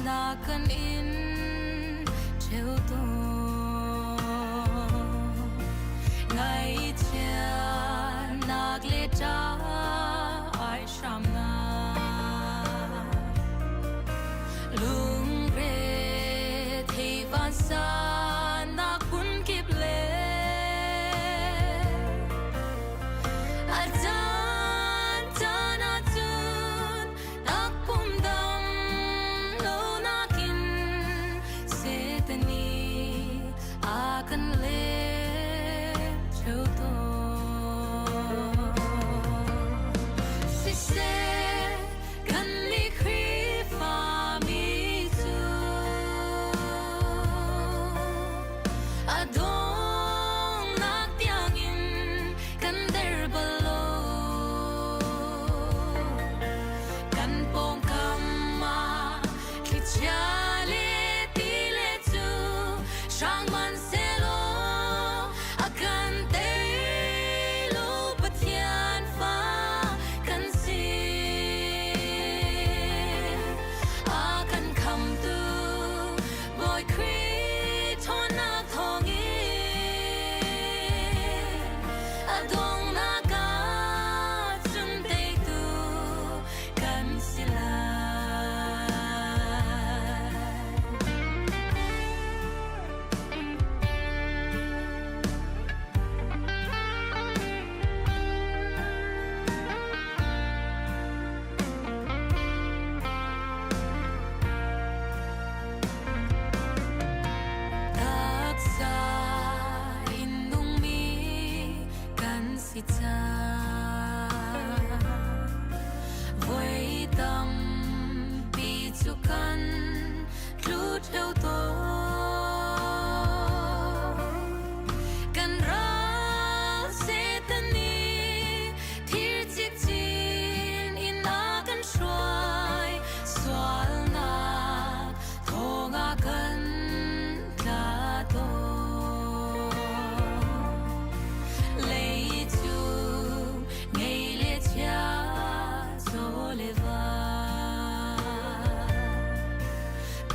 Nakan in cheu tawn. Ngaihchiatnak le ṭah ai hramnak. Lungre thei vansannak phunkip le a caan caan ahcun takpum dam lo nakin Satan nih a kan lem ṭheo tawn. Siseh, kannih Khrihfami cu a donghnak tiangin kan der bal lo. Kan pawngkam ah thlichia le ti le cu hrang hmanhsehlaw a kan tei lo Pathian fa kan si. A kan khamtu Bawi Khrih ṭhawnnak thawngin a donghnak ah cun teitu kan si lai. Taksa in nungmi kan si cang. Voi tampi cu kan tlu ṭheo tawn. Kan ral Satan nih thir cikcin in a kan hruai. Sualnak thawng ah kan tla tawn. Lei cu ngei le chia chaw le va.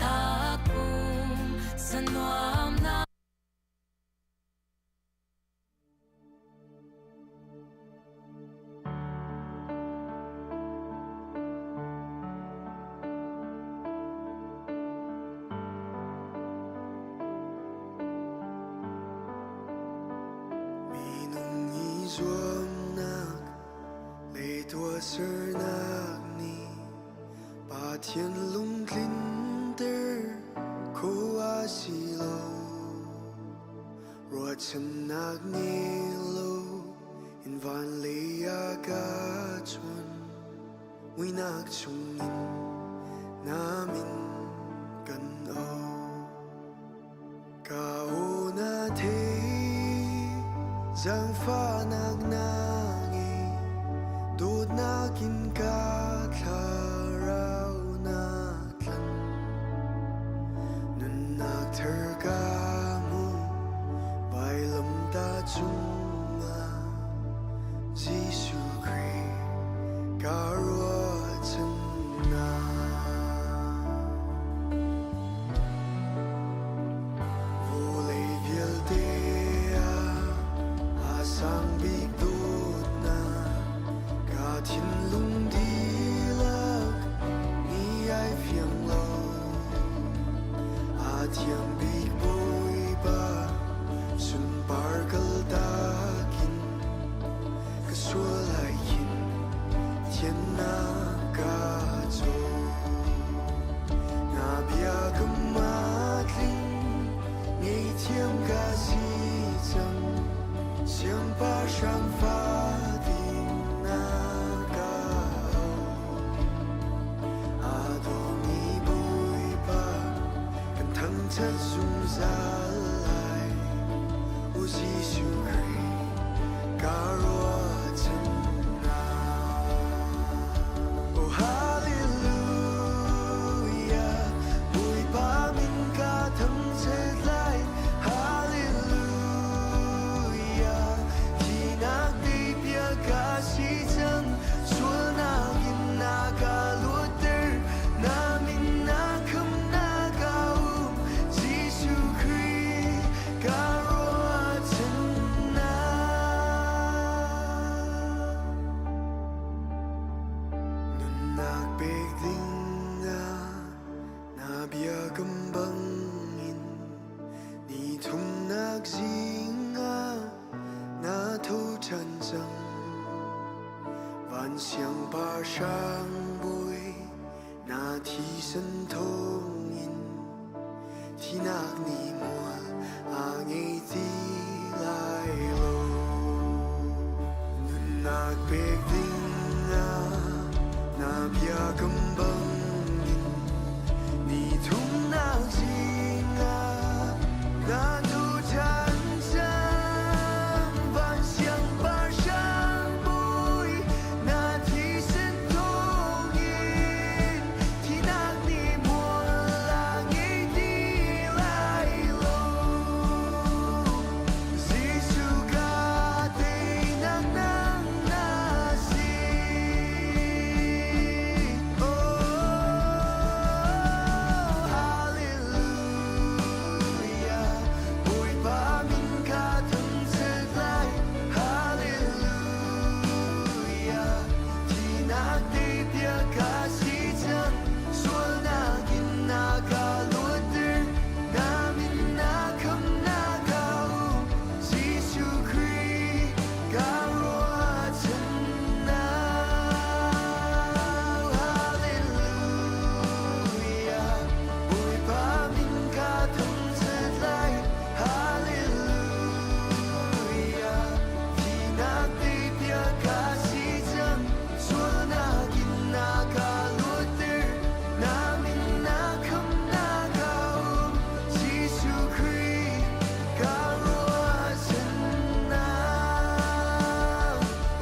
Takpum sanuam na. Minung i zuamnak le tuahsernak nih Pathian lungtlinter kho a si lo. Ruahchannak ngei lo in van lei ah ka chuan. Muihnak chungin na min kan auh. Ka aw na thei, zaangfahnak na ngei, dawtnak in ka thlarau na tlanh. Nunnak thar ka hmu, vailamtah cungah Jesuh Khrih ka ruahchannak. Vawlei vialte ah a sang bik dawtnak ka thinlung dihlak ni ai fiang lo. A thiang bik Bawipa sunpar kaltak in ka sual ai khin thiannak ka caw. Na bia ka matling ngeihthiam ka si cang siangpahrang fa ding na ka auh. Aa dawmi Bawipa kan thangṭhat zungzal lai. U Jesuh Khrih ka ruahchannak. Oh hallelujah, Bawipa min ka thangṭhat lai. Hallelujah, thihnak teipiak ka si cang. Sualnak in na ka luatter, na min na khamh. Biakam bangin ni thumnak zingah na tho ṭhan cang. Van siangpahrang bawi na thisen thawngin thinak ni mual a ngei ti lai lo. Nunnak pek dingah na biakam bangin ni thumnak zingah na tho ṭhan cang. Van siangpahrang bawi na thisen thawngin thinak ni mual a ngei ti lai lo. Jesuh ka teinak nang na si. Oh, hallelujah. Bawipa min ka thangṭhat lai. Hallelujah. Thinak teipiak ka si cang. Sualnak in na ka luatter. Na min na khamnak a um. Jesuh Khrih ka ruahchannak. Hallelujah. Bawipa min ka thangṭhat lai. Hallelujah. Thinak teipiak ka si cang. Sualnak in na ka luatter. Na min na khamnak a um. Jesuh Khrih ka ruahchannak.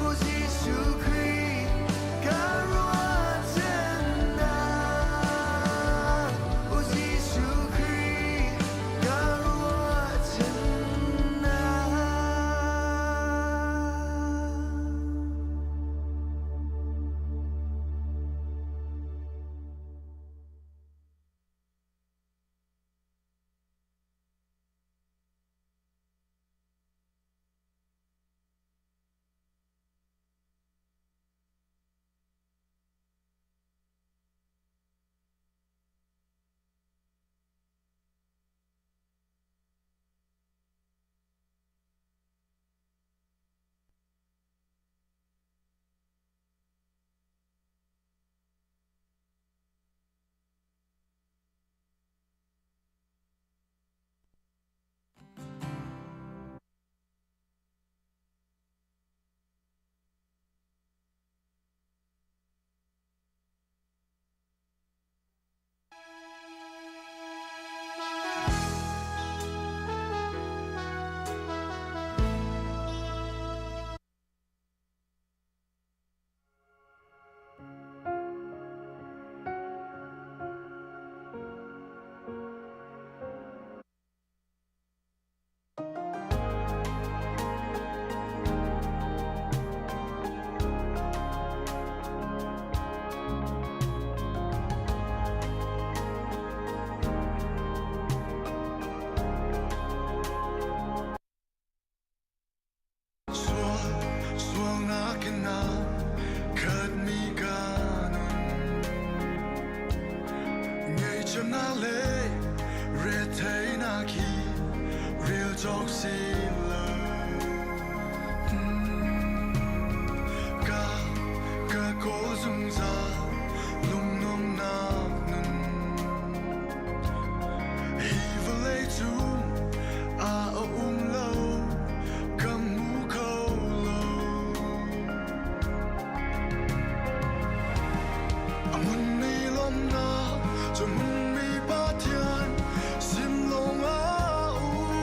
O Jesuh Khrih ka ruahchannak. O Jesuh Khrih ka ruahchannak. Sual, sualnak in a khatmi ka nun. Ngaihchiatnak le retheihnak hi rel cawk si lo. Ka ka kawl zungzal lungnuamnak nun. Hi vawlei cung ah a um lo, ka hmu kho lo. A hmunmi lawmhnak cu hmunmi Pathian sin lawng ah um.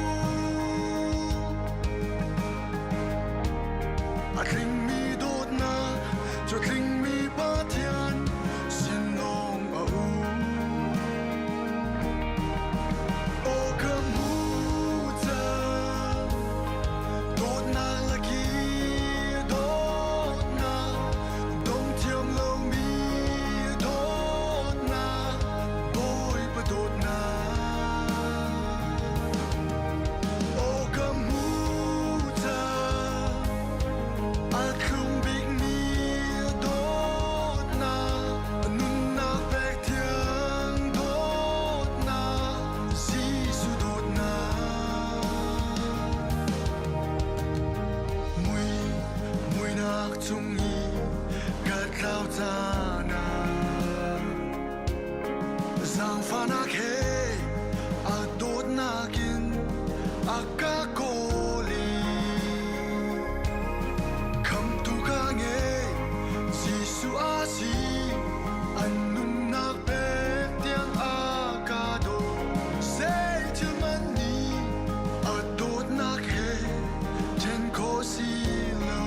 Zaangfahnak he a dawtnak in a ka kawl i Khamhtu ka ngei, Jesuh a si, an nunnak pek tiang a ka daw. Zeithil hmanh nih a dawtnak he ṭhen khawh si lo.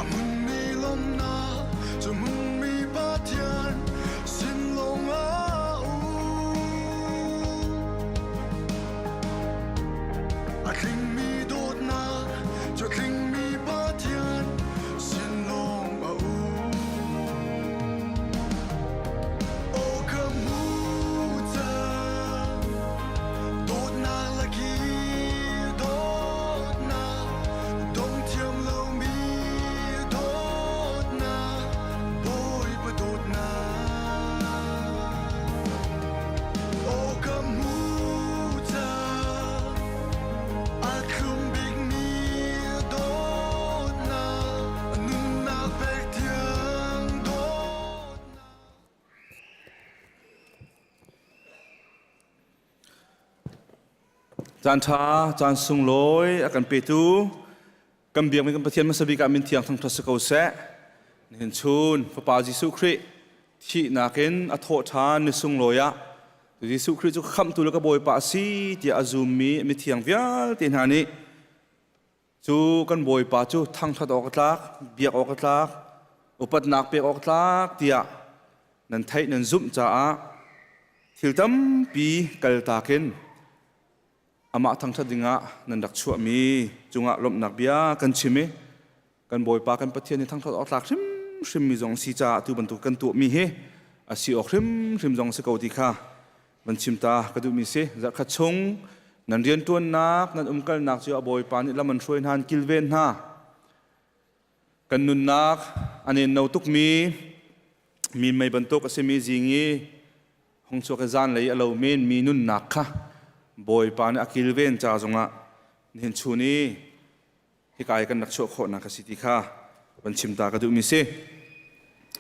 A hmunmi lawmhnak cu hmunmi Pathian sin lawngah um. A tlingmi dawtnak cu a tlingmi Pathian sin lawng a um. Aw ka hmu cang, dawtnak laki dawtnak, dong thiam lomi dawtnak, Bawipa dawtnak. Aw ka hmu cang, a thlum bikmi dawtnak, nunnak pek thiang dawtnak. Caan ṭha, caan sunglawi a kan petu kan biakmi kan Pathian hmasa bik ah min thiang thangṭhat si ko seh. Nihin chun Fapa Jesuh Khrih thihnak in a thawh ṭhan ni sunglawi ah Jesuh Khrih cu khamhtu le ka Bawipa a si tiah a zummi mithiang vialte hna nih cu kan Bawipa cu thangṭhat awk a tlak, biak awk a tlak, upatnak pek awk a tlak tiah nan theih nan zumh caah thil tampi kaltak in amah thangṭhat dingah nan rak chuahmi cungah lawmhnak bia kan chim i kan Bawipa kan Pathian hi thangṭhat awk tlak hrimhrimmi zong si caah tu bantuk kan tuahmi hi a si awk hrimhrim zong si ko ti kha van chim ta ka duhmi si. Zarhkhat chung nan rianṭuannak nan umkalnak cu a Bawipa nih lam an hruai hna, an kilven hna. Kan nunnak a nenno tukmi minmei bantuk a simi zing i hung chuak i zanlei a lo menmi nunnak kha Bawipa nih a kilven ca zongah nihin chun i hika i kan rak chuah khawhnak a si ti kha van chim ta ka duhmi si.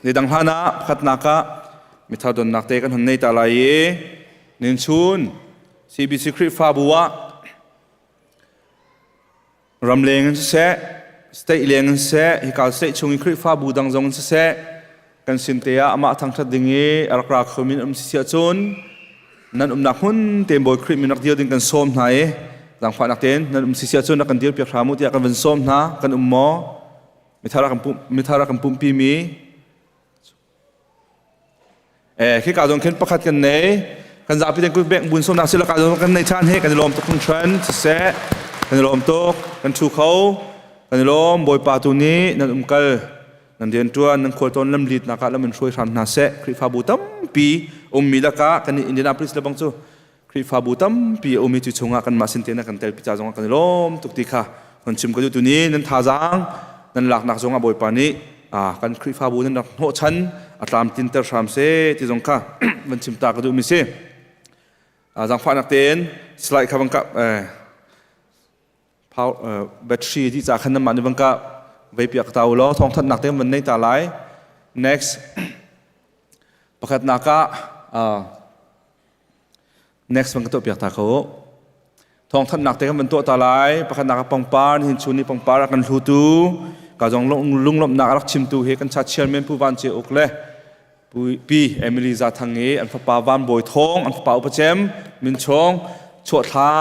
Zeidang hlan ah pakhatnak ah mithar donnak te kan hon nei ta lai i nihin chun CBC Khrihfabu ah ramleng in siseh, state leng in siseh, hika state chung i Khrihfabu dang zong in siseh, kan sin te ah amah thangṭhat ding i a rak ra khomi an um si ahcun nan umnak hmun tein Bawi Khrih min rak dir ding kan sawm hna i zaangfahnak tein nan um si ahcun rak kan dir piak hram u tiah kan van sawm hna. Kan um maw? Mithar a kan pumpi mi Khika zong khin pakhat kan nei. Kan zapi ten kut beng bun sawmnak sila ka zong kan nei ṭhan he kan i lawm tuk hringhran. Siseh, kan i lawm tuk. Kan ṭhu kho. Kan i lawm. Bawipa tu nih nan umkal, nan rianṭuan, nan khualtlawn lamlitnak ah lam in hruai hram hna seh. Khrihfabu tampi ummi lakah kan i Indianapolis le bang cu Khrihfabu tampi a um i cu chungah kanmah sin tein a kan telpi ca zongah kan i lawm tuk ti kha kan chim ka duh. Tuni nan thazaang nan laknak zongah Bawipa nih kan Khrihfabu nan rak hnawhchan a tlamtlinter hram seh ti zong kha van chim ta ka duhmi si. Zaangfahnak tein slide kha van kap battery di ca khan nan mah nih van ka vei piak ta u law thawngthanhnak te van nei ta lai. Next, pakhatnak ah Next van ka tuah piak ta ko. Thawngthanhnak te kan van tuah ta lai. Pakhatnak ah pangpar, nihin chun ni pangpar a kan hlutu, ka zong lunglawmhnak a rak chimtu hi kan cha chairman Pu Van Ce Uk le Pi Emily Za Thang i an fapa Van Bawi Thawng, an fapa upa cem Min Chawng chuahthla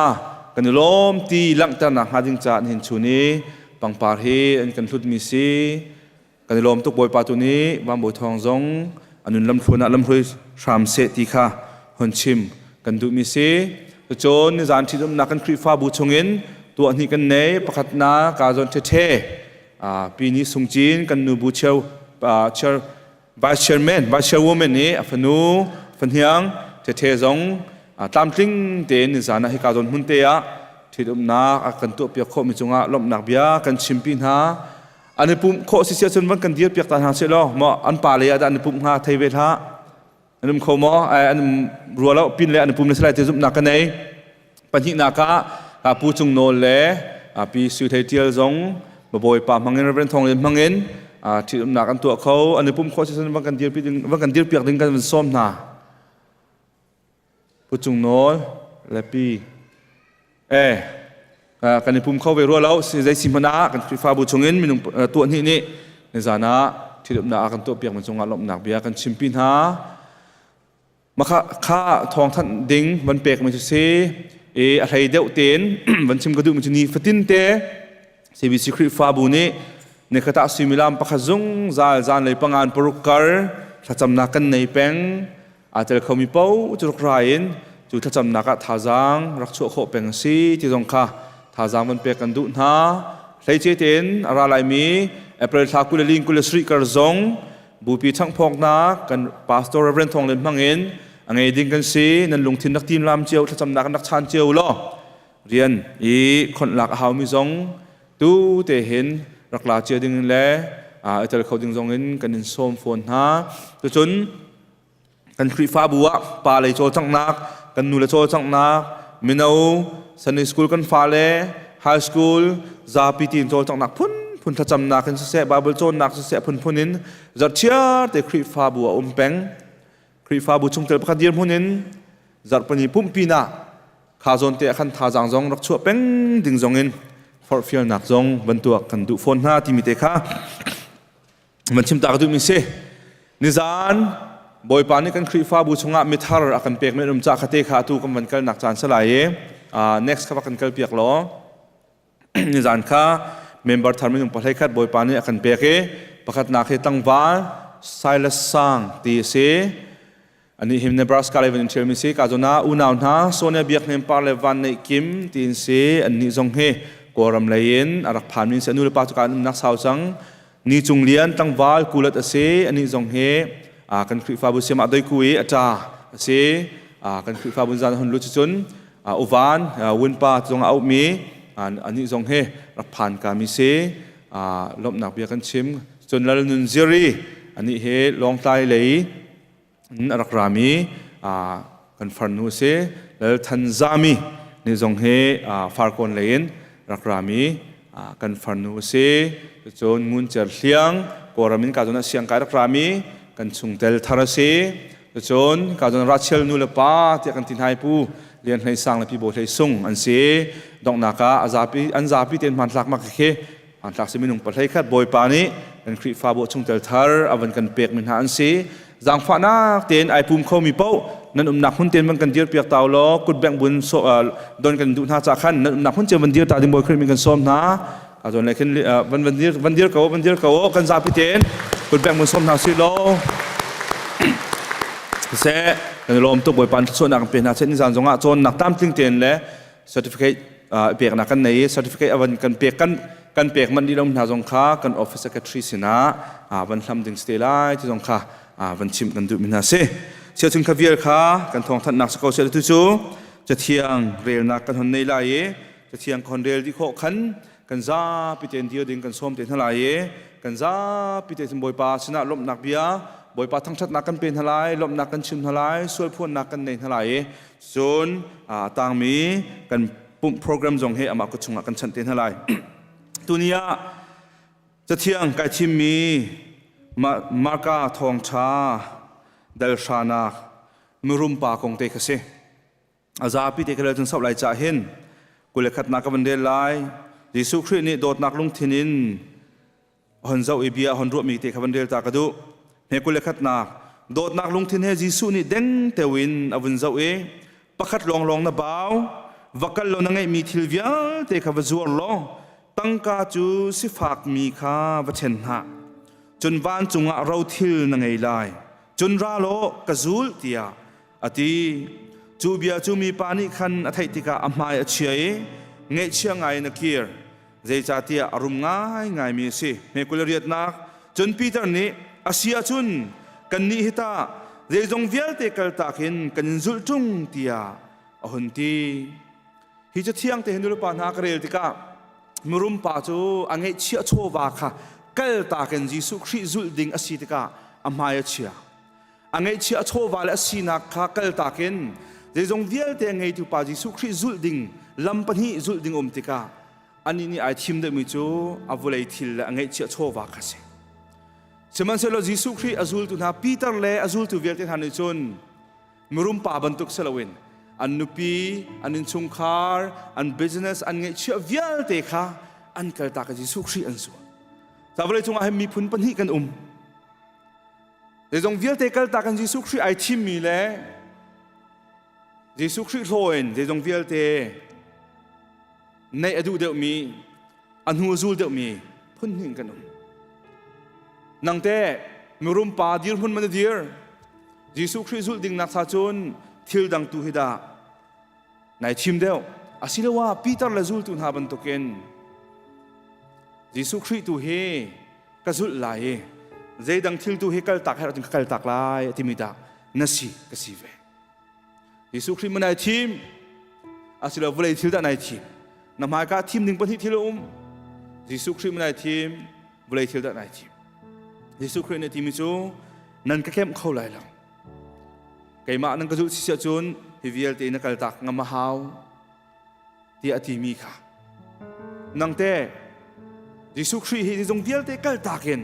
kan i lawm ti langhternak hnga ding caah nihin chun i pangpar hi an kan hlutmi si. Kan i lawm tuk. Bawipa tu nih Van Bawi Thawng zong a nun lamthluan ah lamhruai hram seh ti kha hon chim kan duhmi si. Cun nizan ṭhitumnak kan Khrihfabu chungin tuah hnih kan nei. Pakhatnak ka zawn ṭheṭhe pi ni Sung Cin kan nu bu cheu chair vice chairman, vice chairwoman nih a fanu fahniang ṭheṭhe zong tlamtling tein nizan ah hika zawn hmun te ah ṭhitumnak a kan tuahpiak khawhmi cungah lawmhnak bia kan chimpi hna. An i pumh khawh si si ahcun van kan dir piak ta hna seh law maw an pa le ah dah an i pumh hnga thei ve hlah. An um kho maw? An um rua lo pin le an i pum le si lai ti zumhnak ka nei. Pahnihnak ah ka pu Cung Nawl le pi Sui Thei Tial zong Bawipa hmangin, Reverend Thawng Lian hmangin. Ṭhitumnak an tuah kho. An i pum khawh si van kan dirpi ding, van kan dirpiak ding kan van sawm hna. Pu Cung Nawl le Pi Eh, kan i pum kho ve rua lo. Zei si hmanh ah kan Khrihfabu chungin minung tuah hnih nih nizan ah ṭhitumnak a kan tuahpiak mi cungah lawmhnak bia kan chimpi hna. Makha kha thawngthanh ding van pek mi cu si i a hlei deuh tein van chim ka duh mi cu ni fatin te CBC Khrihfabu nih nikhat ah suimilam pakhat zungzal zanlei pangan paruk kar thlacamnak kan nei peng. Aa tel khomi paoh cu rak ra in cu thlacamnak ah thazaang rak chuah khawh peng a si ti zong kha thazaang van pek kan duh hna. Hleice tein a ra laimi April thla 20 27 kar zong bupi ṭhanghphawknak kan pastor Reverend Thawng Lian hmang in a ngei ding kan si. Nan lungthin rak timlam cio, thlacamnak rak chaan cio law rian i khonh lak a haumi zong tu te hin rak la cia ding le i tel kho ding zong in kan in sawm fawn hna. Tucun kan Khrihfabu ah pa lei cawlcanghnak, kan nu le cawlcanghnak, mino, Sunday school kan fale, high school, zapi tiin cawlcanghnak phunphun thlacamnak in siseh, Bible cawnnak siseh phunphun in zarhchiar te Khrihfabu a um peng. Khrihfabu chungtel pakhat dirhmun in zarhpini pumhpi nak kha zawn te ah khan thazaang zong rak chuah peng ding zong in forhfialnak zong bantuak kan duh fawn hna timi te kha van chim ta ka duhmi si. Nizan Bawipa nih kan Khrihfabu chungah mithar a kan pekmi an um ca kha te kha atu kan van kalnak caan si lai i next kha va kan kal piak law. Nizan kha member thar minung pahlei khat Bawipa nih a kan pek i pakhatnak hi tlangval Silas Sang ti a si. Anih hi Nebraska lei van in ṭhialmi si. Ka zawn ah unau hna Sonia Biak Hnem Par le Van Neih Kim tiin si. Annih zong hi Kawlram lei in a rak phanmi si. A nu le pa cu ka an umnak sau cang. Ni Cung Lian tlangval kulat a si. Anih zong hi kan Khrihfabu siam ah doiku i a ṭa a si. Kan Khrihfabu zan hun lut cun uvan wunpa zong a auhmi anih zong hi rak phan kami si. Lawmhnak bia kan chim. Cun Lal Nun Ziri anih hi Lawngtlai lei a rak rami kan farnu a si. Lal Than Zami nih zong hi Farkawn lei in rak rami kan farnu a si. Cun Ngun Cer Hliang Kawlram in ka zawn ah siangkai rak rami kan chungtel thar a si. Cun ka zawn Rachel nu le pa tiah kan ti hna i Pu Lian Hlei Sang le Pi Bawi Hlei Sung an si. Donghnak ah a zapi an zapi tein hmanthlak mak khi Hmanthlak si minung pahlei khat Bawipa nih kan Khrihfabu chungtel thar a van kan pekmi hna an si. Zaangfahnak tein ai pum khomi paoh nan umnak hmun tein van kan dir piak ta law kut bengh bun so, don kan duh hna ca khan nan umnak hmun cio van dir ta ding Bawi Khrih min kan sawm hna. A zawn le khin van van dir van dir ko van dir ko kan zapi tein kut bengh bun sawm hna si law seh kan lawm tuk Bawipa thluachuahnak kan pe hna seh ni zan zongah cawnnak tlamtling tein le certificate peknak kan nei i certificate avan kan pek kan kan pek manh dih lo hna zong kha kan office secretary sinah van hlam ding si te lai ti zong kha van chimh kan duh mi hna si. Siachun kha vial kha kan thawngthanhnak si ko sia tu cu cathiang relnak kan hon nei lai i cathiang ka hon rel dih khawh khan kan zapi tein dir ding kan sawm te hna lai i kan zapi te Bawipa sinah lawmhnak bia Bawipa thangṭhatnak kan pe hna lai, lawmhnak kan chim hna lai, sualphuannak kan nei hna lai i cun a tangmi kan pumh program zong hi amah kut chungah kan chanh te hna lai. Tuni ah cathiang kai thimmi Marka thawngṭha dal hranak mirum pa kong te kha si. A zapi te kha cun sauh lai cah hin 21nak ka van rel lai. Jesuh Khrih nih dawtnak lungthin in hon zoh i bia hon ruahmi te kha van rel ta ka duh. Hme 21nak dawtnak lungthin he Jesuh nih deng teo in a vun zoh i pakhat lawnglawng na bau, va kal law na ngeihmi thil vialte kha va zuar law tangka cu sifakmi kha va ṭhen hna. Cun vancung ah rothil na ngei lai. Cun ra law ka zul tiah a ti. Cu bia cu mipa nih khan a theih tikah a hmai a chia i ngaihchia ngai in a kir. Zeicahtiah a rum ngaingaimi a si. Hme 28nak cun Peter nih a si ahcun kannih hi tah zeizong vialte kaltak in kan in zulh ṭung tiah a hun ti. Hi cathiang te hi nulepa hna ka rel tikah mirum pa cu a ngeihchiah chawva kha kaltak in Jesuh Khrih zulh ding a si tikah a hmai a chia. A ngeihchiah chawva le a sinak kha kaltak in zeizong vialte a ngeitu pa Jesuh Khrih zulh ding lam pahnih zulh ding um tikah anih nih ai thim deuhmi cu a vawlei thil le a ngeihchiah chawva kha si. Sihmanhsehlaw Jesuh Khrih a zultu hna Peter le a zultu vialte hna nih cun mirum pa bantuk si loin an nupi, an innchungkhar, an business, an ngeihchiah vialte kha an kaltak i Jesuh Khrih an zul. Ca vawlei cungah hin miphun pahnih kan um. Zeizong vialte kaltak in Jesuh Khrih ai thimmi le Jesuh Khrih hlaw in zeizong vialte neih a duh deuhmi, a hnu a zul deuhmi phun hnih kan um. Nang teh mirum pa dirhmun man na dir. Jesuh Khrih zulh ding nak cha cun thil dang tu hi dah nai thim deuh. Asiloah Peter le zultu hna bantukin Jesuh Khrih tu hi ka zulh lai i zeidang thil tu hi kaltak herh ahcun ka kaltak lai timi dah na si ka si ve. Jesuh Khrih nai thim asilo vawlei thil dah nai thim na hmaika thim ding pahnih thil a um Jesuh Khrih nai thim vawlei thil dah nai thim Jesuh Khrih nih timi cu nan ka kemh kho lai lo keimah nan ka zulh si cun hi vialte na kaltak ngam a hau tiah a timi kha nang te Jesuh Khrih hi zong vialte kaltak in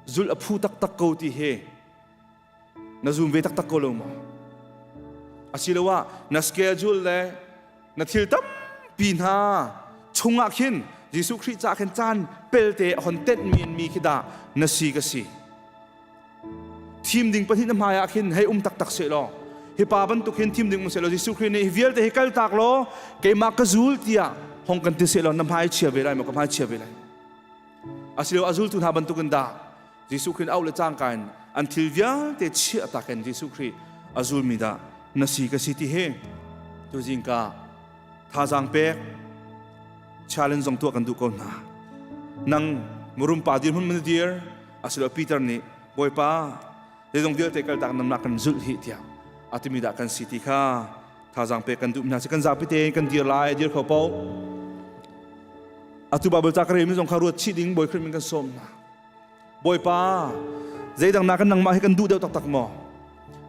zulh a phu taktak ko ti hi Na zum ve taktak ko lo maw? Asiloah na schedule le na thil tampi hna chungah khin Jesuh Khrih caah khin caan pelte a hon tenh men mi khi dah na si ka si. Thim ding pahnih na hmai ah khin hei um taktak seh law hi pa bantuk hin thim ding um seh law Jesuh Khrih nih hi vialte hi kaltak law keimah ka zul tiah hong kan ti seh law na hmai chia ve lai maw ka hmai chia ve lai. Asilo a zultu hna bantukin dah Jesuh Khrih auh le cangka in an thil vialte chiah tak in Jesuh Khrih a zulmi dah na si ka si ti hi tuzing ka thazaang pek challenge zong tuah kan duh ko hna. Nang murum pa dirhmun man dir asilo Peter nih Bawipa zeizong vialte kaltak namnak kan zulh hi tiah atimi dah kan si ti kha thazaang pek kan duh hna si kan zapi te kan dir lai dir kho po atu Bible ca ka rel mi zong kha ruat chih ding Bawi Khrih min kan sawm hna. Bawipa, zeidang nakin nangmah hi kan duh deuh taktak maw?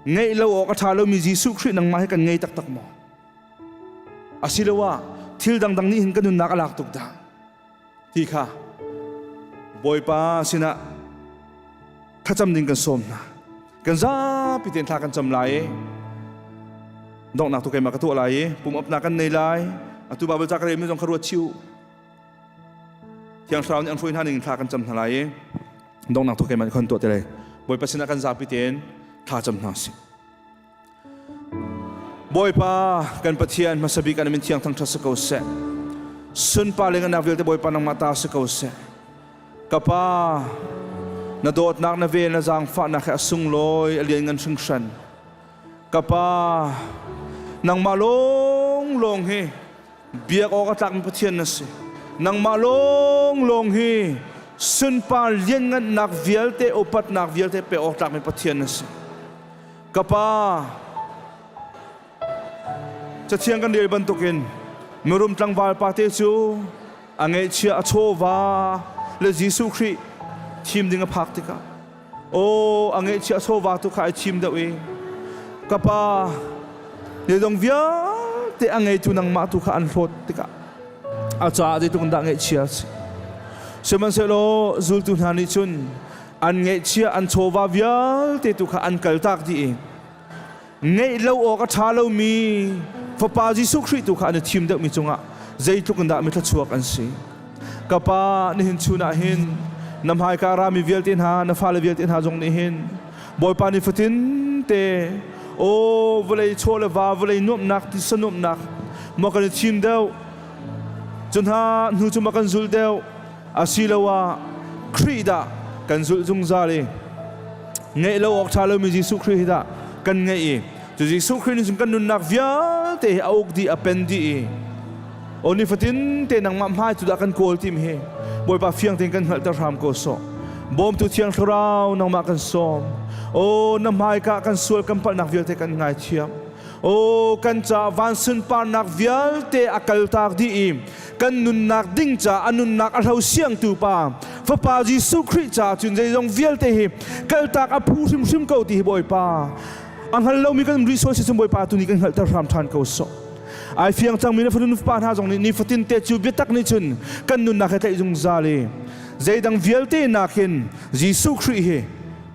Ngeih lo awk a ṭha lomi Jesuh Khrih nangmah hi kan ngei taktak maw? Asiloah thil dangdang nih hin kan nunnak a lak tuk dah? Ti kha Bawipa sinah thlacam ding kan sawm hna. Kan zapi tein thla kan cam lai i donghnak tu keimah ka tuah lai i pum upnak kan nei lai. Atu Bible ca ka relmi zong kha ruat chih u. Thiang Thlarau nih an hruai hna ning thla kan cam hna lai i donghnak tu keimah nih khon tuah te lai. Bawipa sinah kan zapi tein thla cam hna sih. Bawipa kan Pathian hmasa bik an min thiang thangṭhat si ko seh. Sunpa le ngannak vialte Bawipa nangmah ta si ko seh. Ka Pa, na dawtnak na vel na zaangfahnak he a sunglawi a lianngan hringhran. Ka Pa, nangmah lawnglawng hi Biak awk a tlakmi Pathian na si. Nangmah lawnglawng hi sunpar lianngannak vialte, upatnak vialte pek awk tlakmi Pathian na si. Ka Pa, Cathiang kan rel bantukin mirum tlangval pate cu a ngeihchiah a chawva le Jesuh Khrih thim ding a phak tikah Aw, a ngeihchiah chawva tu kha ai thim deuh i ka pa zeizong vialte a ngeitu nangmah tu kha an hlawt tikah a caah zeitluk in dah ngeihchia a si. Sihmanhsehlaw zultu hna nih cun an ngeihchiah an chawva vialte tu kha an kaltak dih i ngeih lo awk a ṭha lomi Fapa Jesuh Khrih tu kha an i thim deuhmi cungah zeitluk in dah mi thluachuak an si. Ka Pa, nihin chun ah hin na hmaika rami vialte hna, na fale vialte hna zong nih hin Bawipa ni fatin te aw vawlei chaw le va vawlei nuamhnak tisa nuamhnak maw kan i thim deuh cu hna hnu cu ma kan zul deuh asiloah Khrih dah kan zulh zungzal i ngeih lo awk ṭha lomi Jesuh Khrih hi dah kan ngeih i cu Jesuh Khrih nih cun kan nunnak vialte hi a uk dih a pen dih i aw nifatin te nangmah hmai cu dah kan kawl tim hi Bawipa fiang tein kan hngalhter hram ko sawh bawmtu thiang thlarau nangmah kan sawm aw na hmaika kan sual kan palhnak vialte kan ngaithiam aw kan ca van sunparnak vialte a kaltak dih i kan nunnak ding ca a nunnak a hlo siangtu pa fapa Jesuh Khrih ca cun zeizong vialte hi kaltak a phu hrimhrim ko ti hi Bawipa a hngal lomi kan resources cun Bawipa tu nih kan hngalhter hram ṭhan ko sawh ai fiang cangmi na fanu pa hna zong nih nifatin te cu biatak nih cun kan nunnak he tlaih zungzal i zeidang vialte nakin Jesuh Khrih hi.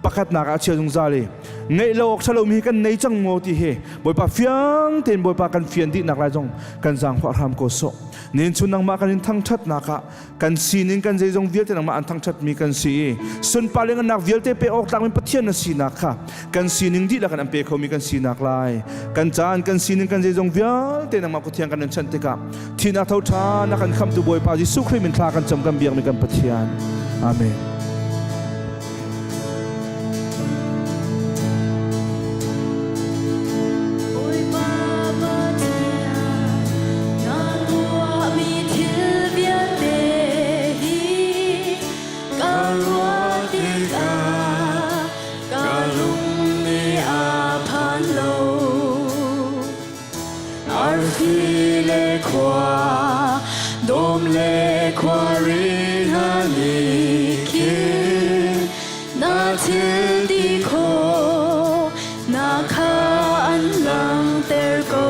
Pakhatnak ah a chia zungzal i ngeih lo awk ṭhalomi hi kan nei cang maw ti hi Bawipa fiang tein Bawipa kan fian dihnak lai zong kan zaangfah hram ko sawh. Nin chun nangmah kan in thangṭhatnak ah kan sining kan zeizong vialte nangmah an thangṭhatmi kan si i sunpar le ngannak vialte pe awk tlakmi Pathian na sinak kha kan sining dihlak in an pe khomi kan sinak lai kan caan kan sining kan zeizong vialte nangmah Pathian kan in chanh tikah thihnak tho ṭhan a kan khamtu Bawipa Jesuh Khrih min thla kan cam kan biakmi kan Pathian. Amen. Bawipa Pathian, na tuahmi thil vialte hi ka ruah tikah ka lung nih a phan lo. Arfi le khua, dawm le khuari hna nih khin na thil ti khawh na kha an langhter ko.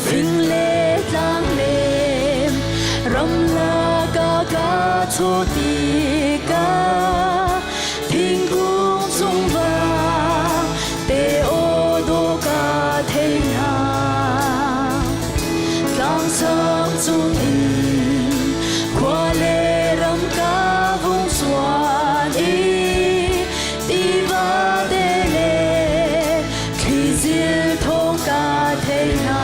Fing le tlang le ramlak ah ka thu tikah thingkung cung va te aw dawh ka thei hna. Tlang sang cungin khua le ram ka vung zuan i tiva te le thlizil thawng ka thei hna.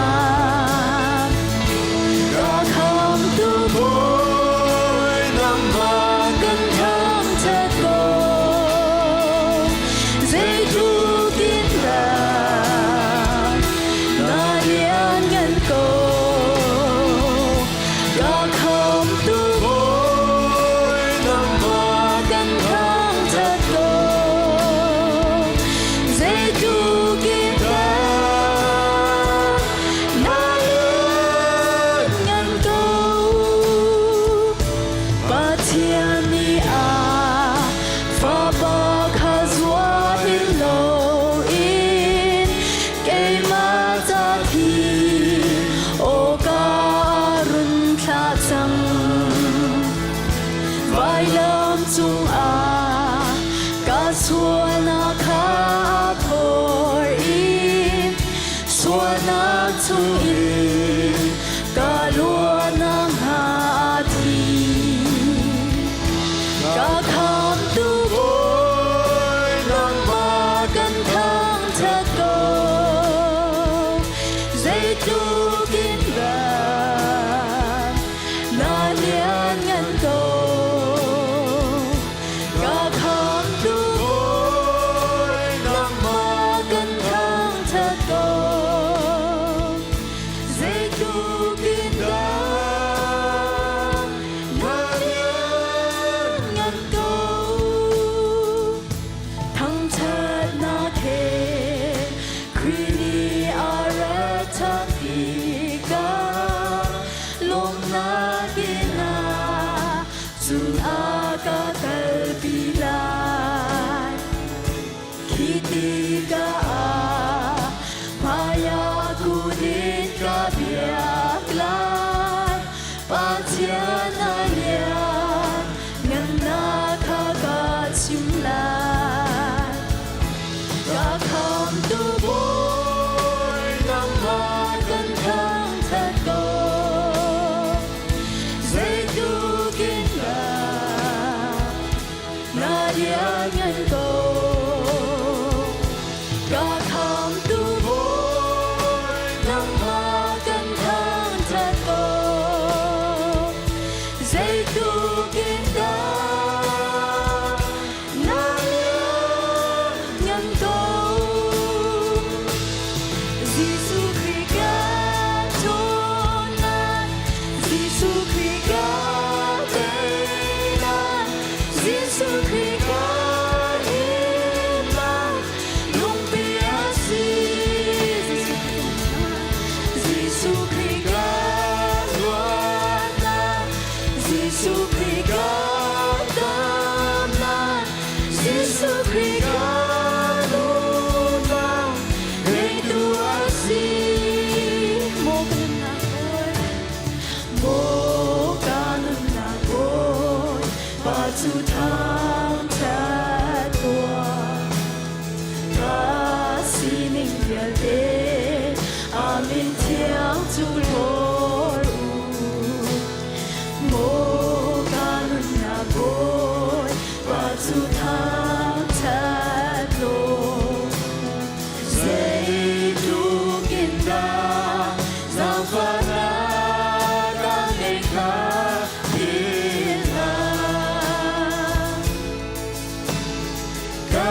Ka khamtu Bawi nangmah kan thangṭhat ko. Zeitluk in dah na lianngan ko. Ka khamtu Bawi nangmah kan thangṭhat ko. Zeitluk in dah na lianngan ko. Pathian nih a Fapa kha zuah hin loin keimah ca thi awka run thlah cang. Vailam cungah ka sualnak kha a phor i sualnak chungin ka luatnak hnga a thi. Ka khamtu Bawi nangmah kan thangṭhat ko. Zeitluk in dah na lianngan ko. Ka khamtu Bawi nangmah kan thangṭhat ko. Zeitluk in dah na lianngan ko. Thangṭhatnak he Khrih nih a rat ṭhan tikah lawmhnak in ah cun a ka kalpi lai. Khi tikah ah hmaiah kun in ka biak lai. Pathian a lian ngannak kha ka chim lai. Ka khamtu Bawi nangmah kan thangṭhat ko. Zeitluk in dah na lianngan ko. Ka khamtu Bawi nangmah kan thangṭhat ko. Zeitluk in dah na lianngan ko. Jesuh Khrih ka ṭhawnnak, Jesuh Khrih ka teinak, Jesuh Khrih ka himnak, lungpi a si. Jesuh Khrih ka luatnak, Jesuh Khrih ka damnak, Jesuh Khrih ka nunnak, ngeitu a si. Maw ka nunnak Bawi, maw ka nunnak Bawi, pa cu thangṭhat. Amin thiang cu hlawr u. Maw ka nunnak Bawi, pa cu thangṭhat law. Zeitluk in dah zaangfahnak a ngeih kha philh hlah. Ka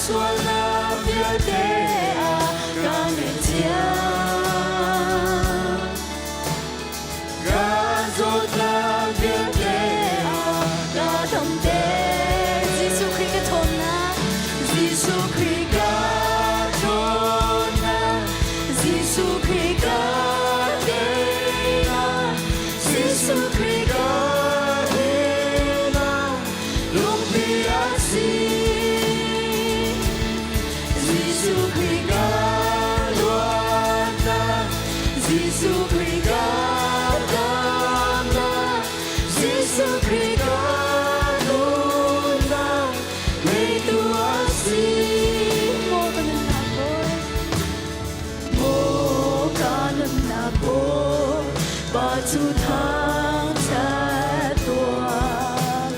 sualnak vialte ah ka ngaihthiam. Ka zawtnak vialte ah ka damter. Jesuh Khrih ka ṭhawnnak, Jesuh Khrih ka ṭhawnnak, Jesuh Khrih ka teinak, Jesuh Khrih ka himnak, lungpi a si. Jesuh Khrih ka luatnak, Jesuh Khrih ka damnak, Jesuh Khrih ka nunnak, ngeitu a si. Maw ka nunnak Bawi, maw ka nunnak Bawi, pa cu thangṭhat tuah.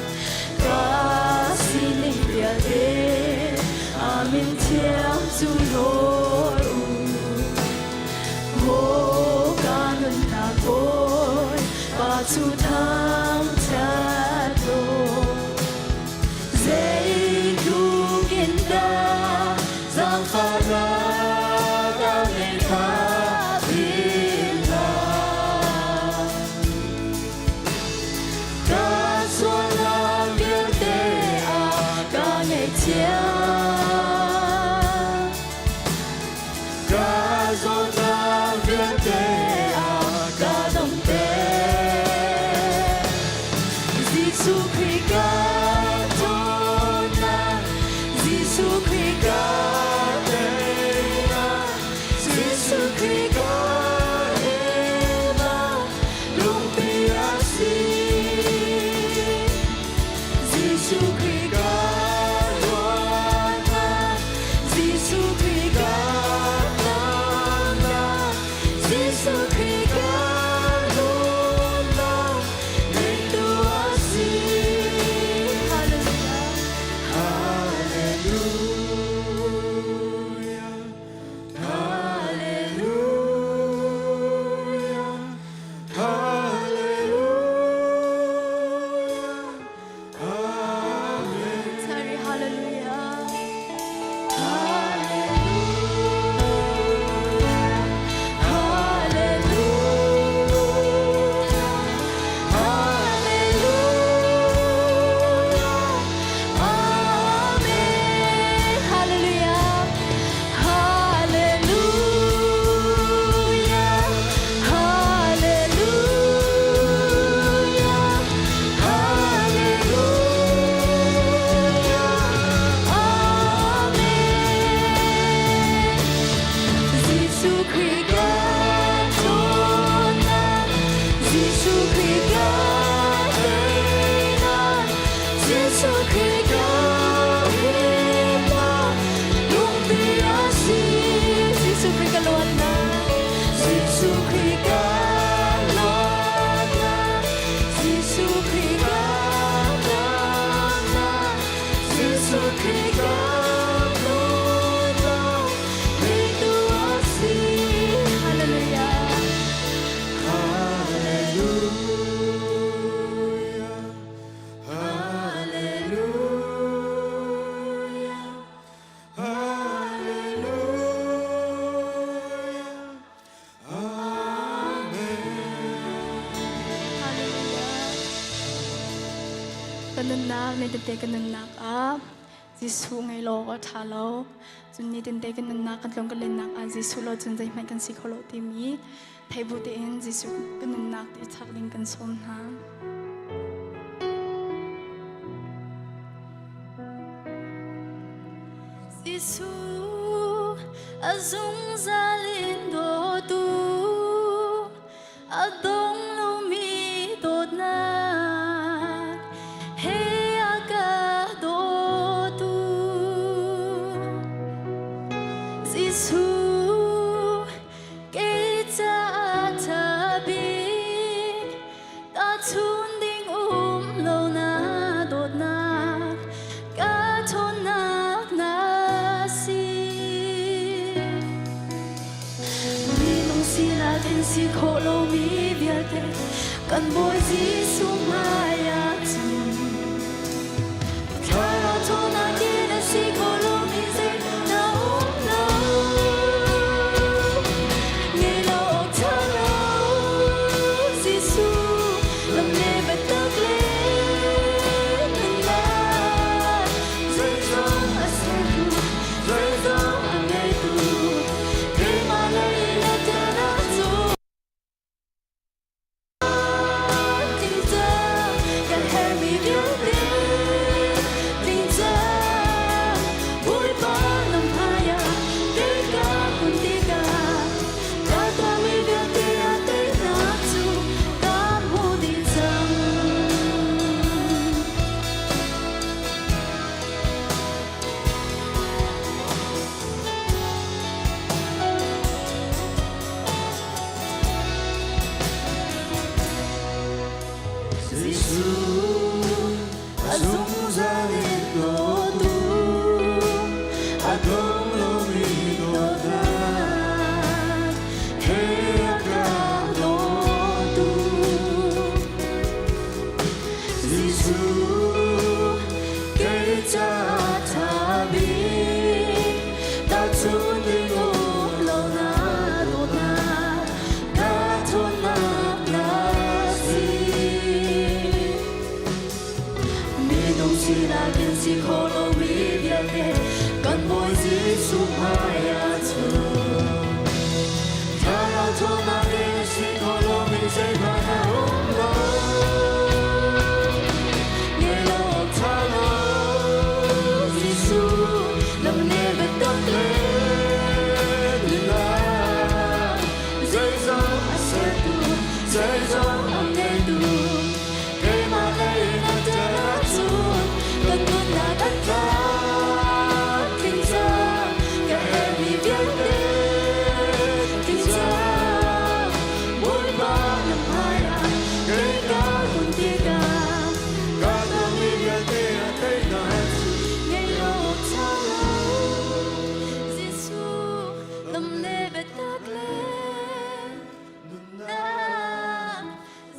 Ka sining vialte amin thiang cu hlawr u. Maw ka nunnak Bawi, pa cu thangṭhat law. Zeitluk in dah zaangfahnak a ngeih kha philh hlah. Ka sualnak vialte ah ka ngaihthiam. Ka zawtnak vialte ah ka damter. Jesuh Khrih ka ṭhawnnak, Jesuh Khrih ka teinak, Jesuh Khrih ka himnak, lungpi a si. Jesuh Khrih ka luatnak, Jesuh Khrih ka damnak, Jesuh Khrih ka nunnak, ngeitu a si. Hallelujah. Hallelujah. Hallelujah. Hallelujah. Amen. Sorry, hallelujah. Hallelujah. Hallelujah. Amen. Hallelujah. Hallelujah. Hallelujah. Hallelujah. Amen. Jesuh Khrih ka ṭhawnnak, Jesuh Khrih ka teinak, Jesuh Khrih ka himnak, lungpi a si. Jesuh Khrih ka luatnak, Jesuh Khrih ka luatnak, Jesuh Khrih ka damnak, Jesuh Khrih ka nunnak, ngeitu a si. Hallelujah. Hallelujah. Hallelujah. Hallelujah. Amen. Hallelujah. Kan nunnak ni tete kan nunnak ah Jesuh ngei lo a ṭha lo. Cun ni tinte kan nunnak kan tlung kan lennak ah Jesuh lo cun zeihmanh kan si kho lo timi thei bu tein Jesuh kan nunnak ti chak ding kan sawm hna. Jesuh a zungzal in dawtu a dong lomi dawtnak he a ka dawtu. Jesuh kei Si khawh lomi vialte kan Bawi Jesuh hmai ah cun Thlarau ṭhawnnak in a si khawh lomi zei na um lo. Ngei lo awk ṭha lo Jesuh lam le biatak le nunnak zeizong a sertu zeizong a ngeitu keimah lei na tel ahcun Jesuh a zungzal in dawtu a dong lomi dawtnak he a ka dawtu Jesuh kei ca ṭha bik tahchun ding um lo na dawtnak ka ṭhawnnak na si. Minung sinak in si kho lomi vialte kan Bawi Jesuh hmai ah cun Thlarau ṭhawnnak in si kho lomi zeihmanh a um lo. Ngei lo awk ṭha lo Jesuh lam le biatak le nunnak zeizong a sertu zeizong a ngeitu keimah lei na tel ahcun kan nunnak a tlak tling cang ka herhmi vialte tling cang Bawipa na hmaiah kei ka hun tikah Ka mi vialte a teinak cu ngei lo ṭha lo Jesuh lam le biatak le nunnak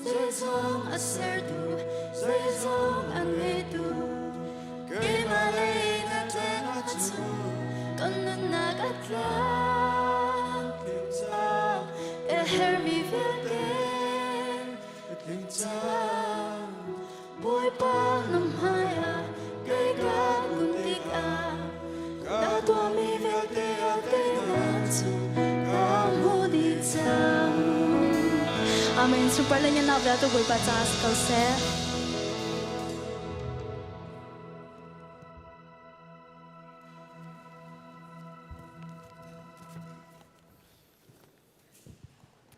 zeizong a sertu zeizong a ngeitu keimah lei na ṭek ahcun kan nunnak a tlak ka herhmi vialte tling cang Bawipa na hmaiah kei ka kun tikah na tuahmi vialte a teinak cu ka hmu dih cang. Amen. Super le nyan vialte Bawipa caah si ko seh.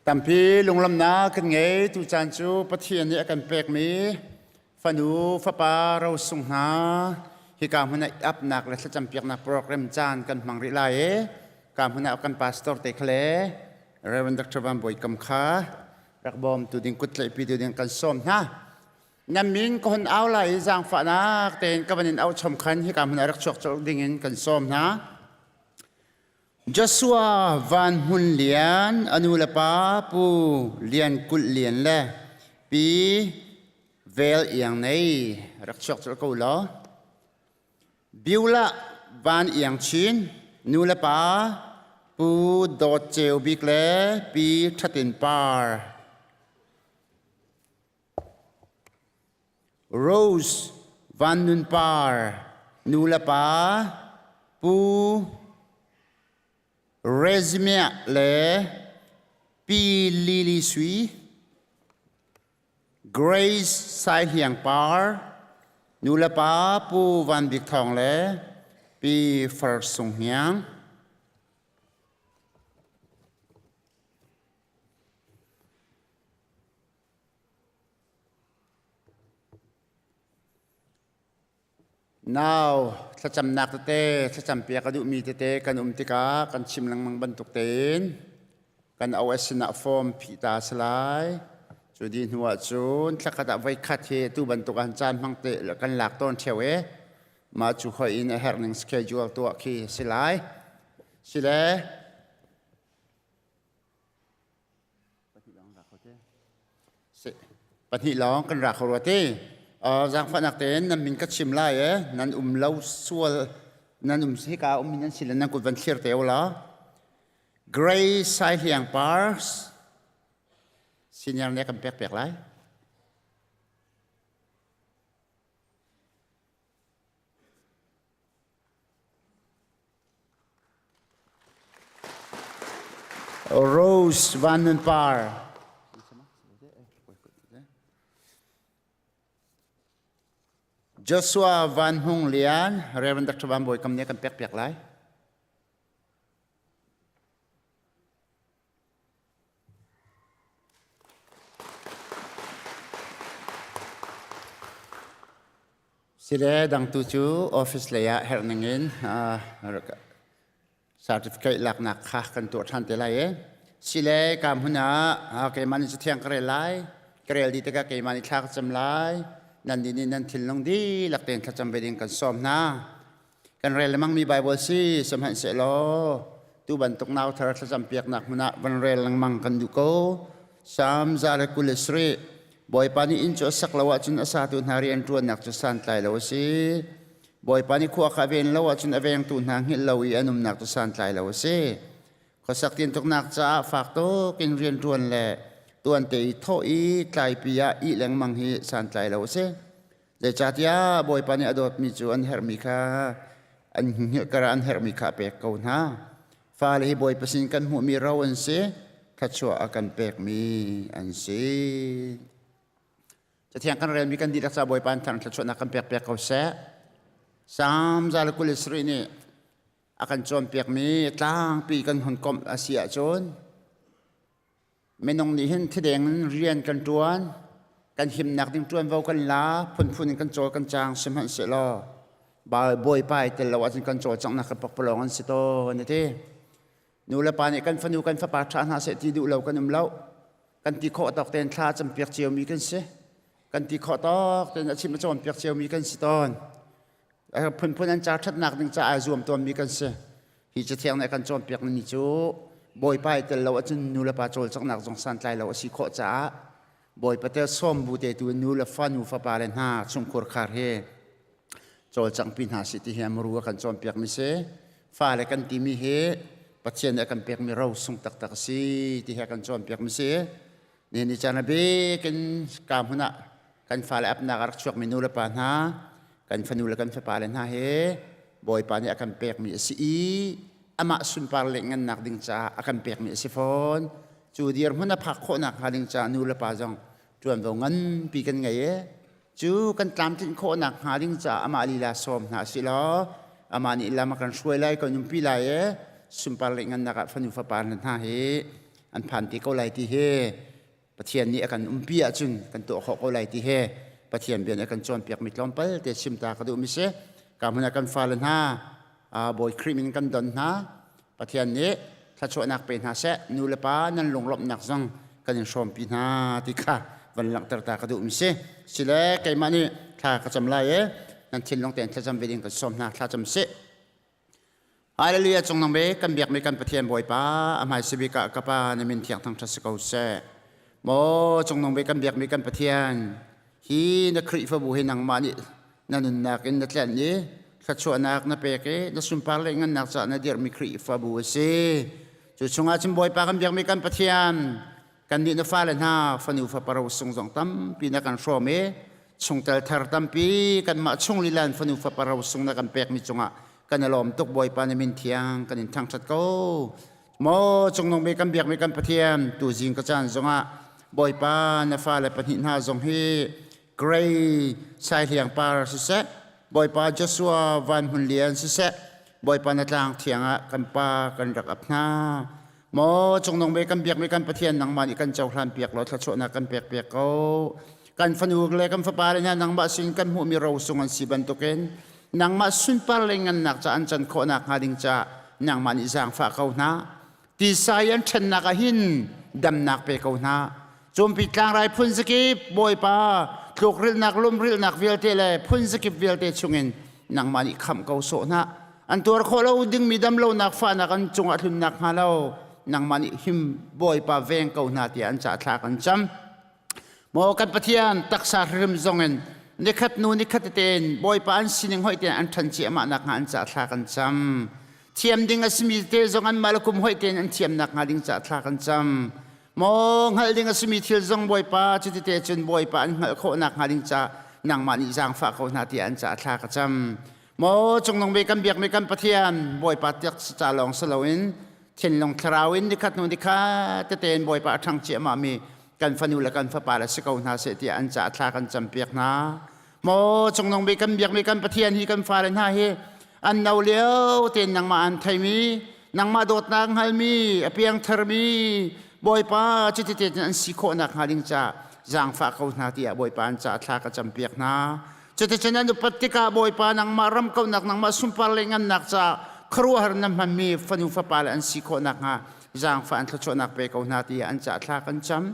Tampi lunglamnak kan ngei tu caan cu Pathian nih a kan pekmi fanu fapa rosung hna hika hmun ah apnak le thlacampiaknak program caan kan hmang rih lai i ka hmun ah kan pastor te kha le Reverend Dr. Van Bawi Kam kha rak bawm tu ding kut tlaihpi tu ding kan sawm hna. Nan min ka hun au lai i zaangfahnak tein ka van in au chom khan hika hmun ah rak chuak colh ding in kan sawm hna. Joshua Van Hmun Lian a nu le pa Pu Lian Kulh Lian le Pi Vel Iang Nei rak chuak colh ko law. Beulah Van Iang Chin nu le pa Pu Dawt Ceu Bik le Pi Ṭhatin Par. Rose Van Nun Par nu le pa Pu Rezimiah le Pi Lily Sui Grace Sai Hliang Par nu le pa Pu Van Bik Thawng le Pi Far Sung Hniang. Nau thlacamnak tete thlacampiak a duhmi tete kan um tikah kan chim lengmang bantuk tein kan OS sinah form phih ta a si lai. Cu dih hnu ahcun thlakhat ah voikhat hi tu bantuk ah caan hmang te kan lak tawn ṭheo i mah cu hoi in a herh ning schedule tuah khi a si lai. Sile Pahnih lawng kan ra kho rua ti. Zaangfahnak tein nan min ka chim lai e. Nan um lo sual nan um hika um nan si le nan kut van thlir te ula. Gray Sai Hliang Par senior ne kan pek pek lai. Rose Van Nun Par. Joshua Van Hung Lian, Reverend Dr. Van Bawi Kam nih kan pek piak lai. Sile dangtu cu office lei ah herh ning in certificate laknak kha kan tuah ṭhan te lai i sile ka hmun ah keimah nih cathiang ka rel lai ka rel dih tikah keimah nih thla ka cam lai nan nih nih nan thinlung dihlak tein thlacam ve ding kan sawm hna. Kan rel lengmangmi Baibal si sihmanhsehlaw tu bantuk nau thar thlacam piaknak hmun ah van rel lengmang kan duh ko. Salm 127 Bawipa nih inn cu a sak lo ahcun a satu hna rian ṭuannak cu santlai lo a si. Bawipa nih khua kha a ven lo ahcun a vengtu hna hngilh lo i an umnak cu santlai lo a si. Khuasak tintuknak caah fak tuk in rianṭuan le tuante i thawh i tlaipi ah ih lengmang hi santlai lo a si. Zeicahtiah Bawipa nih a dawtmi cu an herhmi kha an hngilh karah an herhmi kha a pek ko hna. Fale hi Bawipa sin kan hmuhmi ro an si, thluachuah a kan pekmi an si. Cathiang kan relmi kan dihlak ca Bawipa an thang thluachuahnak kan pek piak ko seh. Salm 127 nih a kan cawnpiakmi tlangpi kan hun komh a si ahcun Minung nih hin thideng in rian kan ṭuan, kan himnak ding ṭuanvo kan la, phunphun in kan cawl kan cang sihmanhsehlaw Bawipa i tel lo ahcun kan cawlcanghnak kan pakpalawng an si tawn a ti. Nu le pa nih kan fanu kan fapa ṭha hna seh ti duh lo kan um lo. Kan ti khawh tawk tein thla campiak ciomi kan si. Kan ti khawh tawk tein a chim a cawnpiak ciomi kan si tawn. Phunphun an ca ṭhatnak ding caah ai zuam tawnmi kan si. Hi cathiang nih a kan cawnpiak mi cu Bawipa i tel lo ahcun nu le pa cawlcanghnak zong santlai lo a si khawh caah Bawipa tel sawm bu te tu nu le fa nu fapa le hna chungkhur khar hi cawlcangpi hna si ti hi muru a kan cawnpiak mi si. Fale kan timi hi Pathian nih a kan pekmi ro sung taktak a si ti hi a kan cawnpiak mi si. Nihin ni caan a bik in ka hmun ah kan fale apnak a rak chuakmi nu le pa hna, kan fanu le kan fapa le hna he Bawipa nih a kan pekmi a si i amah sunpar le ngannak ding caah a kan pekmi a si fawn. Cu dirhmun a phak khawhnak hnga ding caah nu le pa zong ṭuanvo nganpi kan ngei i cu kan tlamtlinh khawhnak hnga ding caah amah lila sawm hna si law amah nih lam a kan hruai lai kan umpi lai i sunpar le ngannak ah fanu fapa hna hi an phan te ko lai ti hi Pathian nih a kan umpi ahcun kan tuah khawh ko lai ti he Pathian bia nih a kan cawnpiakmi tlawmpal te chim ta ka duhmi si. Ka hmun ah kan fale hna Bawi Khrih min kan don hna. Pathian nih thluachuahnak pe hna seh. Nu le pa nan lunglawmhnak zong kan in hrawmpi hna ti kha van langhter ta ka duhmi si. Sile keimah nih thla ka cam lai i nan thinlung tein thlacam ve ding kan sawm hna. Thla cam sih. Hallelujah cungnung bik kan biakmi kan Pathian Bawipa a hmaisa bik ah ka Pa na min thiang thangṭhat si ko seh. Maw cungnung bik kan biakmi kan Pathian hi na Khrihfabu hi nangmah nih na nunnak in na tlenh i thluachuahnak na pek i na sunpar le ngannak caah na dirhmi Khrihfabu a si. Cu chungah cun Bawipa kan biakmi kan Pathian Kannih na fale hna fanu faparo sung zong tampi na kan hrawm i chungtel thar tampi kanmah chung lila in fanu faparo sung na kan pekmi cungah kan i lawm tuk Bawipa na min thiang kan in thangṭhat ko. Maw cungnung bik kan biakmi kan Pathian tuzing ka caan zongah Bawipa na fale pahnih hna zong hi Gray Saihliang Par siseh Bawipa Joshua Van Hmun Lian siseh Bawipa na tlang thiang ah kan pa kan rak ap hna. Maw cungnung bik kan biakmi kan Pathian nangmah nih kan cohlan piak law thluachuahnak kan pek piak ko. Kan fanu le kan fapa le hna nangmah sin kan hmuhmi rosung an si bantukin nangmah sunpar le ngannak ca an can khawhnak hnga ding caah nangmah nih zaangfah ko hna. Tisa i an ṭhennak ah hin damnak pe ko hna. Cumpi tlangrai phun zakip Bawipa tlukrilhnak lumrilhnak vialte le phun zakip vialte chungin nangmah nih khamh ko sawh hna. An tuar khawh lo dingmi damlonak fahnak an cungah tlunnak hnga lo nangmah nih him Bawipa veng ko hna tiah an cah thla kan cam. Maw kan Pathian taksa hrim zong in nikhat nu nikhat tein Bawipa an sining hoih tein an ṭhan ciahmah nakhnga an ca thla kan cam. Thiam ding a simi te zong an mah le kum hoih tein an thiam nakhnga ding ca thla kan cam. Maw hngalh ding a simi thil zong Bawipa cuti te cun Bawipa an hngalh khawh nakhnga ding ca nangmah nih zaangfah ko hna tiah an ca thla ka cam. Maw cungnung bik kan biakmi kan Pathian Bawipa tiak ca lawng si loin thinlung thlarau in nikhat hnu nikhat tete in Bawipa a ṭhang ciahmahmi kan fanu le kan fapa le si ko hna seh tiah an caah thla kan campiak hna. Maw cungnung bik kan biakmi kan Pathian hi kan fale hna hi an no lio tein nangmah an theimi nangmah dawtnak hngalmi a piangtharmi Bawipa cuti te an si khawh nakhnga ding caah zaangfah ko hna tiah Bawipa an caah thla ka campiak hna. Cuticun an upat tikah Bawipa nangmah ram kauhnak nangmah sunpar le ngannak caah khuaruahhar na hmanmi fanu fapa le an si khawh nakhnga zaangfah an thluachuahnak pe ko hna tiah an caah thla kan cam.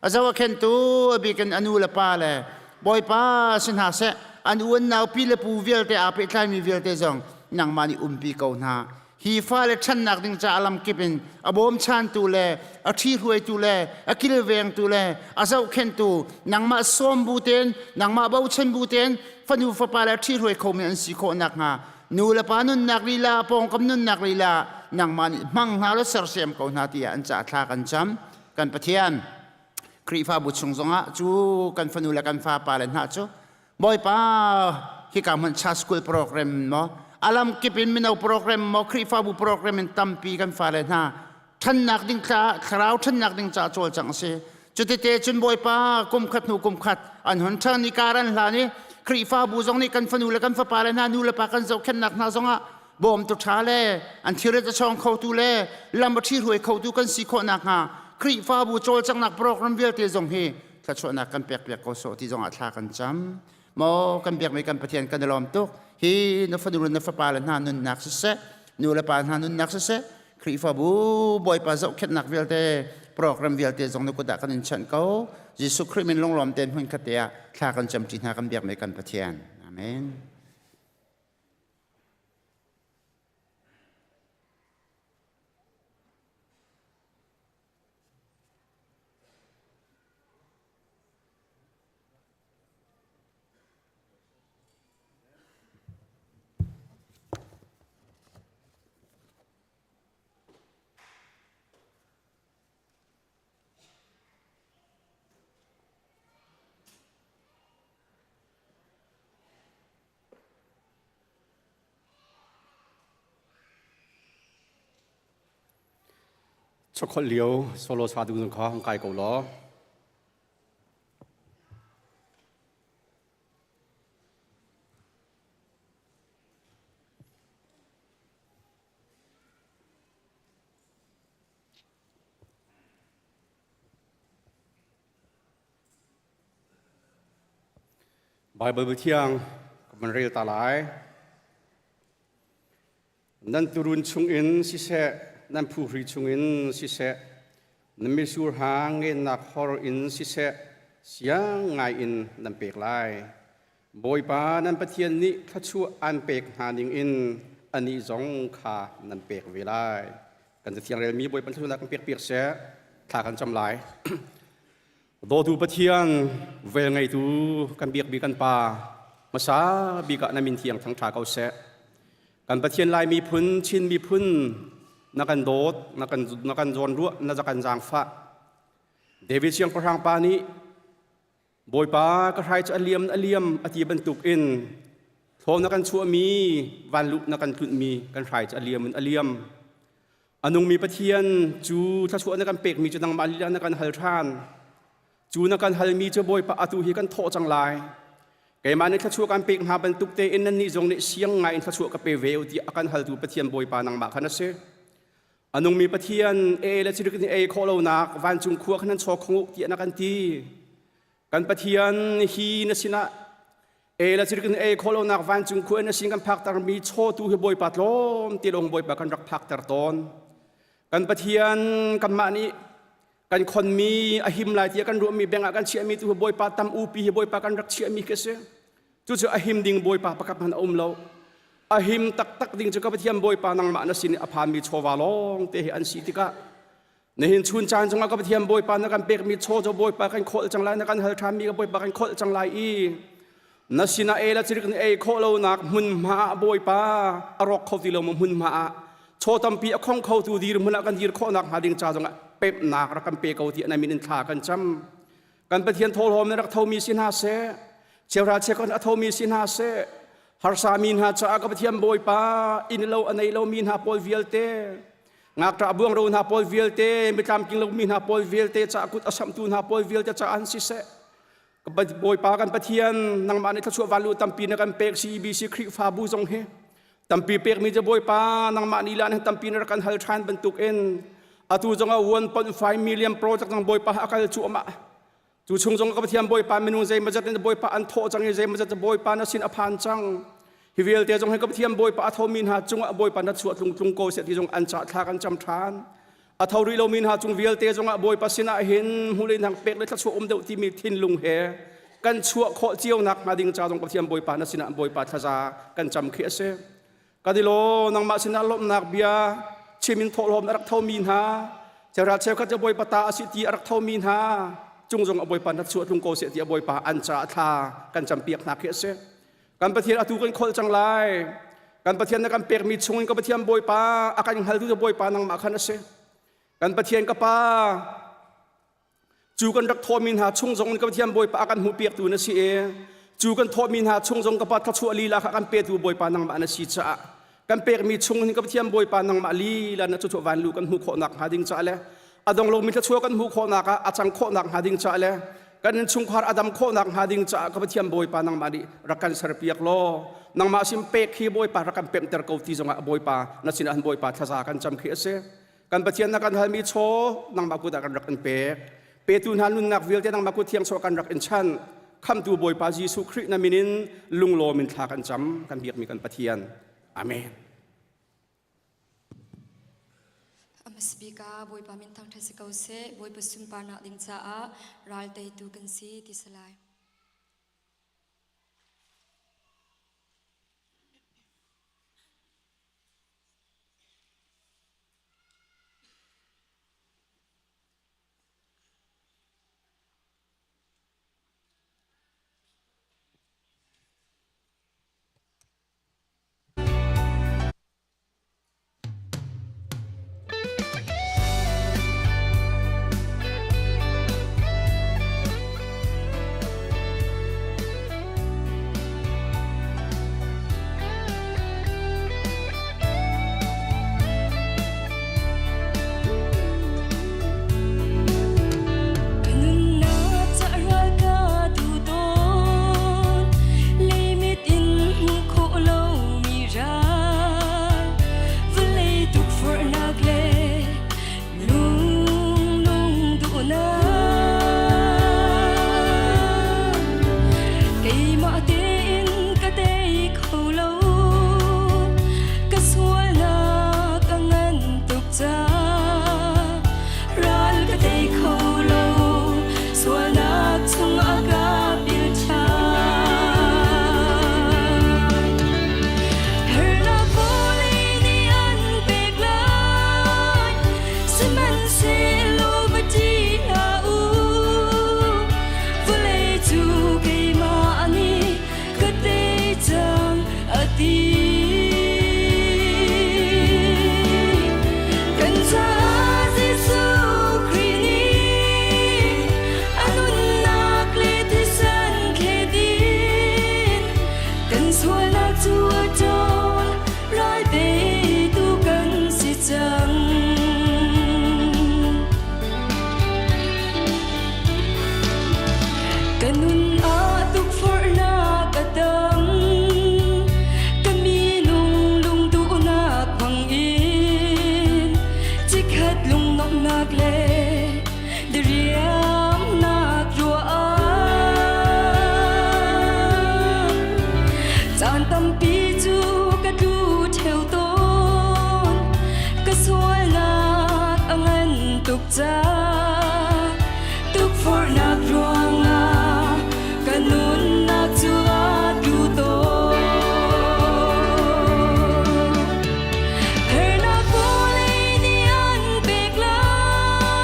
A zoh a khentu a bik in a nu le pa le Bawipa si hna seh an u an nau pi le pu vialte aa pehtlaimi vialte zong nangmah nih umpi ko hna. Hi fale ṭhannak ding caah lamkip in a bawmchantu le a ṭhihruaitu le a kilvengtu le a zohkhenhtu nangmah sawm bu tein nangmah bochan bu tein fanu fapa le ṭhihruai khomi an si khawh nakhnga nu le pa nunnak lila pawngkam nunnak lila nangmah nih hmang hna law sersiam ko hna tiah an caah thla kan cam. Kan Pathian Khrihfabu chung zongah cu kan fanu le kan fapa le hna cu Bawipa hika hmun cha school program maw alam kip in mino program maw Khrihfabu program in tampi kan fale hna ṭhannak ding thla thlarau ṭhannak ding ca cawlcang a si cutite cun Bawipa kum khat hnu kum khat an hun ṭhan i kar an hlan i Khrihfabu zong nih kan fanu le kan fapa le hna nu le pa kan zohkhenhnak hna zongah bawmtu ṭha le an thilrit a chawng khotu le lam a ṭhihruai khotu kan si khawh nakhnga Khrihfabu cawlcanghnak program vialte zong hi thluachuahnak kan pekpiak ko sawh ti zongah thla kan cam. Maw kan biakmi kan Pathian kan i lawm tuk. Hi na fanu le na fapa le hna nunnak siseh, nu le pa hna nunnak siseh, Khrihfabu Bawipa zohkhenhnak vialte, program vialte zong na kut ah kan in chanh ko. Jesuh Khrih min lunglawm tein hmun khat te ah thla kan camṭi hna kan biakmi kan Pathian. Amen. Chokholh lio solo sa ding zong kha hung kai ko law. Baibal thiang ka van rel ta lai. Nan turun chungin siseh, nan phuhri chungin siseh, nan mitsur hang ngennak hor in siseh, siang ngaiin nan pek lai. Bawipa nan Pathian nih thluachuah an pek hna ningin anih zong kha nan pek ve lai. Kan cathiang relmi Bawipa thluachuahnak kan pek piak seh, thla kan cam lai. Dawtu Pathian, vel ngeitu kan biakmi kan Pa, hmasa bik ah na min thiang thangṭha ko seh. Kan Pathian Lai miphun, Chin miphun, na kan dawt, na kan, na kan zawnruah, na kan zaangfah. David siangpahrang pa nih Bawipa ka hrai cu a liam a liam a ti bantuk in thlaw na kan chuahmi vanluh na kan tlunhmi kan hrai cu a liam in a liam. A nungmi Pathian cu thluachuah na kan pekmi cu nangmah lila na kan hal ṭhan. Cu na kan halmi cu Bawipa atu hi kan thawh cang lai. Keimah nih thluachuah kan pek hna bantuk tein nannih zong nih siang ngai in thluachuah ka pe ve u tiah a kan haltu Pathian Bawipa nangmah kha na si. A nungmi Pathian e le cirik nih ei khawh lonak vancung khua khan nan chaw khong u tiah na kan ti. Kan Pathian hi na sinah e la cirik in ei khawh lonak vancung khua na sin kan phaktermi chawtu hi Bawipa tlawm ti lawng Bawipa kan rak phakter tawn. Kan Pathian kanmah nih kan khonmi a him lai tiah kan ruahmi beng ah kan chiahmi tu hi Bawipa tam upi hi Bawipa kan rak chiahmi khi a si. Cucu a him ding Bawipa pakhat hmanh a um lo. A him taktak ding cu ka Pathian Bawipa nangmah na sin i a phanmi chawva lawng te hi an si tikah. Nihin chun caan cungah ka Pathian Bawipa na kan pekmi chaw cu Bawipa kan kholh cang lai na kan hal ṭhanmi ka Bawipa kan kholh cang lai i na sinah ei la cirik ni ei khawh lonak hmunhma ah Bawipa a rawk kho ti lo mu hmunhma ah chaw tampi a khong khotu dirhmun ah kan dir khawh nakhnga ding ca zongah pemhnak rak kan pe ko ti na min in thla kan cam. Kan Pathian thawhlawm in rak thomi si hna seh, cheuhra cheukhat a thomi si hna seh, harsa mi hna caah ka Pathian Bawipa inn lo a nei lomi hna pawl vialte, ngakṭah buangro hna pawl vialte, mitlamtling lomi hna pawl vialte caah kut a samhtu hna pawl vialte caah an siseh. Bawipa kan Pathian nangmah nih thluachuah vanlu tampi na kan pek CEBC Khrihfabu zong hi Tampi pekmi cu Bawipa nangmah nih lan tampi na rak kan hal ṭhan bantukin atu zongah 1.5 million project zong Bawipa a kal cuahmah. Cu chung zong ka Pathian Bawipa minung zeimawzat in Bawipa an thawh cang i zeimawzat Bawipa na sin a phan cang. Hi vialte zong hi ka Pathian Bawipa a thomi hna cungah Bawipa na chuah tlungtlung ko seh ti zong an cah thla kan cam ṭhan. A tho rih lomi hna cung vialte zongah Bawipa sinah hin hmulei nang pek le thluachuah um deuh timi thinlung he kan chuah khawh cio nak hnga ding ca zong Pathian Bawipa na sinah Bawipa thlaza kan cam khi a si. Kan i law nangmah sinah lawmhnak bia chim in thawhlawm na rak thomi hna cheukhat cheukhat cu Bawipa ta a si ti a rak thomi hna cung zong a Bawipa na chuah tlung ko seh ti a Bawipa an ca thla kan campiak hna khi a si. Kan Pathian atu kan kholh cang lai. Kan Pathian na kan pekmi chungin ka Pathian Bawipa a kan hngaltu cu Bawipa nangmah khan a si. Kan Pathian ka Pa cu kan rak thawhmi hna chung zong ka Pathian Bawipa a kan hmuhpiaktu na si i cu kan thawhmi hna chung zong ka Pa thluachuah lila kha kan petu Bawipa nangmah na si caah kan pekmi chung hin ka Pathian Bawipa nangmah lila na cucu vanlu kan hmuh khawhnak hnga ding caah le a dong lomi thluachuah kan hmuh khawhnak ah a cang khawhnak hnga ding caah le kan innchungkhar a dam khawhnak hnga ding caah ka Pathian Bawipa nangmah nih rak kan serpiak law nangmah sin pek hi Bawipa rak kan pemhter ko ti zongah Bawipa na sinah Bawipa thlaza kan cam khi a si kan Pathian na kan halmi chaw nangmah kut ah kan rak in pek petu hna nunnak vialte nangmah kut thiang chaw kan rak in chan khamtu Bawipa Jesuh Khrih na min in lunglawm in thla kan cam kan biakmi kan Pathian Amen. Hmasabik ah Bawipa min thangṭhat si ko seh. Bawipa sunparnak ding caah ral teitu kan si ti si lai. Ka nunnak ca ral ka tu tawn Leimit in hmuh khawh lomi ral Vawlei tukforhnak le lung lung duhnak Keimah tein ka tei kho lo Ka sualnak a ngan tuk caah Ral ka tei kho lo sualnak chungah ka pil ṭhan. Hernak vawlei nih an pek lai, sihmanhsehlaw va ṭih hlah u. Vawlei cu keimah nih ka tei cang a ti. Kan caah Jesuh Khrih nih a nunnak le thisen thlet in kan sualnak cu a ṭawl ral teitu kan si cang. Ka nun ah tukforhnak a tam, ka minung lungduhnak bangin chikkhat lungnuamhnak le diriamnak ruah ah caan tampi cu ka tlu ṭheo tawn, ka sualnak a ngan tuk caah tukforhnak ruangah ka nunnak cu a tlu tawn. Hernak vawlei nih an pek lai.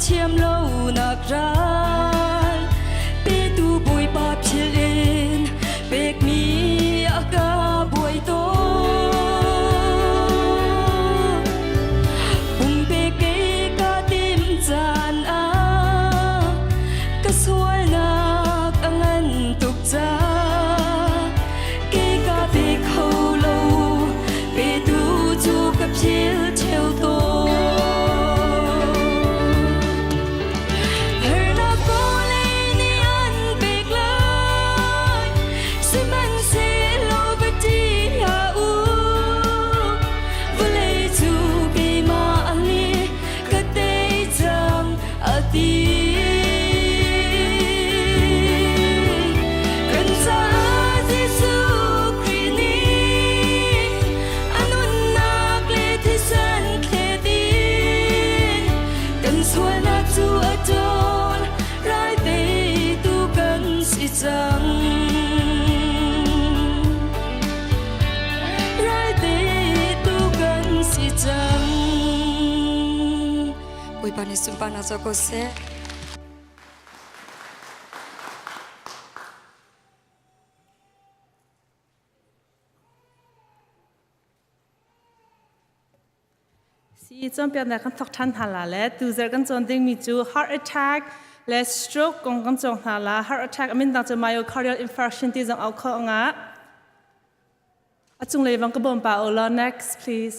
thiam lo nak ral petu Bawipa philh in pekmi a ka buai tawn. Pumpek kei ka tim caan ah ka sualnak a ngan tuk ca kei ka pe kho lo petu cu ka phil ṭheo tawn. Harnak vawlei nih an pek lai, sihmanhsehlaw va ṭih hlah u. Vawlei cu keimah nih ka tei cang, a ti. Kan caah Jesuh Khrih nih a nunnak le thisen thlet in kan sualnak cu a ṭawl, rai teitu kan si cang. Rai teitu kan si cang. Bawipa nih sunparnak co ko seh. Si cawnpiaknak kan thawk ṭhan hna la le tuzarh kan cawn dingmi cu heart attack le stroke kong kan cawng hna la. Heart attack a min dang cu myocardial infarction ti zong au kho nga. A cunglei bang ka bawm pa u law next please.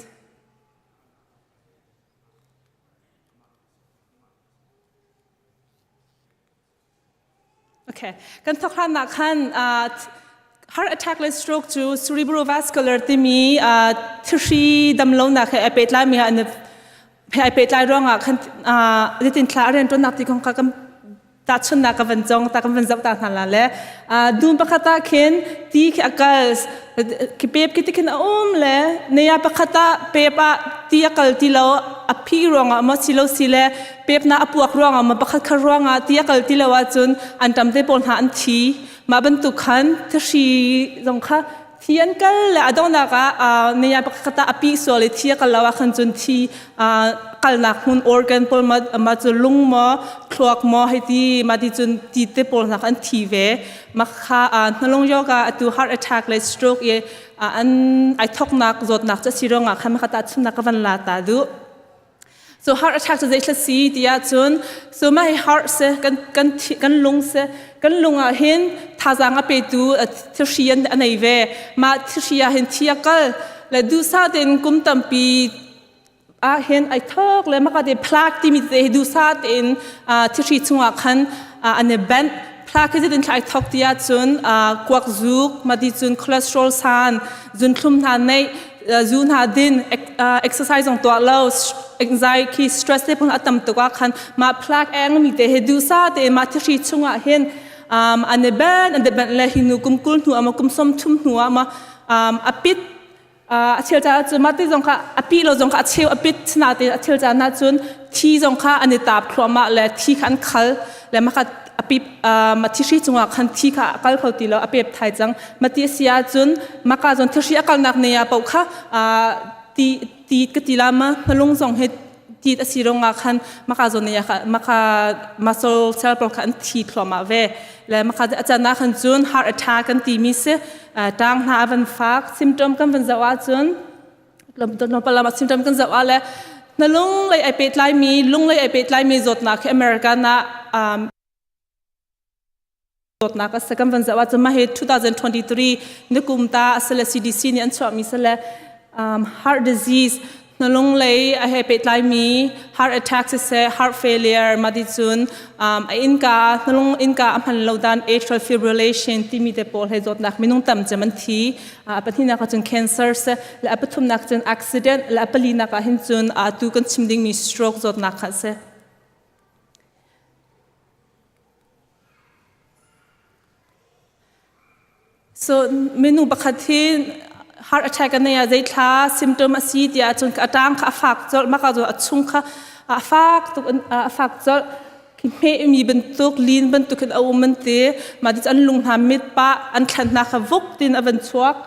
Okay. Kan thawk hlan ah khan heart attack le stroke cu cerebrovascular timi thihri damlonak he ai pehtlaimi an he ai pehtlai ruangah khan zeitin thla a rianṭuannak ti kong kha kan tahchunnak ka van cong ta kan van zoh ta hna la le dum pakhat ah khin ti khi a kal khi pep khi ti khin a um le neya pakhat ah pep ah ti a kal ti lo a phi ruangah maw si lo si le pep na a puak ruangah maw pakhat khat ruangah ti a kal ti lo ahcun an ṭam te pawl hna an thi mah bantuk khan thihri zong kha thi an kal le a donghnak ah neya pakhat ah a pi sual i thi a kal lo ah khan cun thi kalnak hmun organ pawl ma ma cu lung maw thluak maw hei ti ma ti cun ti te pawl hna an thi ve ma kha hnalung yoga atu heart attack le stroke i an ai thoknak zawtnak cu si ruangah khan ma kha ta chunnak ka van la ta du So heart attack cu zeithla si ti ahcun so mah hi heart si kan kan kan lung si kan lung ah hin thazaang a petu thihri an a nei ve mah thihri ah hin thi a kal le duhsah tein kum tampi ah hin ai thok le maka te plaque timi te hi duhsah tein thihri chungah khan an i bent plaque hi zeitin thla ai thok ti ahcun kuak zuk mati cun cholesterol san zunthlum hna neih zu hna din exercise zong tuah lo anxiety stress te phun a tam tuk ah khan mah plaque eng mi te he dusa te mah thihri chungah hin an i ben an ben le hi nu kum kul hnu ama kum som thum hnu ama a pit a chel ca cu mah te zong kha a pi lo zong kha a cheu a pit na te a chel ca na cun thi zong kha an i tap thluahmah le thi kha an khal le mah kha a pip ma thihri cungah khan thi kha a kal kho ti lo a pep thai cang ma ti a si ahcun maka zon thihri a kalnak ne ah paoh kha ti ti ka ti la ma hnalung zong he ti a si rongah khan maka zon ne kha maka muscle cell pawl kha an thi thluahmah ve le maka a can ah khan cun heart attack kan ti mi si tang hna a van fak symptom kan van zoh ahcun tlawmpal ah symptom kan zoh ah le na lung lei ai pehtlai mi lung lei ai pehtlai mi zawtnak khi American ah zawtnak a si kan van zoh ah cun mah hi 2023 nikum ta asile CDC nih an chuahmi sile heart disease na lung lei a he pehtlai mi heart attack siseh heart failure mah ti cun a innka na lung innka a hman lo dan atrial fibrillation timi te pawl he zawtnak minung tam cem an thi a pahnihnak ah cun cancer se le a pathumnak cun accident le a palinak ah hin cun atu kan chim dingmi stroke zawtnak kha a si. So minung pakhat hi heart attack a nei ah zeithla symptom a si tiah cun a tang kha a fak colh maka cu a chung kha a fak tuk a fak colh hmehmi bantuk lin bantuk in a um an ti mah ti an lung hna mit pah an thlan hna kha vuk tin a van chuak.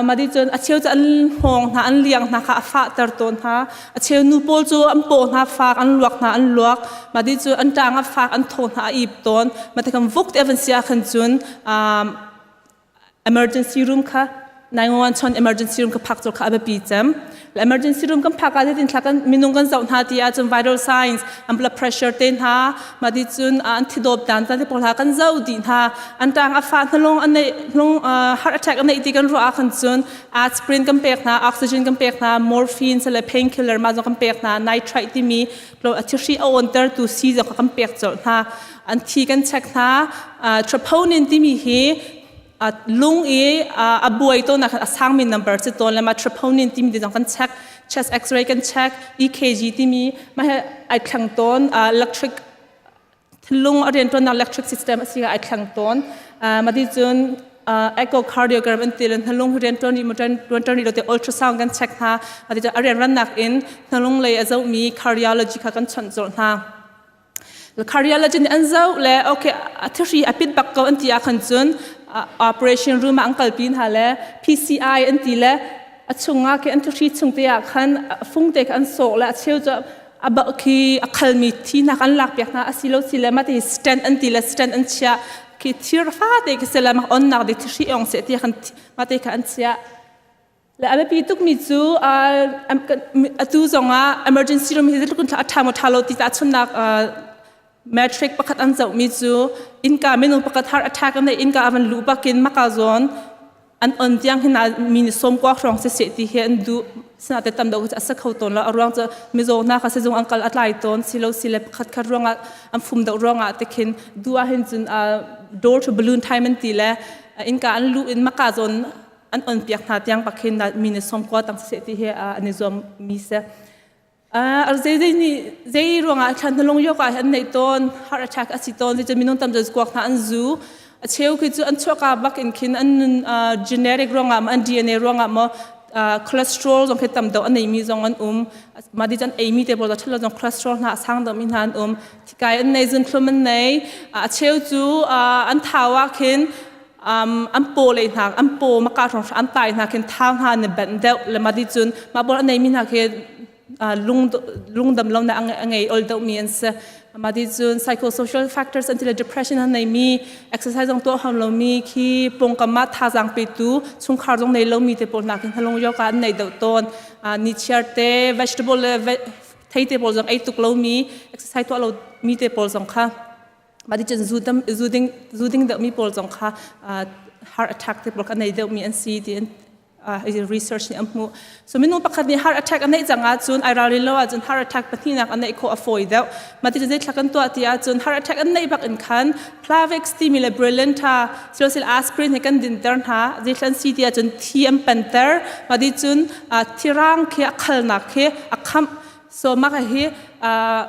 Mah ti cun a cheu cu an hngawng hna an liang hna kha a fahter tawn hna. A cheu nu pawl cu an paw hna fak an luak hna an luak. Mah ti cu an ṭang a fak an thaw hna a ip tawn. Mah ti kan vuk te a van si ahkhan cun emergency room kha 911 chon emergency room ka phak cawk kha a biapi cem. Emergency room kan phak ah zeitin thla kan minung kan zoh hna ti ahcun vital signs an blood pressure te hna mah ti cun an thidawp dan te pawl hna kan zoh dih hna an tang a fah hnalong an neih hnung heart attack an neih ti kan ruah ah khan cun aspirin kan pek hna oxygen kan pek hna morphine sale painkiller ma zong kan pek hna nitrite timi a thihri a awnter tu si zong kan pek colh hna an thi kan check hna troponin timi hi lung i a buai to nak a sangmi number si tawn le ma troponin timi ti zong kan check chest x-ray kan check EKG timi ma he ai thlang tawn electric thinlung a riantuannak electric system a si ai thlang tawn ma ti cun echocardiogram an ti le hnalung riantuan ri riantuan ri lo te ultrasound kan check hna ma ti cun a rianrannak in hnalung lei a zohmi cardiology kha kan chawnh colh hna Cardiology nih an zoh le okay a thihri a pit bak ko an ti ah khan cun operation room ah an kalpi hna le PCI an ti le a chungah khi an thihri chung te ah khan fung te kha an sawh le a cheu cu a ba khi a khalmi thi hna an lak piak hna a si lo si le mah ti stent an ti le stent an chiah khi thir fate khi se le mah on nak ding thihri ong se ti khan mah te kha an chiah Le a biapi tukmi cu atu zongah emergency room hi zeitluk in a ṭha maw ṭha lo ti tahchunhnak metric pakhat an zohmi cu innka minung pakhat heart attack an neih innka a van luh bakin maka zawn an on tiang hin mi nih sawm kua hrawng siseh ti hi an duh sinate tam deuh a sa kho tawn lo a ruang cu mizaw hna kha sizung an kal a tlai tawn silo sile pakhat khat ruangah an fum deuh ruangah te khin duh ah hin cun door to balloon time an ti le innka an luh in maka zawn an on piak hna tiang bak hin mi nih sawmkua tang siseh ti hi an i zuam mi si. Zei zei nih zei ruangah thlan hnalung yok ah an neih tawn heart attack a si tawn zei minung tam kuak hna an zu a cheu khi cu an chuahka bak in khin an nun genetic ruangah an DNA ruangah maw cholesterol zong khi tam deuh a neimi zong an um mah di cun eimi te pawl ṭhalo zong cholesterol hna a sang deuhmi hna an um thikai an nei zunthlum an nei a cheu cu an thau ah khin an paw lei hna an paw maka hrawng an tai hna khin thau hna an i banh deuh le mah ti cun mah pawl a neimi hna khi lung lungdam lo na a ngei ol deuh mi an si mah ti cun psychosocial factors an ti le depression an neimi exercise zong tuah ham lomi khi pawngkam ah thazaang petu chungkhar zong nei lomi te pawl hna khin halung yoga an nei deuh tawn ni chiar te vegetable le thei te pawl zong ei tuk lomi exercise tuah lo mi te pawl zong kha Mah ti cun zu dam zu ding zu ding deuhmi pawl zong kha heart attack te pawl kha nei deuhmi an si ti an research nih an hmuh. So minung pakhat nih heart attack a neih cang ahcun ai ralrin lo ahcun heart attack pahnihnak a neih khawh a fawi deuh. Mah ti cun zeithla kan tuah ti ahcun heart attack an neih bak in khan Plavix timi le Brilinta silosil aspirin he kan dinter hna. Zeithla an si ti ahcun thi an panter. Mah ti cun thirang khi a khalnak khi a khamh. So mah hi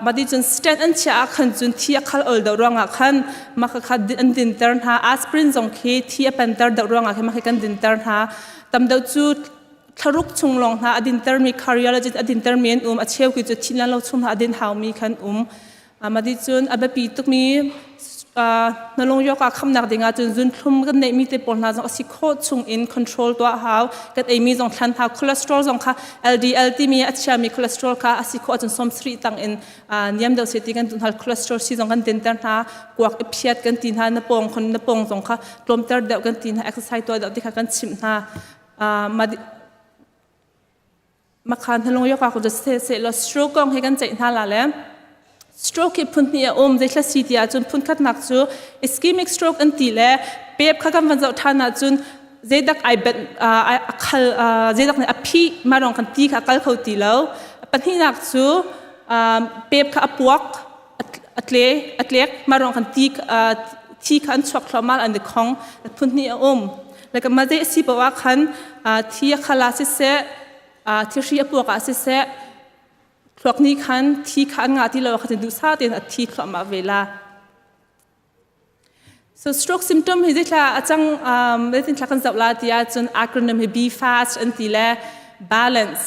mah ti cun stent an chiah ah khan cun thi a khal ol deuh ruangah khan mah kha an dinter hna aspirin zong khi thi a panter deuh ruangah khin mah khi kan dinter hna tam deuh cu thlaruk chung lawng hna a dintermi cardiologist a dintermi an um a cheu khi cu thi lan lo chung hna a din haumi khan um mah ti cun a biapi tukmi na lung ah khamnak ding ah cun zunthlum kan neihmi te pawl hna zong a si khawh chung in control tuah hau kan eimi zong thlan hau cholesterol zong kha LDL timi a chiami cholesterol kha a si khawh ahcun som sarih tang in niam deuh se ti kan hal cholesterol si zong kan dinter hna kuak i phiat kan ti hna na pong khon na pong zong kha tlawmter deuh kan ti hna exercise tuah deuh ti kha kan chimh hna Makhan hnalung yok ah ku se se lo stroke kong he kan ceih hna la le stroke hi phun hnih a um zeithla si ti ahcun phun khatnak cu ischemic stroke an ti le pep kha kan van zoh ṭhan ahcun zeidak ai bet a khal zeidak nih a phih ma rong kan ti kha a kal kho ti lo pahnihnak cu pep kha a puak a tle a tlek ma rong kan ti thi kha an chuak thluahmah an i khong phun hnih a um like ma zei si paoh ah khan thi a khala siseh thihri a puak ah siseh thluak nih khan thi kha an ngah ti lo kha duhsah tein a thi thluahmah ve la So stroke symptom hi zeithla a cang zeitin thla kan zoh la ti ahcun acronym hi B fast an ti le balance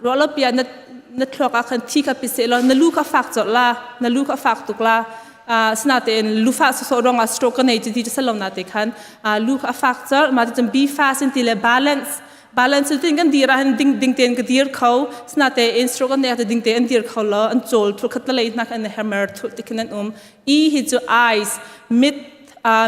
ruahlo pia na na thluak ah khan thi kha pi seh law na lu kha fak colh la na lu kha fak tuk la. Sinatein lufa sawsawh ruangah stroke ka nei ti ti salo na te khan lu kha a fak colh. Ma ti cun be fast in ti le balance balance tin kan dir ah hin ding ding tein ka dir kho. Sinatein stroke an nei ding tein an dir kho lo an chawl thul khat lei hna an hammer thul ti khin an um. E hi cu eyes mit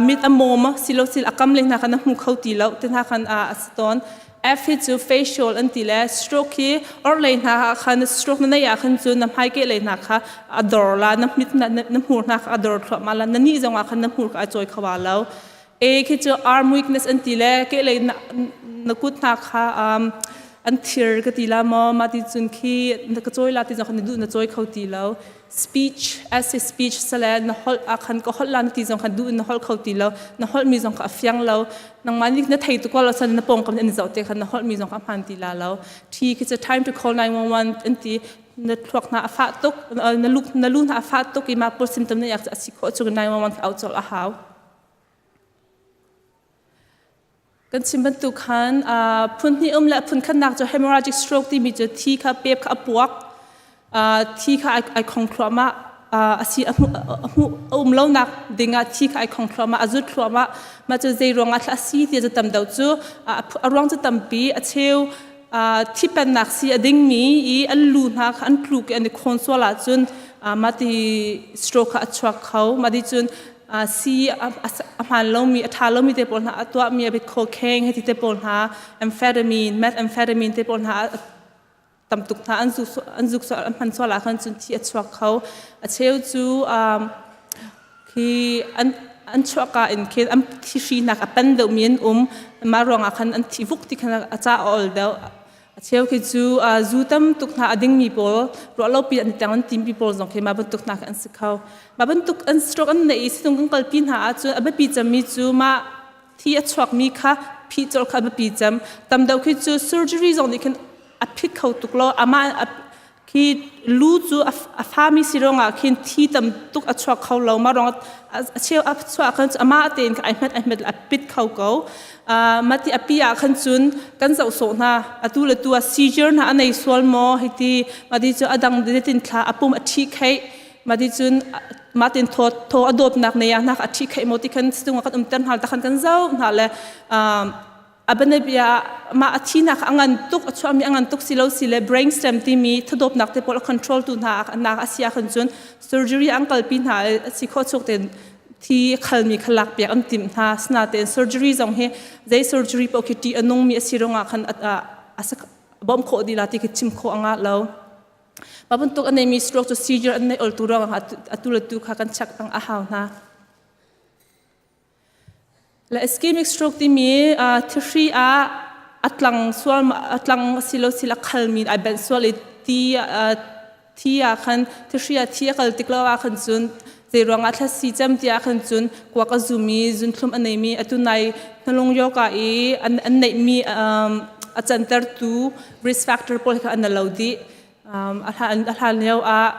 mit a mawm silo sil a kam le hna khan a hmu kho ti lo te hna khan a si tawn. F hi cu facial an ti le stroke hi orhlei hna ah khan stroke na nei ah khan cu na hmai ke lei hna kha a dor la na mit na na hmur hna kha a dor thluahmah la na nih zong ah khan na hmur kha a cawi kho lo. A khi cu arm weakness an ti le ke lei na, na kut hna kha um, an thir ka ti la maw ma ti cun khi na ka cawi la ti zong khan na duh na cawi kho ti lo. Speech as a speech sale na holh ah khan ka holh la na ti zong khan duh in na holh kho ti lo na holh mi zong kha a fiang lo nangmah nih na thei tu ko lo san na pawng kam in zoh te khan na holh mi zong kha hman ti la lo. T khi cu time to call 911 an ti na thluak hna a fah tuk na lu na lu hna a fah tuk i ma pawl symptom na yak a si khawh cu 911 kha au col a hau. Kan chim bantuk khan phun hnih um le phun khatnak cu hemorrhagic stroke timi cu thi kha pep kha a puak thi kha ai khong thluahmah a si a hmuh a um lonak dingah thi kha ai khong thluahmah a zut thluahmah mah cu zei ruangah thla a si ti cu tam deuh cu a ruang cu tampi a cheu thi pennak si a dingmi i an lu hna kha an tluk i an i khawn sual ahcun mah ti stroke kha a chuak kho mah ti cun si a hmaan lomi a ṭha lomi te pawl hna a tuahmi a bit cocaine hei ti te pawl hna amphetamine methamphetamine te pawl hna tam tuk hna an zuk an zuk an hman sual ah khan cun thi a chuak kho a cheu cu khi an an chuahka in khin an thi hrinak a pan deuhmi an um mah ruangah khan an thi vuk ti khan a ca a ol deuh. A cheu khi cu zu tam tuk hna a dingmi pawl ruahlopi an teng an timpi pawl zong khi mah bantuk hna khi an si kho. Mah bantuk an stroke an neih i situng kan kalpi hna ahcun a biapi cemmi cu mah thi a chuakmi kha phih colh kha a biapi cem. Tam deuh khi cu surgery zong nih khin a phit kho tuk lo. Amah khi lu cu a fami si ruangah khin thi tam tuk a chuak kho lo ma ruang a cheu a chuah khan amah tein ai hmet ai hmet a pit kho ko mati a pi ah khan cun kan zoh sawh hna atu le tu a seizure hna a nei sual maw hiti mati cu adang tin thla a pum a thi kheih mati cun matin thaw thaw a dawtnak nei ah nak a thi kheih maw ti khan situng kan umter hna ta khan kan zoh hna le a banabia mah a thinak a ngan tuk a chuahmi a ngan tuk si lo si le brainstem timi thadawpnak te pawl a control tu hna nak a si ahkhan cun surgery an kalpi hna a si khawh chuk ten thi khalmi kha lak piak an timh hna sinatein surgery zong hi zei surgery paoh khi ṭih a nungmi a si ruangah khan a bawmh khawh dih la ti khi chim khawh a ngah lo. Mah bantuk a neimi stroke cu seizure an neih ol tu ruangah atu le tu kha kan check peng a hau hna. Le ischemic stroke timi thihri ah a tlang sual a tlang silo sil a khalmi ai benh sual i ti thi ah khan thihri ah thi a kal tik lo ah khan cun zei ruangah thlasi cem ti ah khan cun kuak a zumi zunthlum a neimi atu nai hnalung yoga i an an neihmi a cantertu risk factor pawl kha an lo dih. A hlan lio ah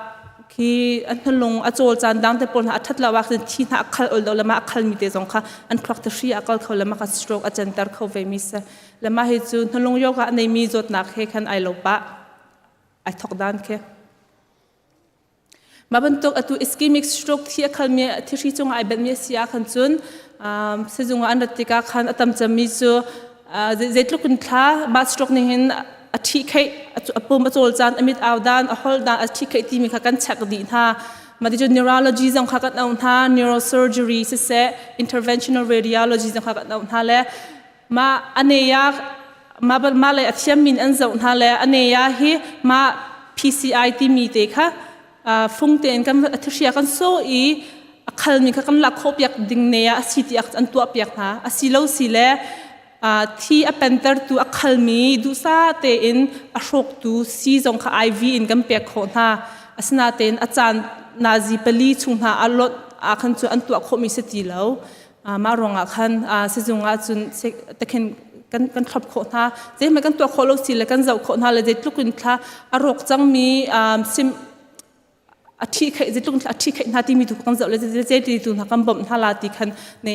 khi an hnulung a cawl caan dang te pawl hna a that lo ah khin thi hna a khal ol lo le mah a khalmi te zong kha an thluak te hri a kal kho le mah kha stroke a canter kho ve mi si le mah hi cu hnulung yoga a neimi zawtnak he khan ai lo pah ai thok dan khi. Mah bantuk atu ischemic stroke thi a khalmi thihri cungah ai benhmi a si ah khan cun sizung ah an rat tikah khan a tam cemmi cu zeitluk in thla mah stroke ning hin a ṭhih kheih a pum a cawl caan a mit au dan a hol dan a ṭhih kheih timi kha kan check dih hna. Mah ti cun neurology zong kha kan auh hna neurosurgery siseh interventional radiology zong kha kan auh hna le mah aneya mah mah le a thiammi an zoh hna le aneya hi mah PCI timi te kha fung tein kan thihria kan so i a khalmi kha kan lak khawh piak ding ne ah a si ti an tuah piak hna a si lo si le thi a pentertu a khalmi duhsa tein a hrawktu si zong kha IV in kan pek khawh hna asinatein a caan nazi pali chung hna a lot ah khan cu an tuah khawhmi si ti lo. Mah ruangah khan sizung ah cun takhin kan kan thlop khawh hna zeihmanh kan tuah khawh lo si le kan zoh khawh hna le zeitluk in thla a rawk cangmi sim a thi kheih zeitluk in thla a thi kheih hna timi tu kan zoh le zei ti tu hna kan bawmh hna la ti khan ne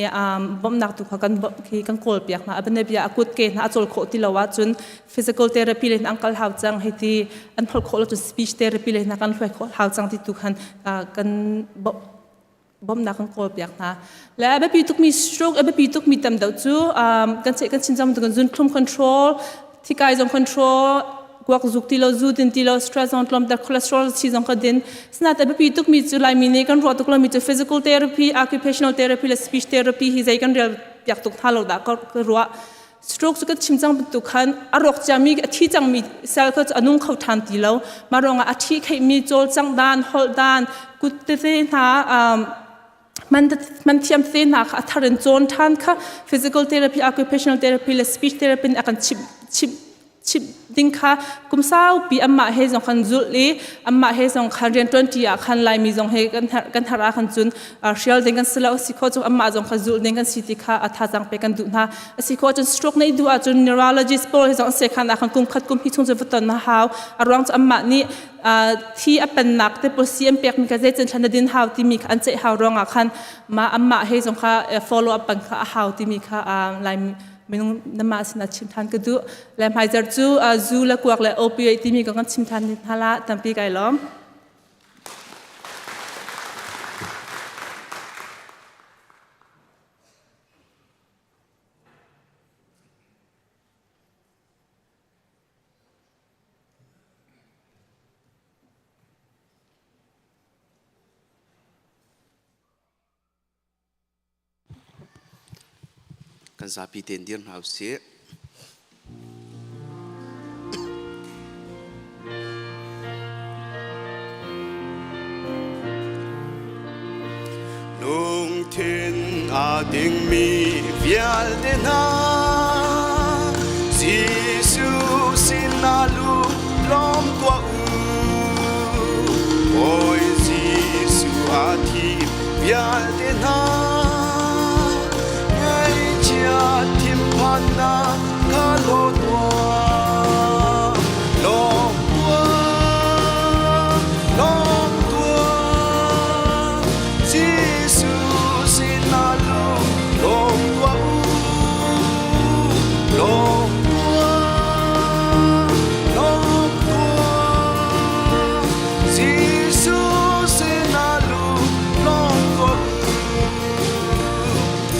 bawmhnak tu kha kan khi kan kawl piak hna a bia a kut ke hna a cawl khawh ti lo ahcun physical therapy le an kal hau cang hei ti an holh khawh lo cun speech therapy le hna kan hluai khawh hau cang ti tu khan kan bawmh. bawmhnak kan kawl piak hna. Le a biapi tukmi stroke a biapi tukmi tam deuh cu kan kan chin cang kan zunthlum control, thikai zong control, kuak zuk ti lo, zu din ti lo, stress zong tlawmter, cholesterol chi zong ka din. Sinain a biapi tukmi cu Laimi nih kan ruah tuk lomi cu physical therapy, occupational therapy le speech therapy hi zei kan rel piak tuk hna lo dah ka ruah. Stroke cu kan chim cang bantuk khan a rawk ciami a thi cangmi cell kha cu a nung kho ṭhan ti lo. Mah ruangah a thi kheihmi cawlcangh dan, holh dan, kut tete hna man man thiam tete hna kha a thar in cawn ṭhan kha physical therapy, occupational therapy le speech therapy in a kan chimh chimh chimh ding kha kum saupi anmah he zong khan zulh i anmah he zong khan rianṭuanṭi ah khan Laimi zong he kan har kan har ah khan cun hrial ding kan si lo si kho cu anmah zong kha zulh ding kan si ti kha a thazaang pe kan duh hna. A si kho cun stroke nei duh ahcun neurologist pawl he zong sekhan ah khan kum khat kum hi chung cu va ton na hau. A ruang cu anmah nih thi a pennak te pawl si an pekmi kha zeitin thlan na din hau timi kha an ceih hau ruangah khan mah anmah he zong kha follow up ban kha a hau timi kha Laimi minung namah sinah chim than ka duh. Le hmaizar cu zu le kuak le opioid timi kong kan chim than hna la tampi kai lawm. Kan zapi tein dir hna usih. Lungthin aa dingmi vialte hna Jesuh sinah lu lawm tuah u. Bawi Jesuh a thi vialte hna ngaihchia thinphannak kha hlaw tuah. Lawm tuah, lawm tuah, Jesuh sinah lung lawm tuah u. Lawm tuah, lawm tuah, Jesuh sinah lung lawm tuah u.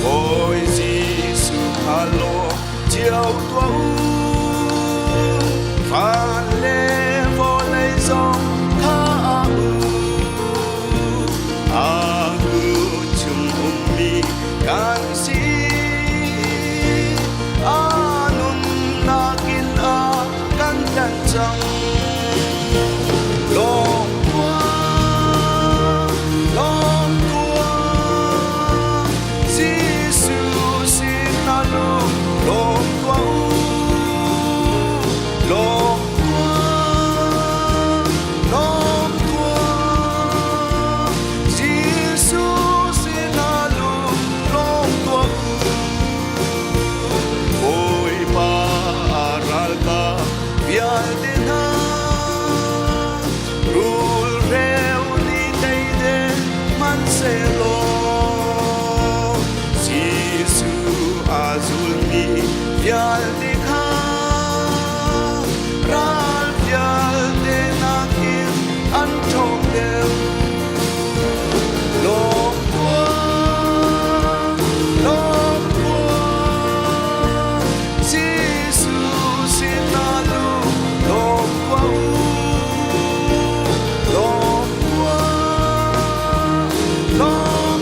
Bawi Jesuh kha lawm cio tuah u. Van le vawlei zong kha a u. A kut chung ummi kan si. A nunnak in a kan tlanh cang. Lawm tuah, lawm tuah, Jesuh sinah lung lawm tuah u. Lawm tuah, lawm tuah, Jesuh sinah lung lawm tuah u. Bawipa ralkap vialte hna, rulhreu nih tei deng hmanhsehlaw, Jesuh aa zulmi vialte kha ral vialte nakin an ṭhawng deuh. Lawm tuah, lawm tuah, Jesuh sinah lung lawm tuah u. Lawm tuah, lawm.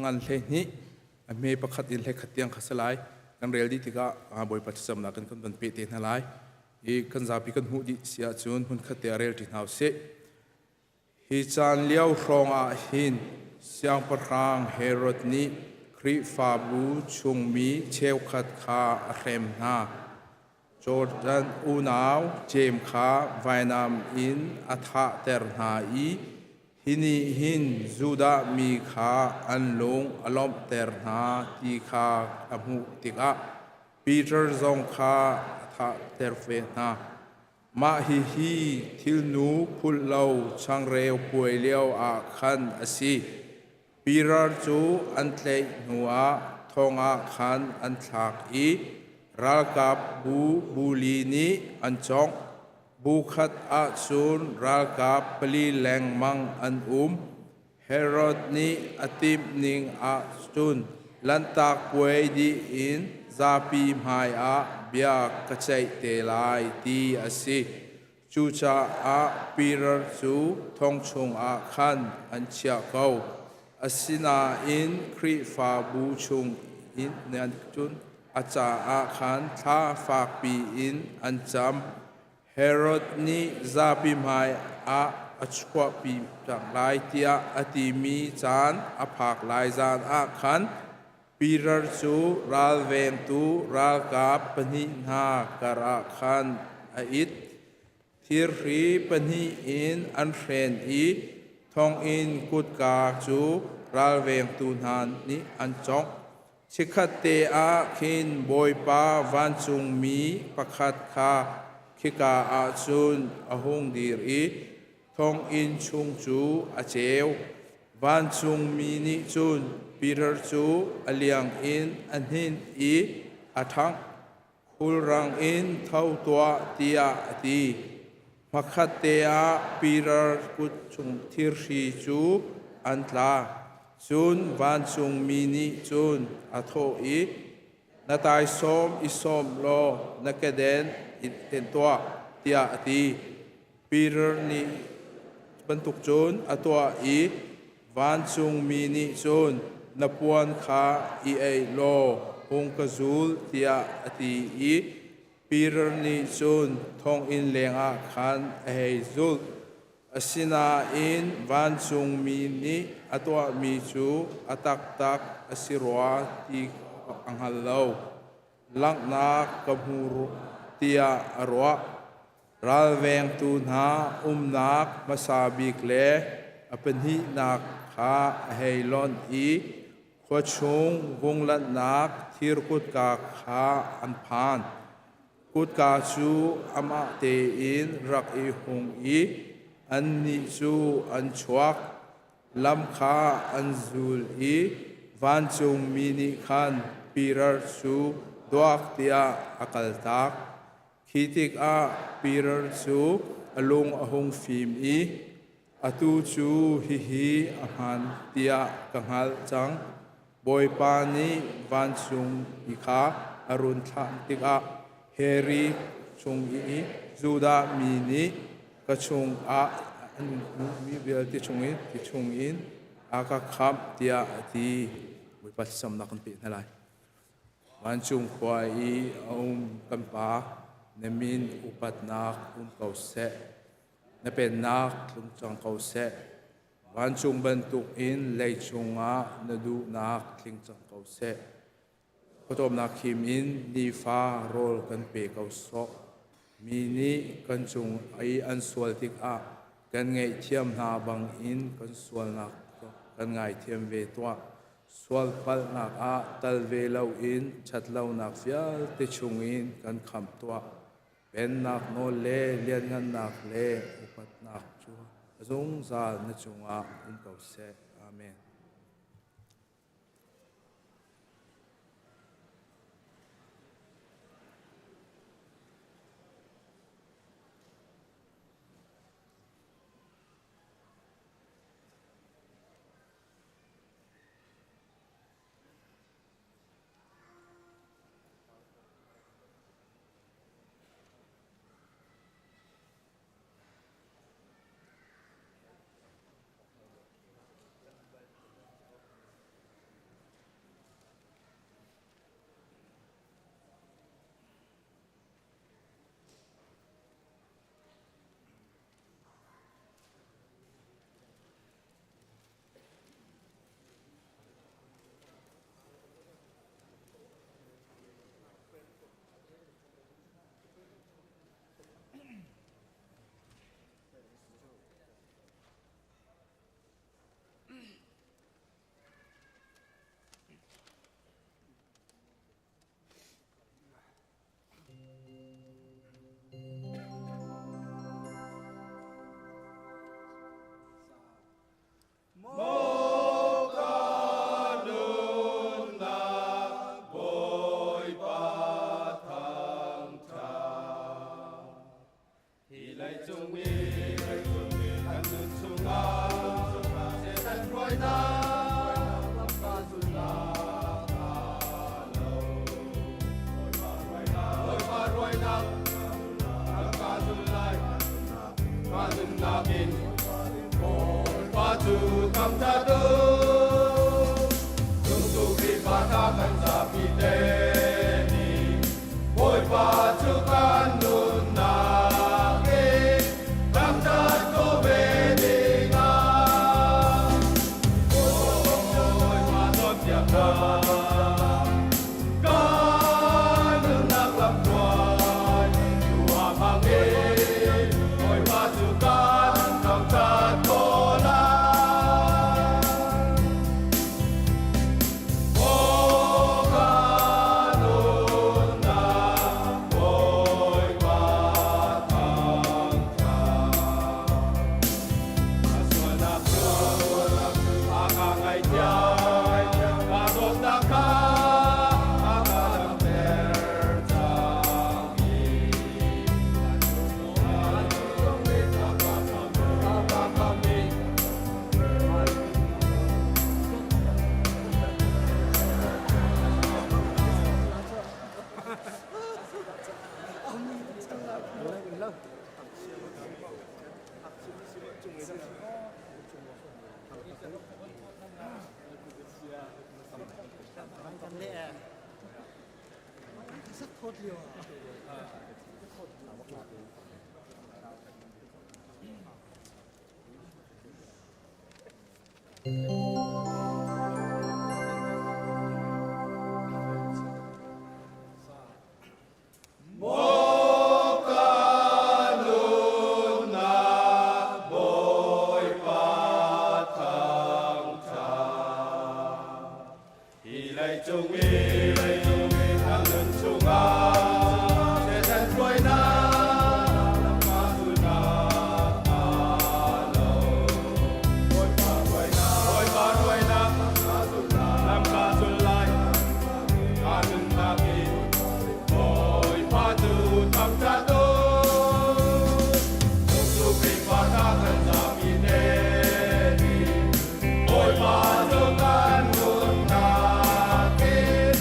ngan 12 a hme pakhat in 11 tiang kha si lai. Kan rel dih tikah Bawipa thlacamnak kan kan van pe te hna lai. I kan zapi kan hmuh dih si ahcun hmunkhat te ah rel ṭi hna usih. Hi caan lio hrawng ah hin Siangpahrang Herod nih Khrihfabu chungmi cheukhat kha a hrem hna. Jordan unau Jeim kha vainam in a thahter hna i hi nih hin Judah mi kha an lung a lawmhter hna ti kha a hmuh tikah Peter zong kha a thahter ve hna. Mah hihi thilnu phulh lo changreu puai lio ah khan a si. Peter cu an tlaih hnuah thong ah khan an thlak i ralkap bu buli nih an cawngh. Bu khat ah cun ralkap pali lengmang an um. Herod nih a timh ning ah cun Lanhtak Puai dih in zapi hmaiah bia ka ceih te lai ti a si. Cucaah Peter cu thong chungah khan an chiah ko. Asinain Khrihfabu chung in cun a caah khan thla fakpi in an cam. Herod nih zapi hmaiah a chuahpi cang lai tiah a timi caan a phak lai zan ah khan Peter cu ralvengtu ralkap pahnih hna karah khan a it. Thirhri pahnih in an hren i thonginn kutka cu ralvengtu hna nih an cawngh. Chikkhatte ah khin Bawipa vancungmi pakhat kha khika ah cun a hung dir i thonginn chung cu a ceu. Vancungmi nih cun Peter cu a liang in a hninh i a ṭhangh. Khulrang in tho tuah tiah a ti. Hmakhatte ah Peter kut chung thirhri cu an tla. Cun vancungmi nih cun a thawh i, Na taisawm i sawm law na keden i tenh tuah, tiah a ti. Peter nih bantuk cun a tuah i vancungmi nih cun na puan kha i aih law hung ka zul tiah a ti i Peter nih cun thonginn lengah khan a hei zulh. Asinain vancungmi nih a tuahmi cu a taktak a si rua ti a hngal lo. Langhnak ka hmu tiah a ruah. Ralvengtu hna umnak hmasa bik le a pahnihnak kha a hei lonh i khua chung vunglanhnak thir kutka kha an phan. Kutka cu amah tein rak i hung i annih cu an chuak. Lam kha an zul i vancungmi nih khan Peter cu duak tiah a kaltak. Khi tikah Peter cu a lung a hung fim i atu cu hihi a hmaan tiah ka hngalh cang. Bawipa nih vancung mi kha a run thlah tikah Heri chung i Judah mi nih ka chungah an hmuhmi vialte chungin ti chungin a ka khamh tiah a ti. Bawipa thlacamnak kan peh hna lai. Vancung khua i a um kan Pa, na min upatnak um ko seh. Na pennak tlung cang ko seh. Vancung bantukin leicung ah na duhnak tling cang ko seh. Khuadawmnak him in nifa rawl kan pe ko sawh. Mi nih kan cung i an sual tikah kan ngaihthiam hna bangin kan sualnak kan ngaithiam ve tuah. Sualpalhnak ah tal ve loin ṭhatlonak vialte chungin kan khamh tuah. Pennak nawl le lianngannak le upatnak cu a zungzal na cungah um ko seh. Amen. Maw ka nunnak Bawipa thangṭhat. Hi leicung i kan nun chungah Satan hruainak lamka zulnak lo. Bawipa hruainak lamka zul lai ka nunnak in Bawipa cu thangṭhat u. Zumtu Khrihfa hna kan zapi te nih Bawipa cu kan nunnak in thangṭhat ko ve ding ah. Bawipa cawnpiaknak kan nunnak lamhruai tu ah hmang in Bawipa cu kan thangṭhat ko lai. Maw ka nunnak Bawipa thangṭhat. Ka sualnak cu a ka ngaihthiam, ka dawtnak kha a ka damter cang i. Maw ka nunnak Bawipa thangṭhat. Hi leicung i kan nun chungah Satan hruainak lamka zulnak aa lo. Bawipa hruainak lamka zul lai ka nunnak in Bawipa cu thangṭhat u. Zumtu Khrihfa hna kan zapi te nih Bawipa cu kan nunnak in.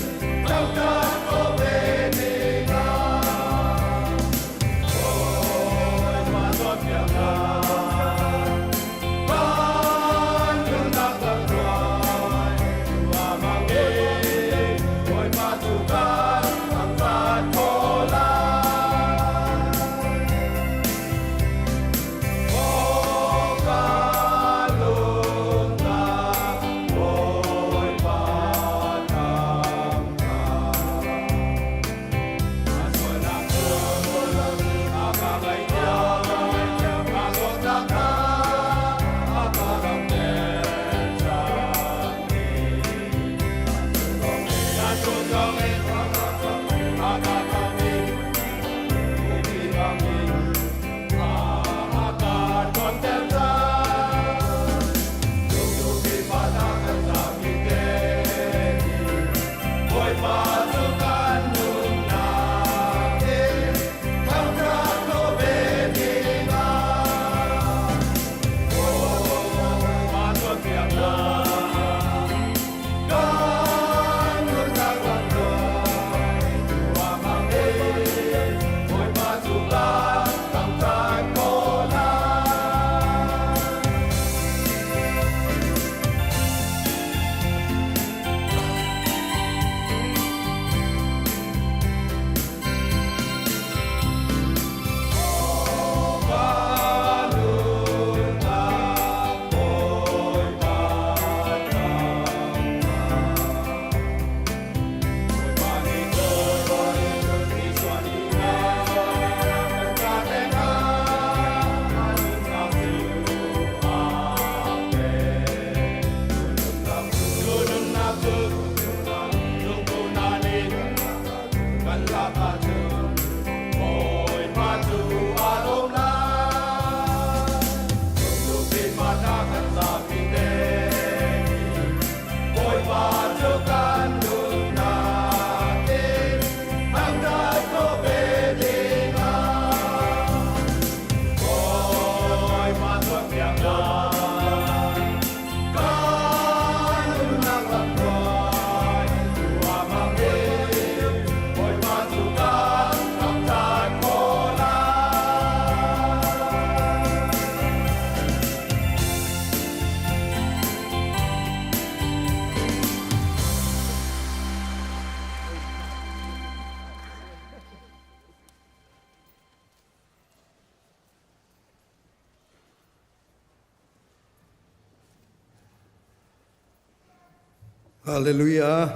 Hallelujah.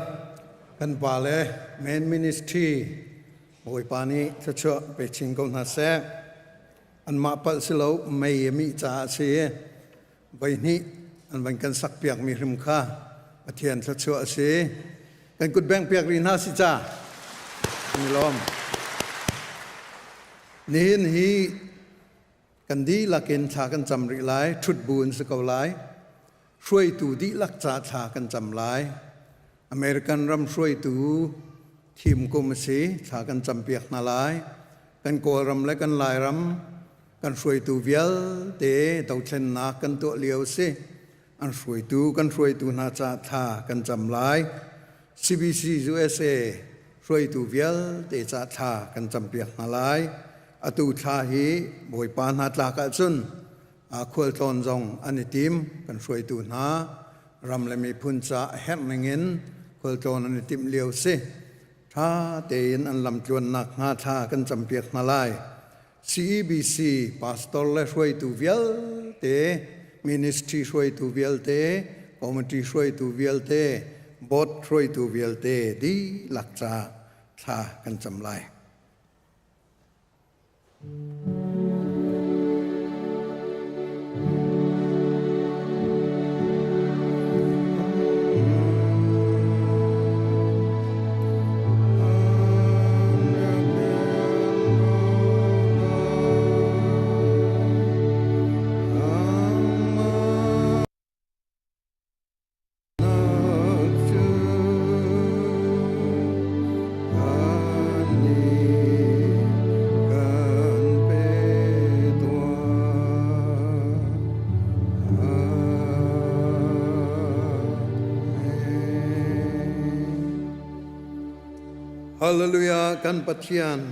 Kan pa le main ministry Bawipa nih thluachuah pe chin ko hna seh. Anmah palh si lo mei a mih caah a si. Voi hnih an van kan sak piak mi hrim kha Pathian thluachuah a si. Kan kut beng piak rih hna si ca. Kan i lawm. Nihin hi Kan dihlak in thla kan cam rih lai, ṭhut bu in si ko lai. Hruaitu dihlak ca thla kan cam lai. American ram hruaitu thim kum a si, thla kan campiak hna lai. Kan Kawlram le kan Lairam kan hruaitu vialte dothlennak kan tuah lio a si. An hruaitu kan hruaitu hna ca thla kan cam lai. CBC USA hruaitu vialte ca thla kan campiak hna lai. Atu thla hi Bawipa hna tlak ahcun khualtlawn zong an i tim. Kan hruaitu hna ram le miphun ca a herh ningin khualtlawn an i timh lio si. Ṭha tein an lamtluannak hnga thla kan campiak hna lai. CEBC pastor le hruaitu vialte, ministry hruaitu vialte, committee hruaitu vialte, board hruaitu vialte dihlak ca thla kan cam lai. Hallelujah kan Pathian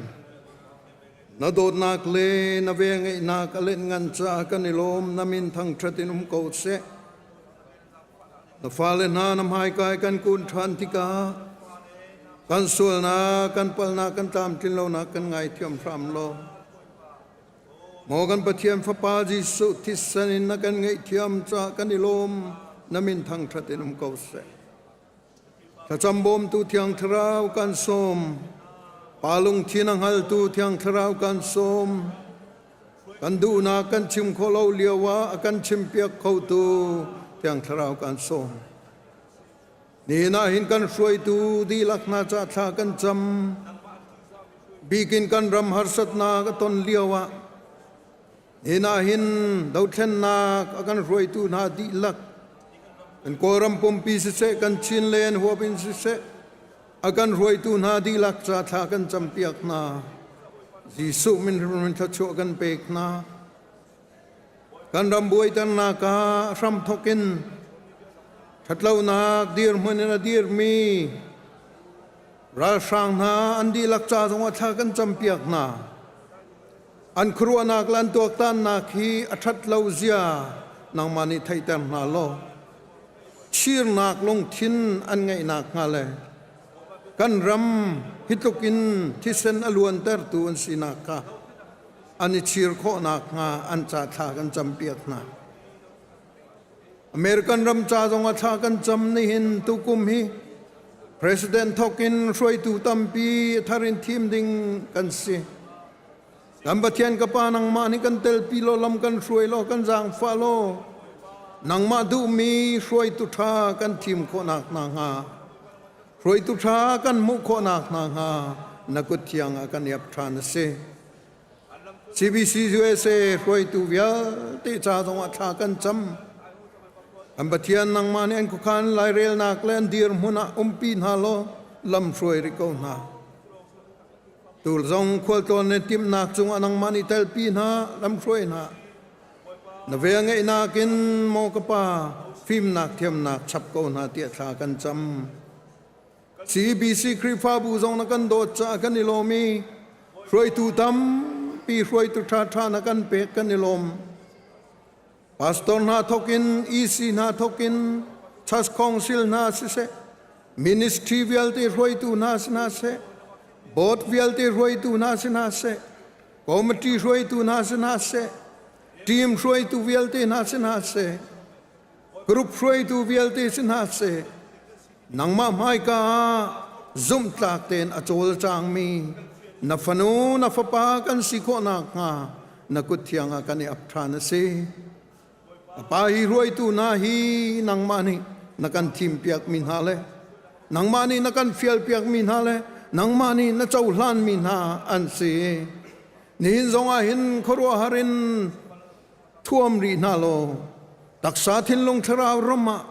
na dawtnak le na vengeihnak a let ngan ca kan i lawm na min thangṭhat in um ko seh. Na fale hna na hmaikai kan kun ṭhan tikah kan sualnak, kan palhnak, kan tlamtlin lonak kan ngaithiam hram law. Maw kan Pathian Fapa Jesuh thisen in na kan ngaihthiam caah kan i lawm, na min thangṭhat in um ko seh. Thlacam bawmtu Thiang Thlarau kan sawm. Pa lungthin a hngaltu Thiang Thlarau kan sawm. Kan duhnak kan chim khawh lo lio ah a kan chimpiak khotu Thiang Thlarau kan sawm. Nihin ah hin kan hruaitu dihlak hna ca thla kan cam. Bikin kan ram harsatnak a ton lio ah nihin ah hin dothlennak a kan hruaitu hna dihlak kan Kawlram pumpi siseh kan Chinland huap in siseh A kan hruaitu hna dihlak ca thla kan campiak hna. Jesuh min hrim thluachuah kan pek hna. Kan ram buaiternak ah hramthawk in ṭhatlonak dirhmun in a dirmi ralhrang hna an dihlak ca zongah thla kan campiak hna. An khuaruahnak le an tuaktannak hi a ṭhat lo zia nangmah nih theihter hna law chirnak lungthin an ngeih nakhnga le kan ram hi tluk in thisen a luantertu an sinak kha an i chir khawh nakhnga an ca thla kan campiak hna. American ram ca zong ah thla kan cam nihin tukum hi President thawk in hruaitu tampi thar in thim ding kan si. Kan Pathian ka Pa nangmah nih kan telpi law lam kan hruai law kan zaangfah law nangmah duhmi hruaitu ṭha kan thim khawhnak hna hnga hruaitu ṭha kan hmuh khawhnak hna hnga na kut thiang ah kan iap ṭhan a si. CBC USA hruaitu vialte ca zongah thla kan cam. Kan Pathian nangmah nih an khuakhan lairelnak le an dirhmun ah umpi hna law lam hruai rih ko hna. Tu zong khualtlawn le timhnak cungah nangmah nih telpi hna, lamhruai hna. Na vel ngeihnak in maw ka pa fimnak thiamnak chap ko hna tiah thla kan cam. CBC Khrihfabu zong na kan dawt caah kan i lawm i hruaitu tampi hruaitu ṭhaṭha na kan pek kan i lawm. Pastor hna thawkin EC hna thawkin Church Council hna siseh, ministry vialte hruaitu hna si hna seh, board vialte hruaitu hna si hna seh, committee hruaitu hna si hna seh, team hruaitu vialte hna si hna seh, group hruaitu vialte si hna seh, Nangmah hmaika ah zumhtlak tein a cawlcangmi na fanu na fapa kan si khawh nakhnga na kut thiang ah kan i ap ṭhan a si. A pa hi hruaitu hna hi nangmah nih na kan thimpiakmi hna le nangmah nih na kan fialpiakmi hna le nangmah nih na cohlanmi hna an si. Nihin zongah hin khuaruahhar in thuam rih hna law taksa thinlung thlarau ram ah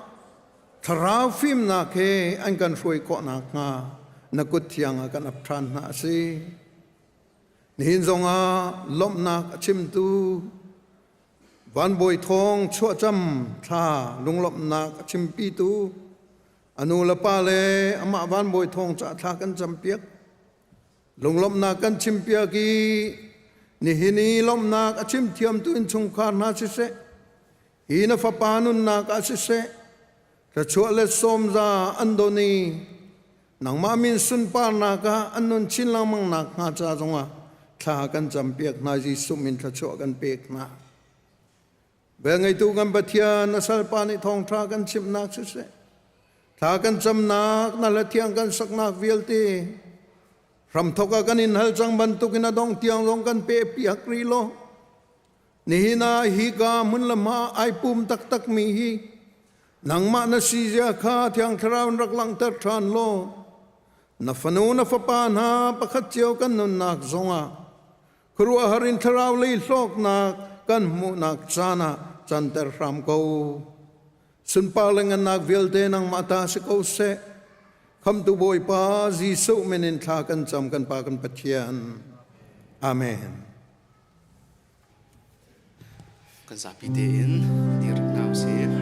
thlarau fimnak he an kan hruai khawh nakhnga na kut thiang ah kan ap ṭhan hna a si. Nihin zongah lawmhnak a chimtu Van Bawi Thawng chuahcam thla lunglawmhnak a chimpitu a nu le pa le amah Van Bawi Thawng ca thla kan campiak. Lunglawmhnak kan chimpiak i nihin i lawmhnak a chimthiamtu innchungkhar hna siseh, hi na fapa nunnak ah siseh, thluachuah le sawmza an don i nangmah min sunparnak ah an nun chin lengmang nakhnga ca zongah thla kan campiak hna Jesuh min thluachuah kan pek hna. Velngeitu kan Pathian na salpa nih thawngṭha kan chimhnak siseh, thla kan camnak na hla thiang kan saknak vialte hramthok ah kan in hal cang bantukin a dong tiang zong kan pe piak rih law nihin ah hika hmun le hma ai pum taktak mi hi nangmah na si zia kha thiang thlarau in rak langhter ṭhan law na fanu na fapa hna pakhat cio kan nunnak zongah Khuaruahhar in thlarau lei hlawknak kan hmuhnak caan ah canter hram ko. Sunpar le ngannak vialte nangmah ta si ko seh. Khamtu Bawipa Jesuh min in thla kan cam kan Pa kan Pathian. Amen. Kan zapi tein dir hna usih.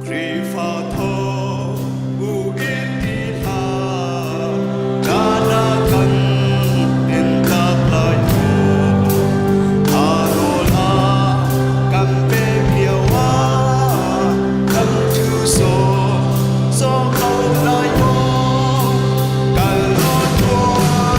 Khrihfa thaw u in ti hlah, kana kan in tlak lai thu. Aa kan pek lio ah kan thu sawh sawh ko lai maw? Kal law tuah.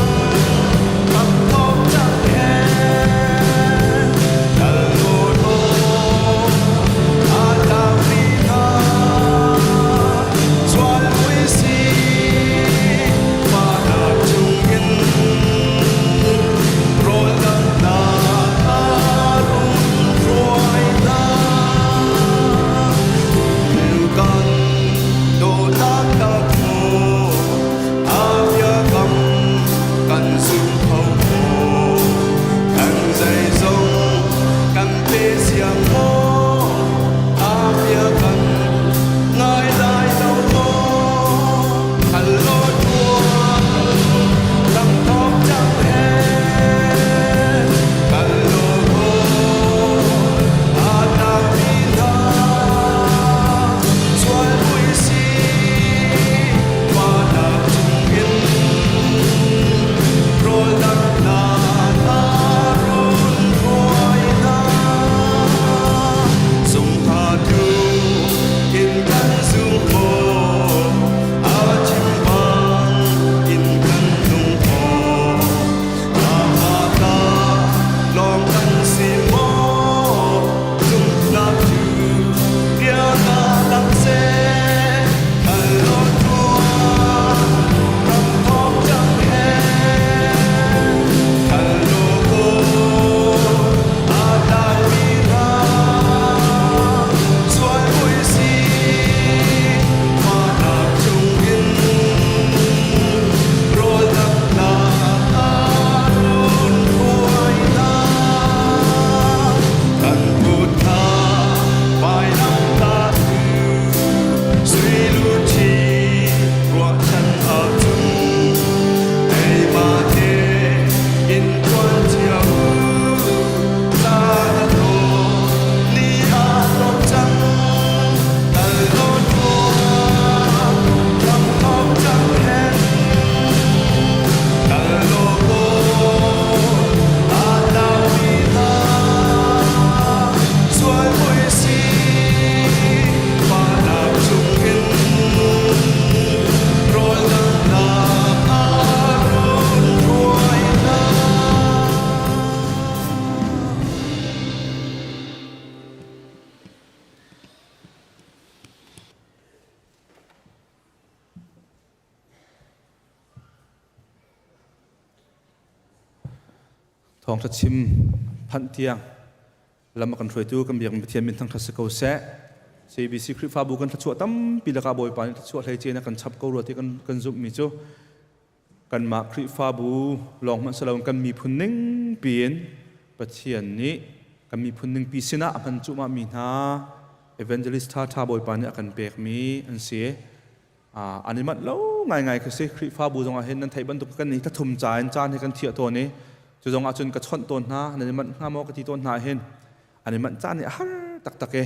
Thawngṭha chim phanh tiang lam a kan hruaitu kan biakmi Pathian min thangṭhat si ko seh. CBC Khrihfabu kan thluachuah tampi lakah Bawipa nih thluachuah hleice in a kan chap ko rua ti kan kan zumhmi cu kanmah Khrihfabu lawng hmanh si loin kan miphun ning piin Pathian nih kan miphun ningpi sinah a hman cuahmahmi hna evangelist ṭhaṭha Bawipa nih a kan pekmi an si. An i manh lo ngaingai khi si. Khrihfabu zongah hin nan theih bantuk kan i thlathum ca in caan hi kan thiah tawn i cu zongah cun ka chawnh tawn hna, nan i manh hnga maw ka ti tawn hna hin an i manh caan hi a har taktak i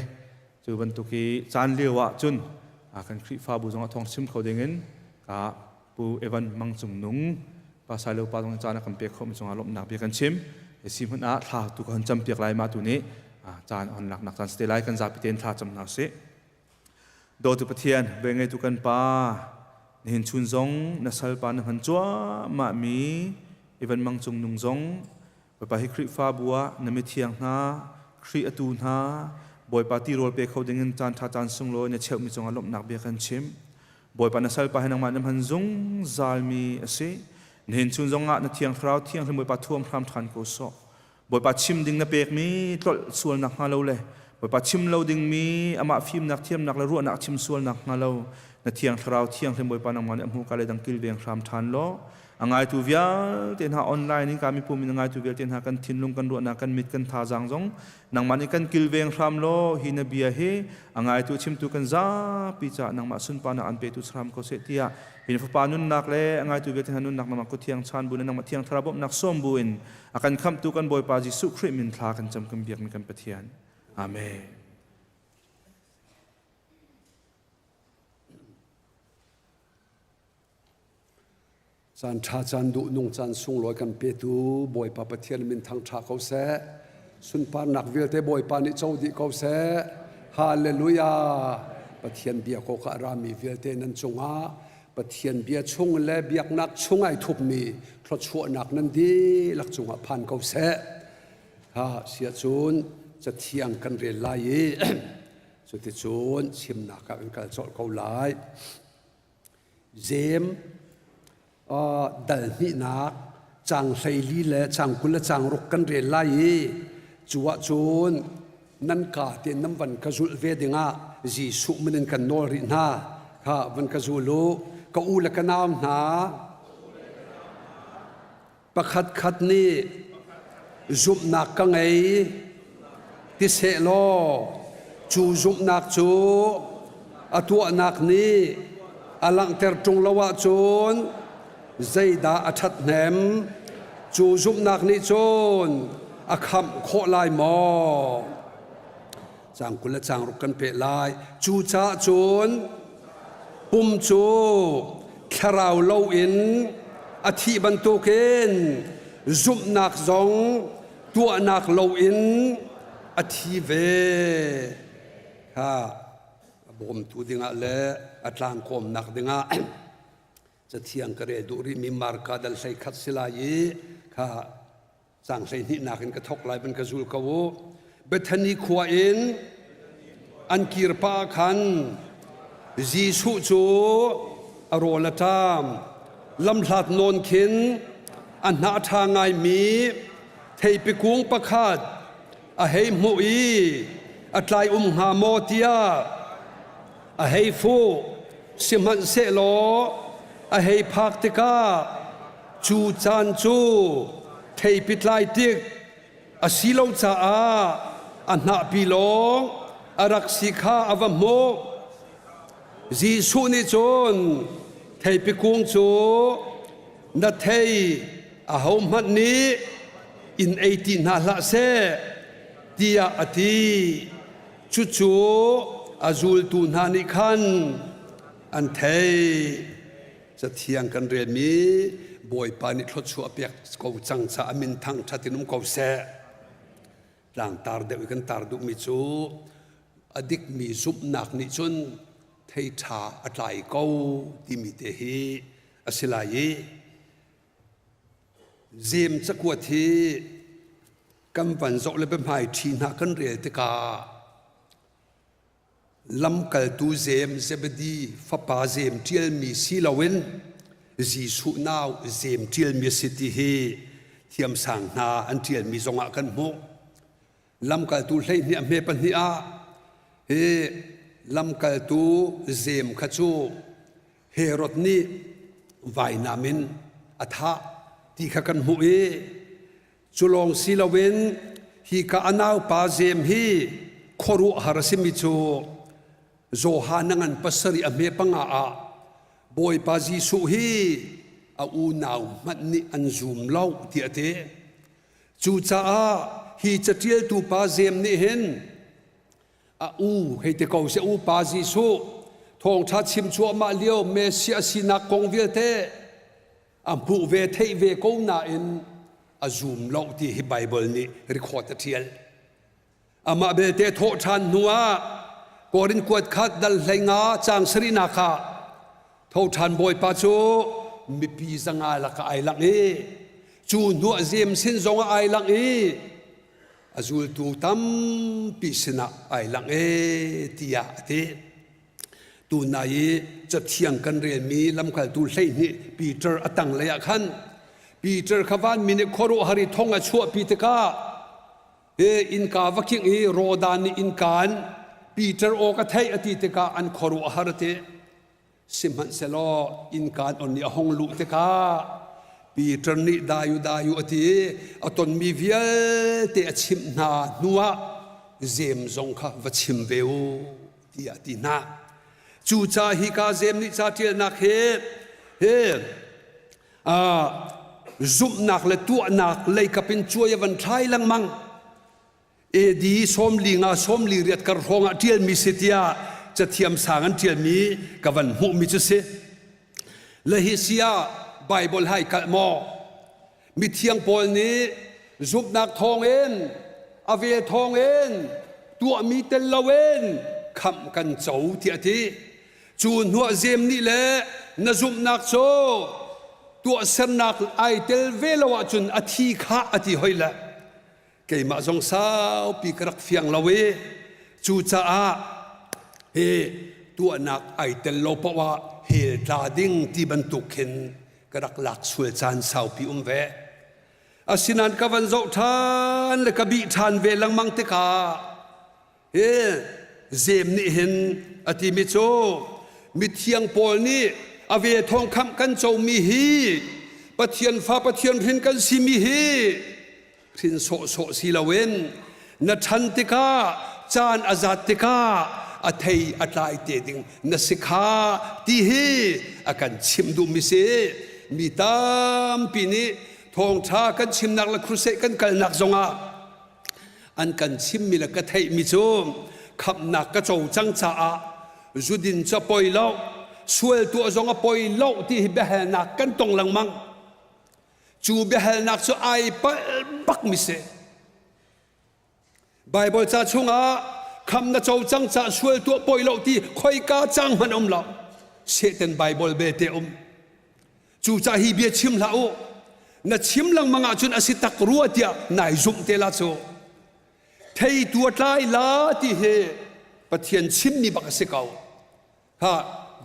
cu bantuk i caan lio ah cun kan Khrihfabu zongah thawng chim kho dingin ka Pu Evan Mang Cung Nung Pa Sailo pa zong caan a kan pek khawhmi cungah lawmhnak bia kan chim. Si hmanh ah thla tu ka hon cam piak lai ma tu nih caan on laknak caan si te lai kan zapi tein thla cam hna usih. Dawtu Pathian, vengeitu kan Pa, nihin chun zong na salpa na hman cuahmah mi Evan Mang Cung Nung zong Bawipa hi Khrihfabu ah na mithiang hna, Khrih atu hna, Bawipa tirawl pe kho dingin caan ṭha caan sunglawi na cheuhmi cungah lawmhnak bia kan chim. Bawipa na salpa hi nangmah na hman zungzalmi a si. Nihin chun zongah na Thiang Thlarau Thianghlim Bawipa thuam hram ṭhan ko sawh. Bawipa chim ding na pekmi tlolh sual nak hnga lo le Bawipa chim lo dingmi amah fimnak thiamnak le ruahnak chim sual nak hnga lo na Thiang Thlarau Thianghlim Bawipa nangmah nih a hmuh ka le dang kilveng hram ṭhan law a ngaitu vialte hna online in ka mipum in a ngaitu vialte hna kan thinlung kan ruahnak kan mit kan thazaang zong nangmah nih kan kilveng hram law hi na bia hi a ngaitu chimtu kan zapi caah nangmah sunparnak an petu hram ko seh tiah hi na fapa nunnak le a ngaitu vialte hna nunnak nangmah kuthiang chan bu in nangmah thiang thlarau bawmhnak sawm bu in a kan khamhtu kan Bawipa Jesuh Khrih min thla kan cam kan biakmi kan Pathian amen. Caan ṭha caan duh nung caan sunglawi kan petu Bawipa Pathian min thangṭha ko seh. Sunparnak vialte Bawipa nih co dih ko seh. Hallelujah. Pathian bia ko ka rami vialte nan cungah Pathian bia chung le biaknak chung ai thupmi thluachuahnak nan dihlak cungah phan ko seh. Ha sia cun cathiang kan rel lai i cuticun chimnak ah kan kal colh ko lai. Jeim dal hnihnak caang 14 le caang 20 le caang ruk kan rel lai i cu ahcun nan ka tein nan van ka zulh ve dingah Jesuh min in kan nawl rih hna. Kha van ka zul u. Ka u le ka nau hna, pakhatkhat nih zumhnak ka ngei ti sehlaw cu zumhnak cu a tuahnak nih a langhter ṭung lo ahcun zeidah a ṭhathnem? Cu zumhnak nih cun a khamh khawh lai maw? Caang 20 le caang ruk kan peh lai. Cucaah cun pum cu thlarau loin a thih bantukin zumhnak zong tuahnak loin a thi ve. Kha a bawmtu dingah le a tlangkawmnak dingah cathiang ka rel duh rihmi Marka dal 11 si lai i kha Caang 12nak in ka thawk lai van ka zul ko u. Bethany khua in an kir pah khan Jesuh cu a rawl a ṭam. Lamhlat nawn khin a hnah ṭha ngaimi theipi kung pakhat a hei hmuh i a tlai um hnga maw tiah a hei fuh. Sihmanhsehlaw a hei phak tikah Cu caan cu theipi tlai tik a si lo caah a hnahpi lawng a rak si kha a va hmuh. Jesuh nih cun theipi kung cu na thei ahohmanh nih in ei ti hna hlah seh tiah a ti. Cucu a zultu hna nih khan an theih. Cathiang kan relmi Bawipa nih thluachuah pek ko cang caah min thangṭhat in um ko seh. Tlangtar deuh i kan tar duhmi cu a dikmi zumhnak nih cun thei ṭha a tlai ko timi te hi a si lai i Jeim cakuat hi kan van zoh le biahmai ṭhi hna kan rel tikah Lamkaltu Jeim Zebedi fapa Jeim ṭialmi si loin Jesuh nau Jeim ṭialmi a si ti hi. Thiamsang hna an ṭialmi zongah kan hmuh. Lamkaltu 12 a hme pahnih ah hi lamkaltu Jeim kha cu Herod nih vainam in a thah ti kha kan hmuh i cu lawng si loin hika a naupa Jeim hi khuaruahhar a simi cu Johan a ngan pasarih a hme panga ah Bawipa Jesuh hi a unau hmanh nih an zum lo tiah a ti. Cucaah hi caṭialtu pa Jeim nih hin a u hei ti ko seh u pa Jesuh thawngṭha chim cuahmah lio Messiah sinak kong vialte a hmuh ve theih ve ko nain a zum lo ti hi Baibal nih record a ṭial. Amah belte thawh ṭhan hnuah Korin kuat khat dal 15 caang sarihnak ah tho ṭhan Bawipa cu mipi zanga lakah ai langh i cu hnuah Jeim sin zongah ai langh i a zultu tampi sinah ai langh e tiah a ti. Tunai i cathiang kan relmi lamkaltu 12 Peter a tanglei ah khan Peter kha vanmi nih khuaruahhar i thong a chuahpi tikah Hi innka va kingh i Rodan nih innka in Peter aw ka theih a ti tikah an khuaruah a har ti. Sihmanhsehlaw innka an on i a hung luh tikah Peter nih dayu dayu a ti i a tonmi vialte a chimh hna hnuah Jeim zong kha va chim ve u tiah a ti hna. Cucaah hika Jeim nih ca ṭialnak hi hi zumhnak le tuahnak leikap in cuai a van thlai lengmang. AD sawmli nga sawmli riat kar hrawng ah ṭialmi si tiah cathiam sang an ṭialmi ka van hmuhmi cu si. Le hi si ah Bible hai kalh maw? Mithiang Paul nih zumhnak thawngin a vel thawngin tuahmi tel loin khamh kan co tiah a ti. Cu hnuah Jeim nih le na zumhnak cu tuahsernak ai tel ve lo ahcun a thi khah a ti hoi le keimah zong saupi ka rak fiang lo i cucaah hi tuahnak ai tel lo paoh ah hell tla ding ti bantuk khin ka rak lak sual caan saupi um ve. Asinain ka van zoh ṭhan le ka bih ṭhan ve lengmang tikah Hi Jeim nih hin a timi cu mithiang Paul nih a ve thawng khamh kan comi hi Pathian fa Pathian hrin kan simi hi hrin sawhsawh si loin na ṭhan tikah caan a zat tikah a thei a tlai te ding na si kha ti hi a kan chimh duhmi si mi tampi nih thawngṭha kan chimnak le crusade kan kalnak zongah An kan chimmi le ka theihmi cu khamhnak ka co cang caah zudin cu a poi lo, sual tuah zong a poi lo ti hi biahalnak kan tong lengmang. Cu biahalnak cu ai palh bakmi si. Baibal ca chungah kham na co cang caah sual tuah poi lo ti khoika cang hmanh um lo. Satan Baibal belte um. Cucaah hi bia chim hlah u. Na chim lengmang ahcun a si tak rua tiah nai zumh te la cu. Theitu a tlai la ti hi Pathian chimmi bak a si ko. Ha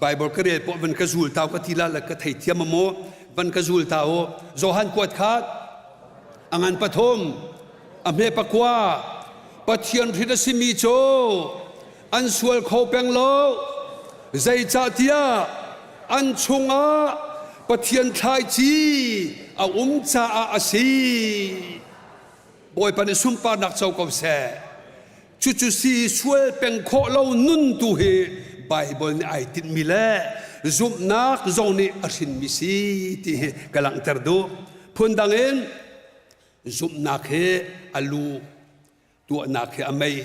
Bible ka rel poh van ka zul tau ka ti la le ka theithiam a maw van ka zul ta u. Johan kuat khat a ngan pathum a hme pakua Pathian hrin a simi cu an sual kho peng lo zeicahtiah an chungah Pathian thlaici a um caah a si. Bawipa nih sunparnak co ko seh. Cucu si sual peng khawh lo nun tu hi Bible nih ai tinhmi le zumhnak zong nih a hrinmi si ti hi ka langhter duh. Phundang in zumhnak hi a lu tuahnak hi a mei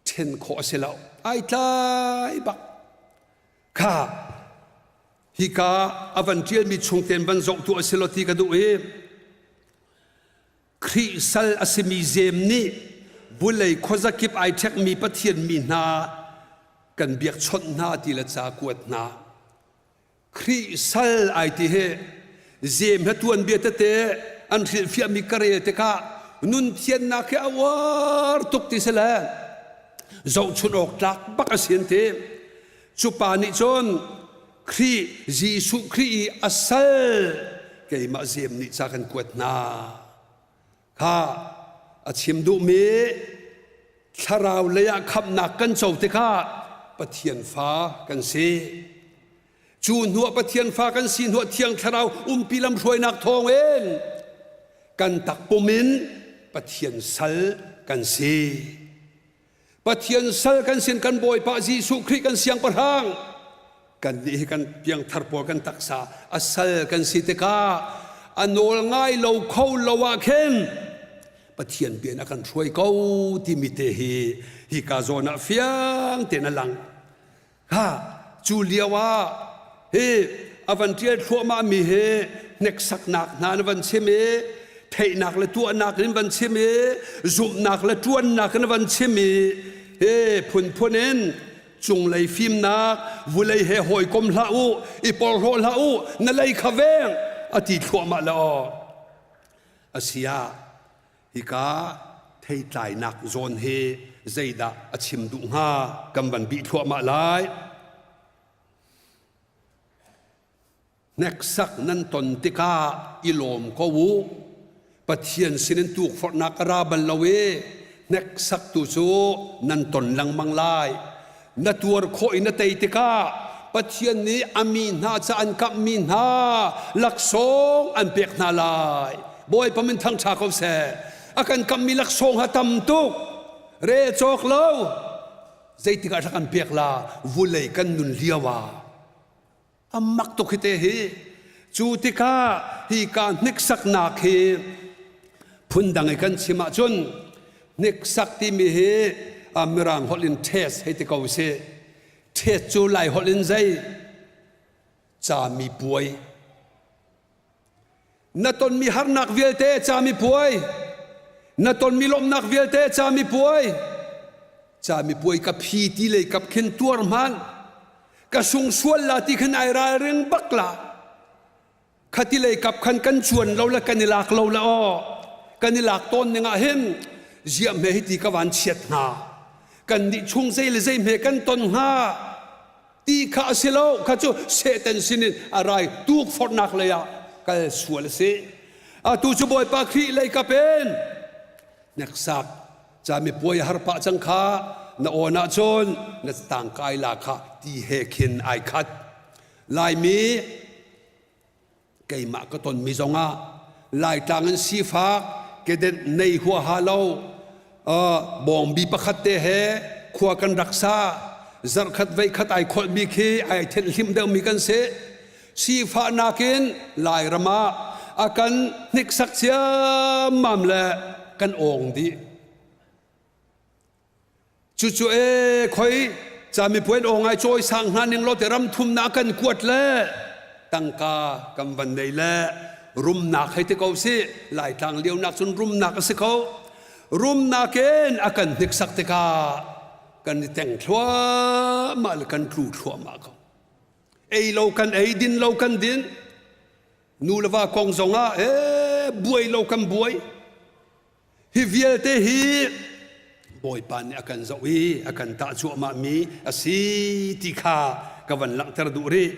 ṭhen khawh a si lo ai tlai bak kha hika a van ṭialmi chungten van zoh tu a si lo ti ka duh i Khrih sal a simi Jeim nih vulei khuazakip ai ṭhekmi Pathian mi hna kan biakchawnh hna ti le ca kuat hna Khrih sal ai ti hi Jeim he tuanbia tete an hrilhfiahmi ka rel tikah nun thiannak hi a uar tuk ti si le zohchun awk tlak bak a si an ti. Cu pa nih cun Khrih Jesuh Khrih i a sal Keimah Jeim nih ca kan kuat hna. Kha a chim duhmi thlarau lei ah khamhnak kan co tikah Pathian fa kan si. Cu hnuah Pathian fa kan si hnuah Thiang Thlarau umpi lamhruainak thawngin kan takpum in Pathian sal kan si. Pathian sal kan sin kan Bawipa Jesuh Khrih kan siangpahrang kan nih hi kan piangthar pawl kan taksa a sal kan si tikah a nawl ngai lo kho lo ah khin Pathian bia in a kan hruai ko timi te hi hika zawn ah fiang tein a lang. Ha cu lio ah hi a van ṭial thluahmah mi hi hneksaknak hna na van chim i theihnak le tuahnak in van chim i zumhnak le ṭuannak in van chim i hi phunphun in cunglei fimnak vulei he hawikom hlah u i porhlaw hlah u na lei kha veng a ti thluahmah le aw asiah Hika theitlainak zawn hi zeidah a chim duh hnga kan van bih thluahmah lai. Hneksak nan ton tikah i lawm ko u. Pathian sinin tukforhnak a ra bal lo i hneksaktu cu nan ton lengmang lai. Na tuar khawh i na tei tikah Pathian nih a mi hna ca an kamhmi hna laksawng an pek hna lai. Bawipa min thangṭha ko seh. A kan kamhmi laksawng ha tam tuk. Re cawk lo. Zeitik ah kan pek la vulei kan nun lio ah. A mak tuk hi te hi. Cu tikah hi ka hniksaknak hi phundang i kan chim ahcun hniksak timi hi mirang holh in test hei ti ko si. Test cu Lai holh in zei? Cami puai. Na tonmi harnak vialte cami puai. Na tonmi lawmhnak vialte cami puai. Cami puai ka phi ti lei kap khin tuar hmanh. Ka sung sual la ti khin ai ralring bak la. Khati lei kap khan kan cuan lo le kan i lak lo le aw. Kan i lak tawn ning ah hin ziah hme hi ti ka van chiat hnga. Kan nih chung zei le zei hme kan ton hnga. Ti kha a si lo kha cu Satan sinin a rai tukforhnak lei ah kal sual a si. Atu cu Bawipa Khrih lei kap in hneksak cami puai har pah cang kha na awn ahcun na tangkai la kha ti he khin ai khat. Laimi keimah ka tonmi zongah Laitlang in sifak kedenh nei huaha lo bawngbi pakhat te he khua kan rak sa zarhkhat veikhat ai kholhmi khi ai thenhhlimh deuhmi kan si sifahnak in Lairam ah a kan hniksak ciammam le kan awng dih Cucu e khoi camipuai aw ngai cawi sang hna ning law te ram thumnak kan kuat le tangka kan van nei le rumnak hei ti ko si laitlang lio nak cun rumnak a si ko rumnak in a kan hniksak tikah kan i teng thluahmah le kan tlu thluahmah ko ei lo kan ei din lo kan din nu le va kong zongah e buai lo kan buai Hi vialte hi Bawipa nih a kan zoh i a kan tah cuahmahmi a si ti kha ka van langhter duh rih.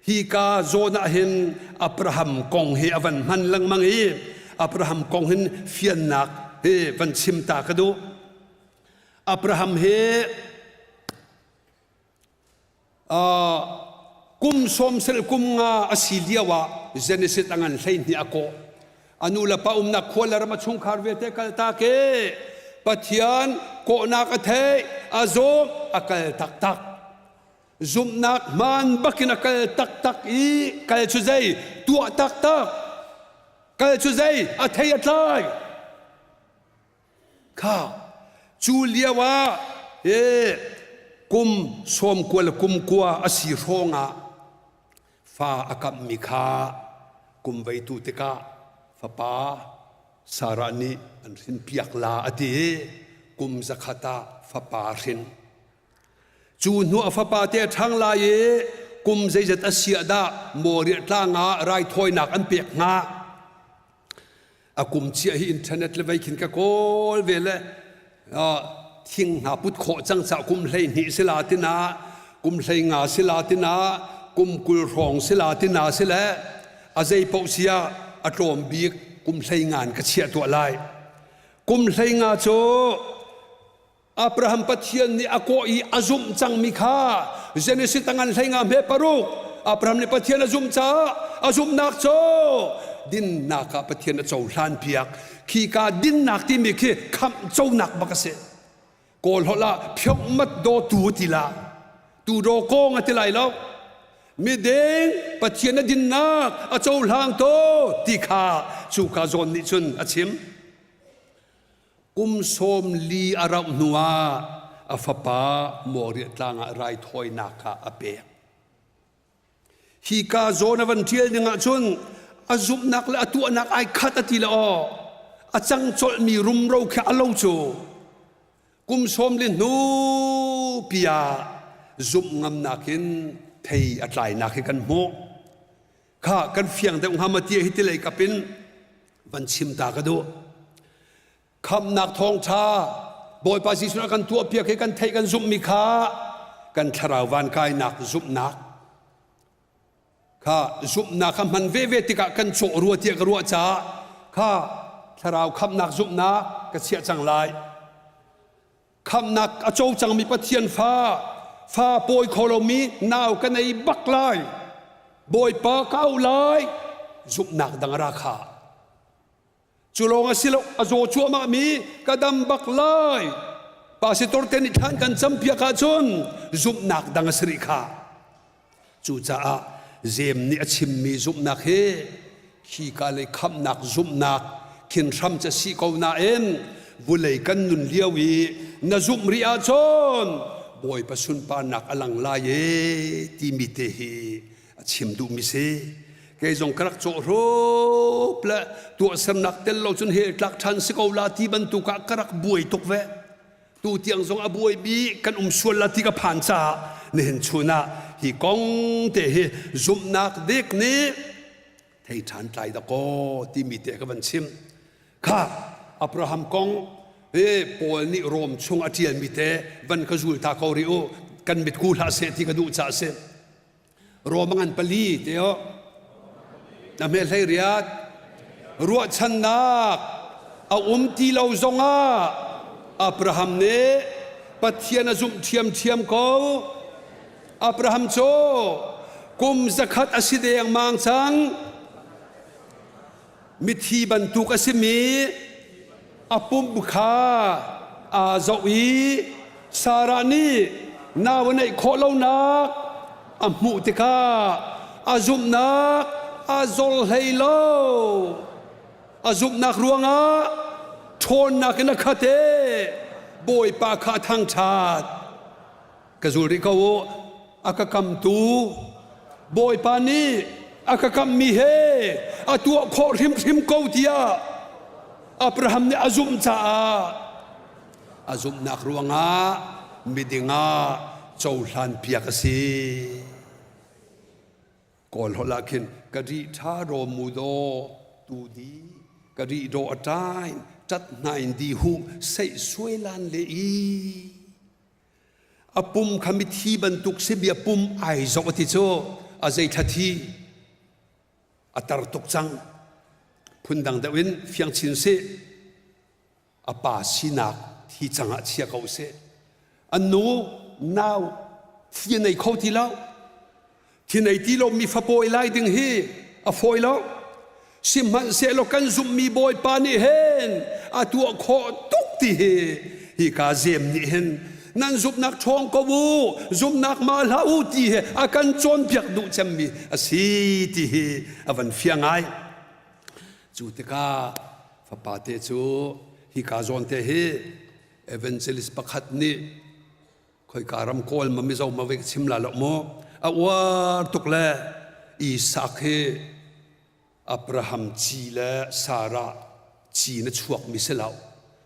Hi ka zawn ah hin Abraham kong hi a van hman lengmang i Abraham kong hin fiannak hi van chim ta ka duh. Abraham hi Kum sawmsel kum nga a si lio ah Genesis a ngan 12 a kawh. A nu le pa umnak khua le ram a chungkhar vialte kaltak i Pathian kawhnak a theih, a zawm, a kal taktak. Zumhnak hmaan bakin a kal taktak i kal cu zei? Tuah taktak. Kal cu zei? A thei a tlai. Kha cu lio ah e kum sawmkua le kum kua a si hrawng ah fa a kamhmi kha kum veitu tikah fapa Sarah nih an hrinpiak la a ti i kum zakhat ah fapa a hrin. Cu hnu a fapa te a ṭhang lai i kum zeizat a si ah dah Moriah tlang ah raithawinak an pek hnga? A kum chiah hi internet le vei khin ka kawl ve le thing hna put khawh cang ca kum 12 sila tina kum 15 sila tina kum 20 hrawng sila tina sile. A zei paoh si ah a tlawm bik kum hlei ngan ka chiah tuah lai. Kum 15 cu Abraham Pathian nih a kawh i a zumh cangmi kha Genesis tangan 15 hme paruk Abraham nih Pathian a zumh caah a zumhnak cu dinnak ah Pathian a cohlan piak. Khi ka dinnak timi khi khamh conak bak a si. Kawl holh ah phiokmat daw tu ti la tu daw kong a ti lai lo. Miding Pathian a dinnak a cohlang to ti kha cu ka zawn nih cun a chim. Kum 40 a rauh hnuah a fapa Moriah tlang ah raithawinak kha a pek. Hi ka zawn a van ṭial ning ahcun a zumhnak le a tuahnak ai khat a ti le aw a cang colhmi rumro khi a lo cu kum 40 hnu pi ah zumh ngamnak in thei a tlainak hi kan hmuh. Kha kan fiang deuh hnga ma ti hi ti lei kap in van chim ta ka duh. Khamnak thawngṭha Bawipa Jesuh a kan tuahpiak hi kan theih kan zumhmi kha kan thlarau vankainak zumhnak kha zumhnak kha hman veve tikah kan cawh rua tiah ka ruah caah kha thlarau khamnak zumhnak ka chiah cang lai. Khamnak a co cangmi Pathian fa fa pawi kho lomi nau ka nei bak lai. Bawipa ka auh lai. Zumhnak dang a ra kha. Cu lawng a si lo, a zaw cuahmahmi ka dam bak lai. Pastor te nih thlan kan campiak ahcun zumhnak dang a si rih kha. Cucaah Jem nih a chimmi zumhnak hi khika lei khamhnak zumhnak khin hram ca si ko nain vulei kan nun lio i na zumh rih ahcun Bawipa sunparnak a lang lai e timi te hi a chim duhmi si. Kei zong ka rak cawh hrup le tuahsernak tel lo cun hell tlak ṭhan si ko la ti bantuk ah ka rak buai tuk ve. Tu tiang zong a buai bi kan um sual la ti ka phan caah nihin chun ah hi kong te hi zumhnak dik nih thei ṭhan tlai dakaw timi te ka van chim. Kha Abraham kong he Paul nih Rom chung a ṭialmi te van ka zul ta ko rih u kan mitku hlah seh ti ka duh caah si. Rom ngan pali te o na hme hlei riat ruahchannak a um ti lo zongah Abraham nih Pathian a zumh ṭhiamṭhiam ko. Abraham cu kum 100 a si dengmang cang. Mithi bantuk a simi a pum kha aa zoh i Sarah nih nau a neih khawh lonak a hmuh tikah a zumhnak a zor hlei lo. A zumhnak ruangah ṭhawnnak in a khat i Bawipa kha a thangṭhat. Ka zul rih ko u. A ka kamtu Bawipa nih a ka kammi he a tuah khawh hrimhrim ko tiah Abraham nih a zumh caah a zumhnak ruangah miding ah cohlan piak a si. Kawl holh ah khin ka ri ṭha raw mu daw tu di ka ri daw a ṭain ṭat hnain di hu seih suai lan le i A pum kha mithi bantuk si bia pum ai zoh a ti cu a zei thla thi a tar tuk cang. Phundang deuh in fiang chin sih. A pa sinak thi cang ah chia ko seh. An nu nau thi a nei kho ti lo. Thi nei ti lomi fapawi lai ding hi a fawi lo. Sihmanhsehlaw kan zumhmi Bawipa nih hin a tuah khawh tuk ti hi hika zem nih hin nan zumhnak ṭhawng ko u, zumhnak ma hlah u ti hi a kan cawnpiak duh cemmi a si ti hi a van fiang ngai. Cu tikah fapa te cu hika zawn te hi evangelist pakhat nih Khoika ram Kawl ma Mizo ma ve chim la lo mu. A uar tuk le Isak hi Abraham ci le Sarah ci na chuak mi si lo.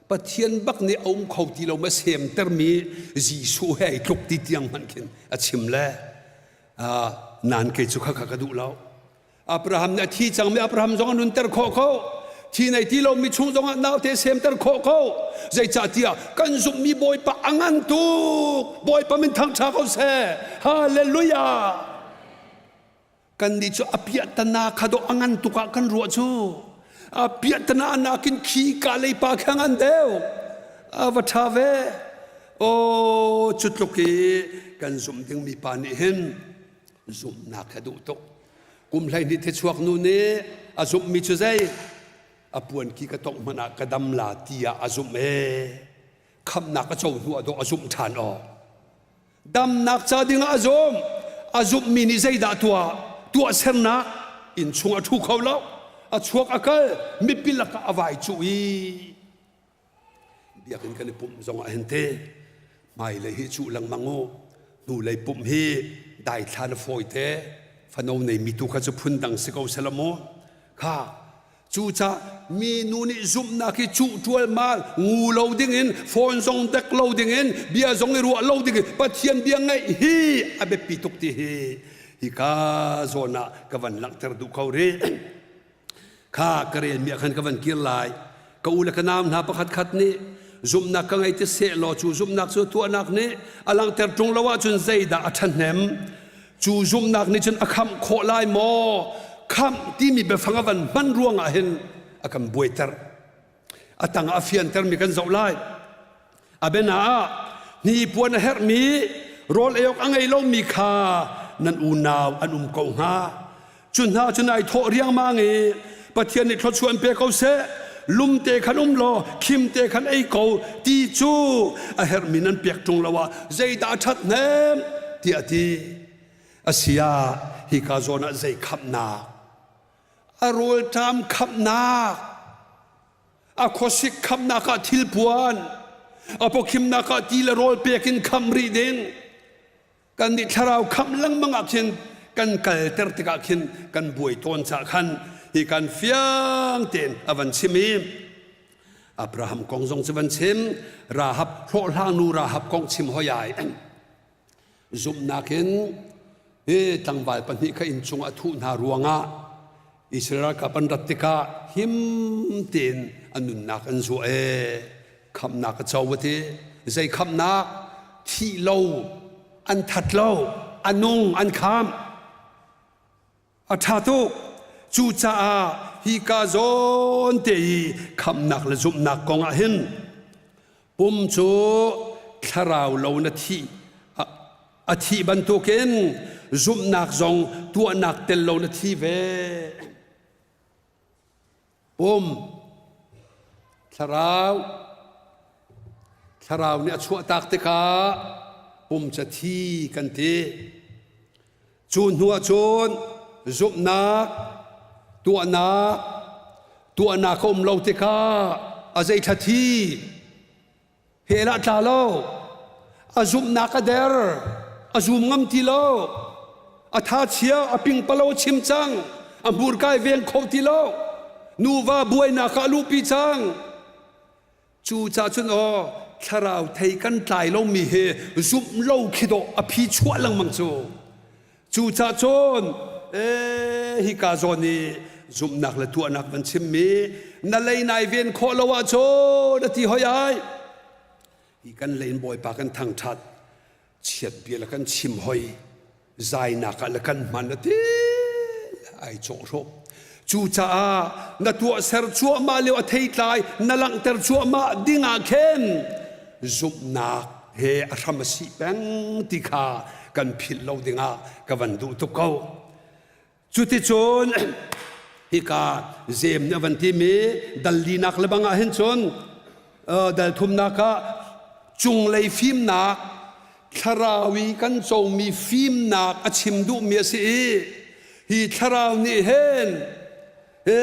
Pathian bak nih a um kho ti lo ma semtermi Jesuh he ai tluk ti tiang hmanh khin a chim le nan kei cu kha kha ka duh lo. Abraham nih a thi cangmi Abraham zong a nunter khawh ko. Thi nei ti lomi chung zongah naute semter khawh ko. Zeicahtiah kan zumhmi Bawipa a ngan tuk. Bawipa min thangṭha ko seh. Hallelujah. Kannih cu a piahtana kha dawh a ngan tuk ah kan ruah cu. A piahtana nakin khi ka lei pa kha ngan deuh. A va ṭha ve. Aw cu tluk i kan zumh dingmi pa nih hin zumhnak kha duh tuk. Kum 12 the chuak nu nih a zumhmi cu zei? A puanki ka tongh hmanh ah ka dam la tiah a zumh ee. Khamhnak a co hnu ah dawh a zumh ṭhan aw. Damnak ca dingah a zum. A zumhmi nih zeidah tuah? Tuahsernak inn chung a ṭhu kho lo. A chuak a kal, mipi lakah a vai cuh i biakinn kan i pumh zongah hin te hmailei hi cuh lengmang u. Hnulei pumh hi daithlan a fawi te. Fano nei mi tu kha cu phundang si ko sela mu. Kha Cucah minu nih zumhnak hi cuh ṭualmal ngu lo dingin phone zong dek lo dingin bia zong i ruah lo dingin Pathian bia ngaih hi a biapi tuk ti hi hika zawn ah ka van langhter duh ko rih. Kha ka relmi ah khan ka van kir lai. Ka u le ka nau hna pakhat khat nih zumhnak ka ngei ti seh law cu zumhnak cu tuahnak nih a langhter ṭung lo ahcun zeidah a ṭhahnem? Cu zumhnak nih cun a khamh khawh lai maw? Khamh timi biafang a van hman ruangah hin a kan buaiter. A tangah a fiantermi kan zoh lai. A biana ah hnipuan a herhmi rawl ei awk a ngei lomi kha nan unau an um ko hnga. Cu hna cu nai thawh riangmang i Pathian nih thluachuah in pe ko seh, lumte khan um law khimte khan ei ko ti cu a herhmi nan pek ṭung lo ah zeidah a ṭhathnem tiah a ti. A si ah hika zawn ah zei khamhnak? A rawlṭam khamhnak, a khuasik khamhnak ah thilpuan, a pawkhimnak ah ti le rawl pek in khamh rih ding. Kan nih thlarau khamh lengmang ah khin kan kalter tikah khin kan buai tawn caah khan hi kan fiang tein a van chim i Abraham kong zong cu van chim Rahab hlawhhlangnu Rahab kong chim hoi ai zumhnak in hi tlangval pahnih kha inn chungah thuh hna ruangah Israel ralkap an rat tikah him tein an nunnak an zuah ee khamhnak a co a ti zei khamhnak thih lo an that lo a nung an kham a ṭha tuk cucaah hi ka zawn te i khamhnak le zumhnak kong ah hin pum cu thlarau lo na thih a thih bantukin zumhnak zong tuahnak tel lo na thi ve Pum, thlarau, thlarau nih a chuahtak tikah pum cu thi kan ti. Cu hnu ah cun zumhnak, tuahnak, tuahnak a um lo tikah a zeithla thi Hell ah tla lo. A zumhnak a der. A zum ngam ti lo. A tha chia, a pingpalo a chim cang. A hmurka i veng kho ti lo. Nuva buainak ah a luhpi cang. Cu ca cun aw, thlarau thei kan tlai lomi hi zumh lo khi dawh a phi chuah lengmang cu. Cucah cun ee hika zawn i zumhnak le tuahnak van chimmi na lei nai ven khawh lo ahcun a ti hoi ai. Hi kan lei in Bawipa kan thangṭhat chiat bia le kan chim hoi zainak ah le kan hman a ti ai cawh hrawh. Cucaah na tuahser cuahmah lio a theitlai na langhter cuahmah ding ah khin zumhnak he a hram a si peng ti kha kan philh lo dingah ka van duh tuk ko. Cuticun hika Jeim nih a van timi dal linak le bang ah hin cun dal thumnak ah cunglei fimnak thlarau i kan comi fimnak a chim duhmi a si i hi thlarau nih hin he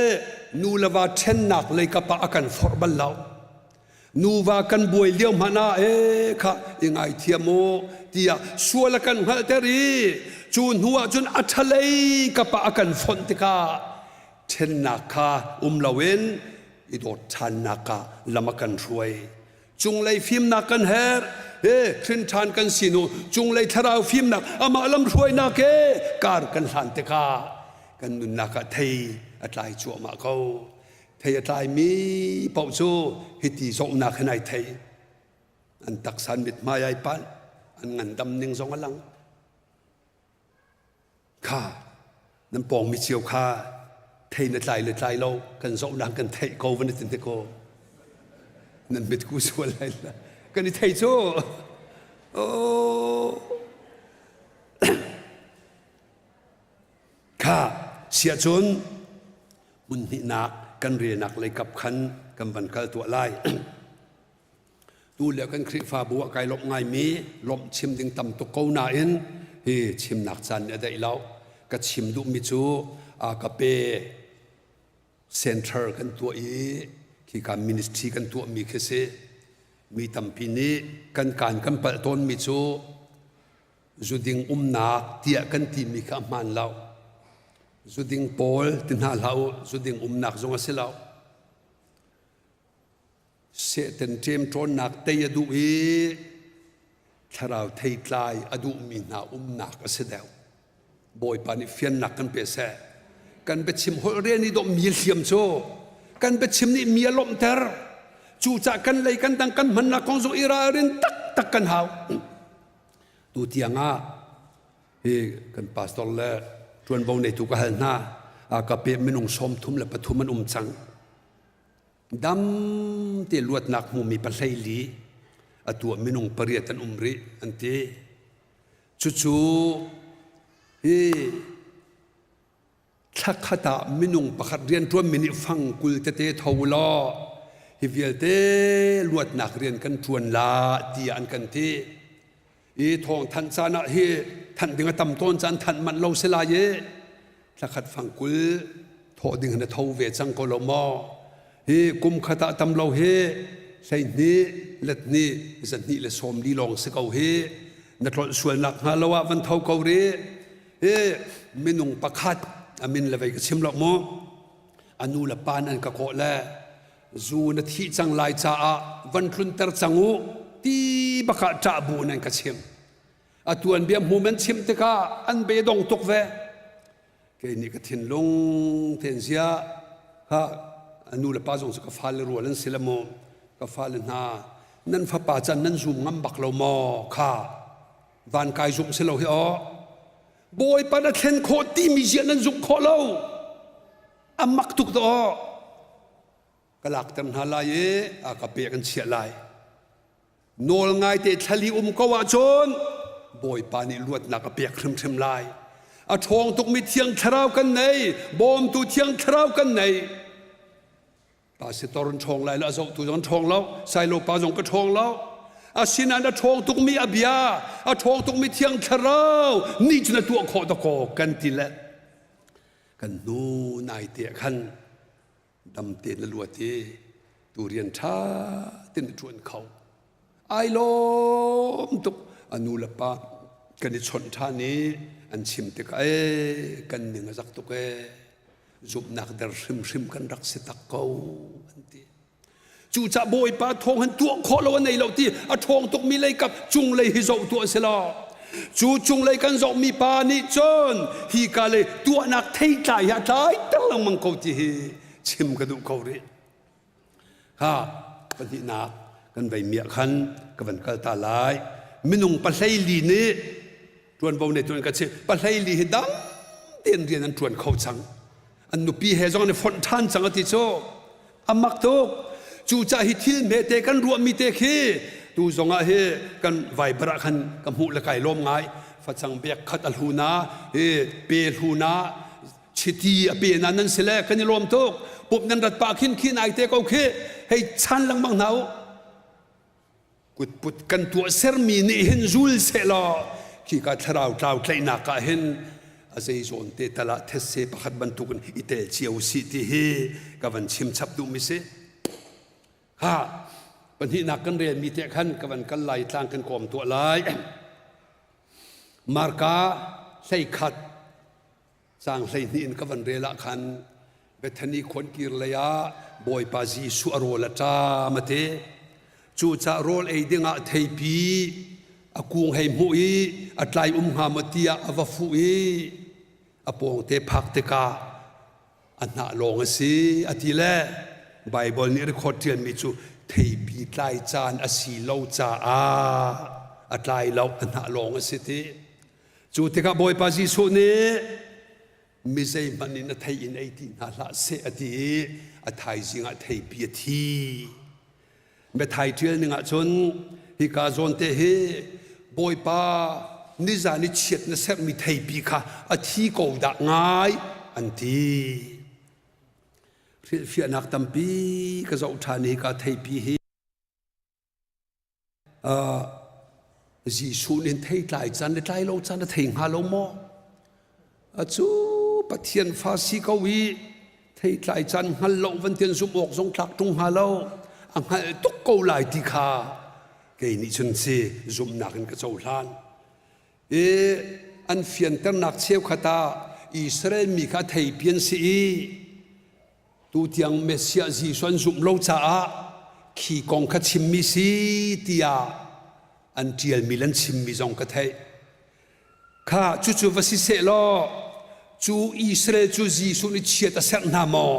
nu le va ṭhennak lei kap ah a kan forh bal lo. Nuva kan buai lio hmanh ah ee kha i ngaithiam u tiah sual a kan hngalhter i cu hnu ah cun a ṭhalei kap ah a kan fonh tikah ṭhennak kha um loin i dawt ṭhannak ah lam a kan hruai. Cunglei fimnak kan herh. He hrin ṭhan kan si nu cunglei thlarau fimnak amah lam hruainak he kar kan hlan tikah kan nunnak ah thei a tlai cuahmah ko. Thei a tlaimi paoh cu hiti zawhnak hin ai thei. An taksa an mithmai ai panh, an ngandam ning zong a lang. Kha. Nan pawngmi cio kha thei na tlai le tlai lo kan zohnak kan theih ko van i ti ko. Nan mitku sual lai la. Kan i thei cu. Oh. Kha sia cun hmun hnihnak kan relnak lei kap khan kan van kal tuah lai. Tu le kan Khrihfabu ah kai lawmh ngaimi lawmh chim ding tam tuk ko nain hi chimnak caan nih a daih lo. Ka chim duhmi cu a ka pe center kan tuah i khika ministry kan tuahmi khi si. Mi tampi nih kan kaan kan palh tawnmi cu zuding umnak tiah kan timi kha a hmaan lo. Zuding pawl ti hna hlah u, zuding umnak zong a si lo. Satan ṭemṭawnnak tei a duh i thlarau theitlai a duhmi hna umnak a si deuh. Bawipa nih fiannak kan pe seh. Kan biachim holh rian i dawh mi hliam cu kan biachim nih mi a lawmhter. Cucah kan lei kan dang kan hmannak kong zong i ralrin taktak kan hau. Tu tiang ah hi kan pastor le ṭuanvo neitu ka hal hna. Ka pe minung 33 an um cang. Dam te luatnak hmumi pahleili atu ah minung pariat an um rih an ti. Cucu hi thlakhat ah minung pakhat rianṭuanmi nih fangkul tete tho law hi vialte luatnak rian kan ṭuan la tiah an kan ti. I thawng thanh caan ah hi thanh ding a tam tawn caan thanh manh lo si lai i thlakhat fangkul thawh ding na tho ve cang ko lo maw? Hi kum khat ah tam lo hi 12 let hnih zahnih le 40 lawng si ko hi na tlolh sualnak hnga lo ah van tho ko rih. Hi minung pakhat a min le vei ka chim lo mu a nu le pa nan ka kawh le zu na thih cang lai caah van tlunter cang u ti bakah ṭah bu nan ka chim. A tuanbia hmu man chim tikah an beidong tuk ve. Kei nih ka thinlung ten zia ha nu le pa zong cu ka fale rual an si le maw ka fale hna nan fapa can nan zum ngam bak lo maw kha van kai zumh si lo hi aw Bawipa na thlen khawh timi zia nan zumh khawh lo a mak tuk do ka lakter hna lai i a ka pe kan chiah lai Nawl ngaite thlali um ko ahcun Bawipa nih luatnak a pek hrimhrim lai. A ṭhawng tukmi Thiang Thlarau kan nei, bawmtu Thiang Thlarau kan nei. Pastor an ṭhawng lai lo, a zohtu zong an ṭhawng lo, Sailo pa zong ka ṭhawng lo. Asinain a ṭhawng tukmi a bia, a ṭhawng tukmi Thiang Thlarau nih cun a tuah khawh dakaw kan ti le kan hnu naite ah khan dam tein na luat i tu rian ṭha tein na ṭuan kho. Ai lawm tuk a nu le pa kan i chawnh ṭhan i an chim tikah ee kan ning a zak tuk ee zumhnak der hrimhrim kan rak si tak ko an ti. Cucah Bawipa thawng han tuah khawh lo a nei lo ti a ṭhawng tukmi lei kap cunglei hi zoh tuah si lo. Cu cunglei kan zohmi pa nih cun hi ka lei tuahnak theitlai hi a tlai ter lengmang ko ti hi chim ka duh ko rih. Ha pahnihnak kan vei miah khan ka van kal ta lai. Minung pahleili nih ṭuanvo nei tuan ka chim pahleili hi dam tein rian an ṭuan kho cang. An nupi he zong an i fonh ṭhan cang a ti cu. A mak tuk. Cucaah hi thil hmete kan ruahmi te khi tu zongah hi kan Viber ah khan ka hmuh le kai lawm ngai. Facang bek khat a hlu na, hi pe hlu na, chiti a pe na nan si le kan i lawm tuk. Pup nan rat pah khin khin ai te ko khi hei chan lengmang hna u. Kutput kan tuahsermi nih hin zul sehlaw khika thlarau tlau tlaihnak ah hin a zeizawn te tal ah thetse pakhat bantukin i tel cio sih ti hi ka van chim chap duhmi si. Ha pahnihnak kan relmi te khan ka van kal lai tlang kan kawm tuah lai. Marka 11 Caang 12 in ka van rel ah khan Bethany khuankir lei ah Bawipa Jesuh a rawl a ṭam a ti. Cucaah rawl ei dingah theipi a kung hei hmuh i a tlai um hnga maw tiah a va fuh i a pawngte phak tikah a hnah lawng a si a ti le Baibal nih record ṭialmi cu theipi tlai caan a si lo caah a tlai lo a hnah lawng a si ti. Cu tikah Bawipa Jesuh nih. Mi zeihmanh in a thei in ei ti hna hlah seh a ti i a thaizing ah theipi a thi. Biathai ṭial ning ahcun hika zawn te hi Bawipa nizan i chiat na serhmi theipi kha a thi ko dah ngai an ti. Hrilhfiahnak tampi ka zoh ṭhan i hika theipi hi Uh, Jesuh nih thei tlai caan le tlai lo caan a thei hnga lo maw? Acu Pathian fa si ko i thei tlai caan hngal lo van tian zumh awk zong tlak ṭung hnga lo. A hngalh tuk ko lai ti kha kei nih cun si zumhnak in ka cohlan. I an fianternak cheukhat ah Israel mi kha theipi an si i Tutiang Messiah Jesuh an zumh lo caah khi kong kha chimmi si tiah an ṭialmi le an chimmi zong ka theih. Kha cucu va si seh law cu Israel cu Jesuh nih chiat a serh hna maw?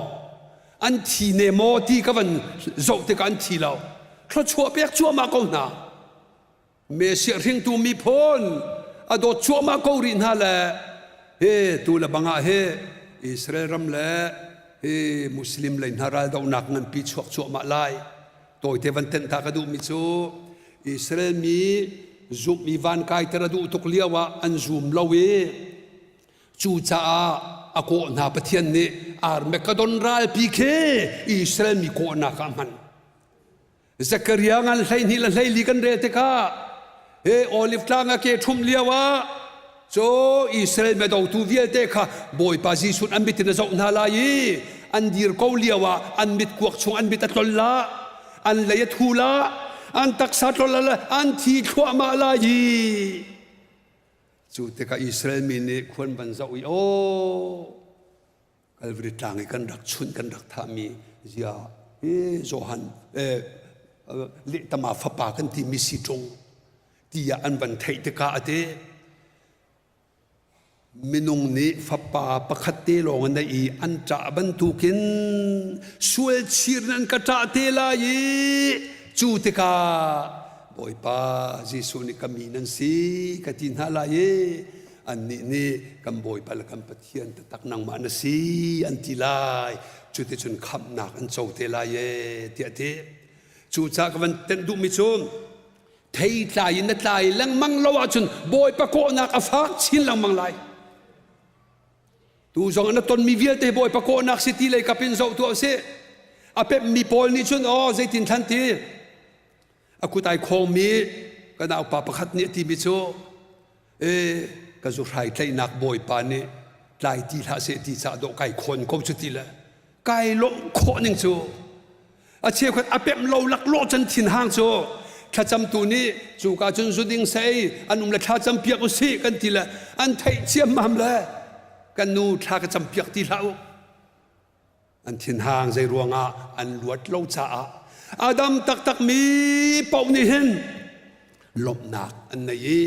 An thi ne maw ti ka van zoh tikah an thi lo. Thluachuah pek cuahmah ko hna. Messiah hringtu miphun a dawt cuahmah ko rih hna le hi tu le bang ah hi Israel ram le hi Muslim lei hna raldohnak nganpi chuak cuahmah lai. Tawite van tenh ta ka duhmi cu Israel mi zumh i van kaiter a duh tuk lio ah an zum lo i cucaah a kawh hna Pathian nih Armageddon ralpi khi Israel mi kawhnak ah a hman. Zakaria ngan 12 le 14 kan rel tikah he olive tlang a ke ṭhum lio ah cu Israel medotu vialte kha Bawipa Jesuh an mit in a zoh hna lai i an dir ko lio ah an mit kuak chung an mit a tlol la an lei a thu la an taksa tlol la an thi thluahmah lai i cu tikah Israel mi nih khuan van zoh i aw Calvary tlang i kan rak chunh kan rak thahmi zia hi Johan eh, lehtama fapa kan timi si ṭung tiah an van theih tikah a ti minung nih fapa pakhat te lawng an neih i an ṭah bantukin sual chir in an ka ṭah te lai i cu tikah Bawipa Jesuh nih ka mi nan si ka ti hna lai i annih nih kan Bawipa le kan Pathian taktak nangmah na si an ti lai cuticun khamhnak an co te lai e tiah ti cucaah ka van tenh duhmi cu theitlai in na tlai lengmang lo ahcun Bawipa kawhnak a fak chin lengmang lai tu zong na tonmi vialte Bawipa kawhnak si ti lei kap in zoh tuah usih a pemmi pawl nih cun aw zeitin thlan ti a kut ai khawngmi ka naupa pakhat nih a timi cu e ka zuhrai tlaihnak bawipa nih tlai ti hlah seh ti ca dawh kai khawn ko cu ti le kai lawmh khawh ning cu a cheukhat a pemh lo laklawh can thin hang cu thlacamtu nih cu ka cun zu ding sei an um le thlacam piak usih kan ti le an theih ciammam le kan nu thla ka cam piak ti hlah u An thinhang zei ruangah an luat lo caah Adam taktak mi paoh nih hin lawmhnak an nei i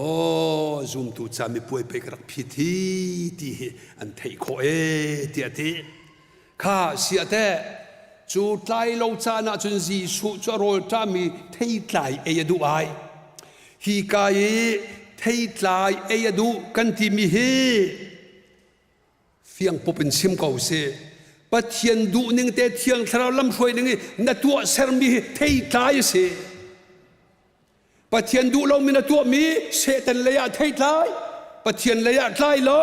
aw zumtu ca mipuai pei ka rak phit hi ti hi an theih khawh e tiah ti kha sia teh cu tlai lo caan ah cun Jesuh cu a rawl ṭahmi theitlai ei a duh ai hi ka i theitlai ei a duh kan timi hi Fiangpup in chim ko sih. Pathian duhning te Thiang Thlarau lamhruai ning i na tuah sermi hi theitlai a si. Pathian duh lomi na tuahmi Satan lei ah theitlai, Pathian lei ah tlai lo.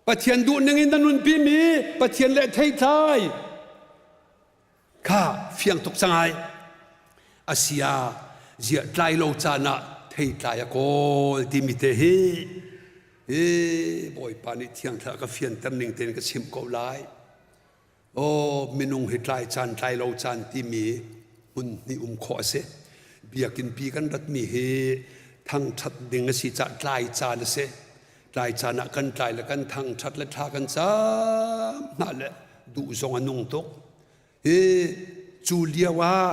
Pathian duhning in na nunpimi Pathian le theitlai. Kha fiang tuk cang ai. Asia ziah tlai lo caan ah theitlai a kawl timi te hi hi Bawipa nih thiang thlarau ka fianter ning tein ka chimh ko lai. Aw minung hi tlai caan tlai lo caan timi hmun hnih um khawh a si. Biakinn pi kan ratmi hi thangṭhat ding a si caah tlai caan a si. Tlai caan ah kan tlai le kan thangṭhat le thla kan cam hna le duh zong a nung tuk. Hi cu lio ah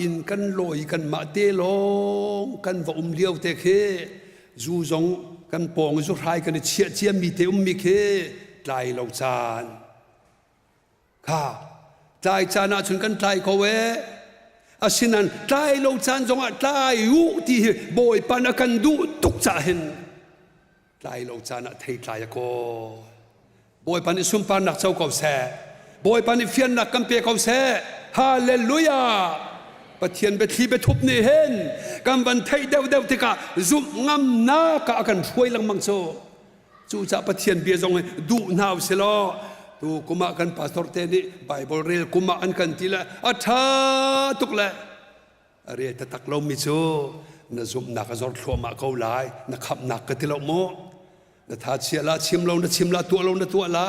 inn kan lawi i kanmah te lawng kan va um lio te khi zu zong kan pawng i zuhrai kan i chiah ciami te ummi khi tlai lo caan kha tlai caan ah cun kan tlai ko ee asinain tlai lo caan zongah tlai u ti hi Bawipa na kan duh tuk cah hin. Tlai lo caan ah thei tlai a kawl. Bawipa nih sunparnak co ko seh. Bawipa nih fiannak kan pe ko seh. Hallelujah! Pathian biathli biathup nih hin kan van theih deuhdeuh tikah zumh ngamnak ah a kan hruai lengmang cu. Cucaah Pathian bia zong hi duh hna usih law tu kum ah kan pastor te nih Bible rel kum ah an kan ti le a ṭha tuk le a rel taktak lomi cu na zumhnak a zor thluahmah ko lai na khamhnak ka ti lo mu na tha chia la chim lo na chim la tuah lo na tuah la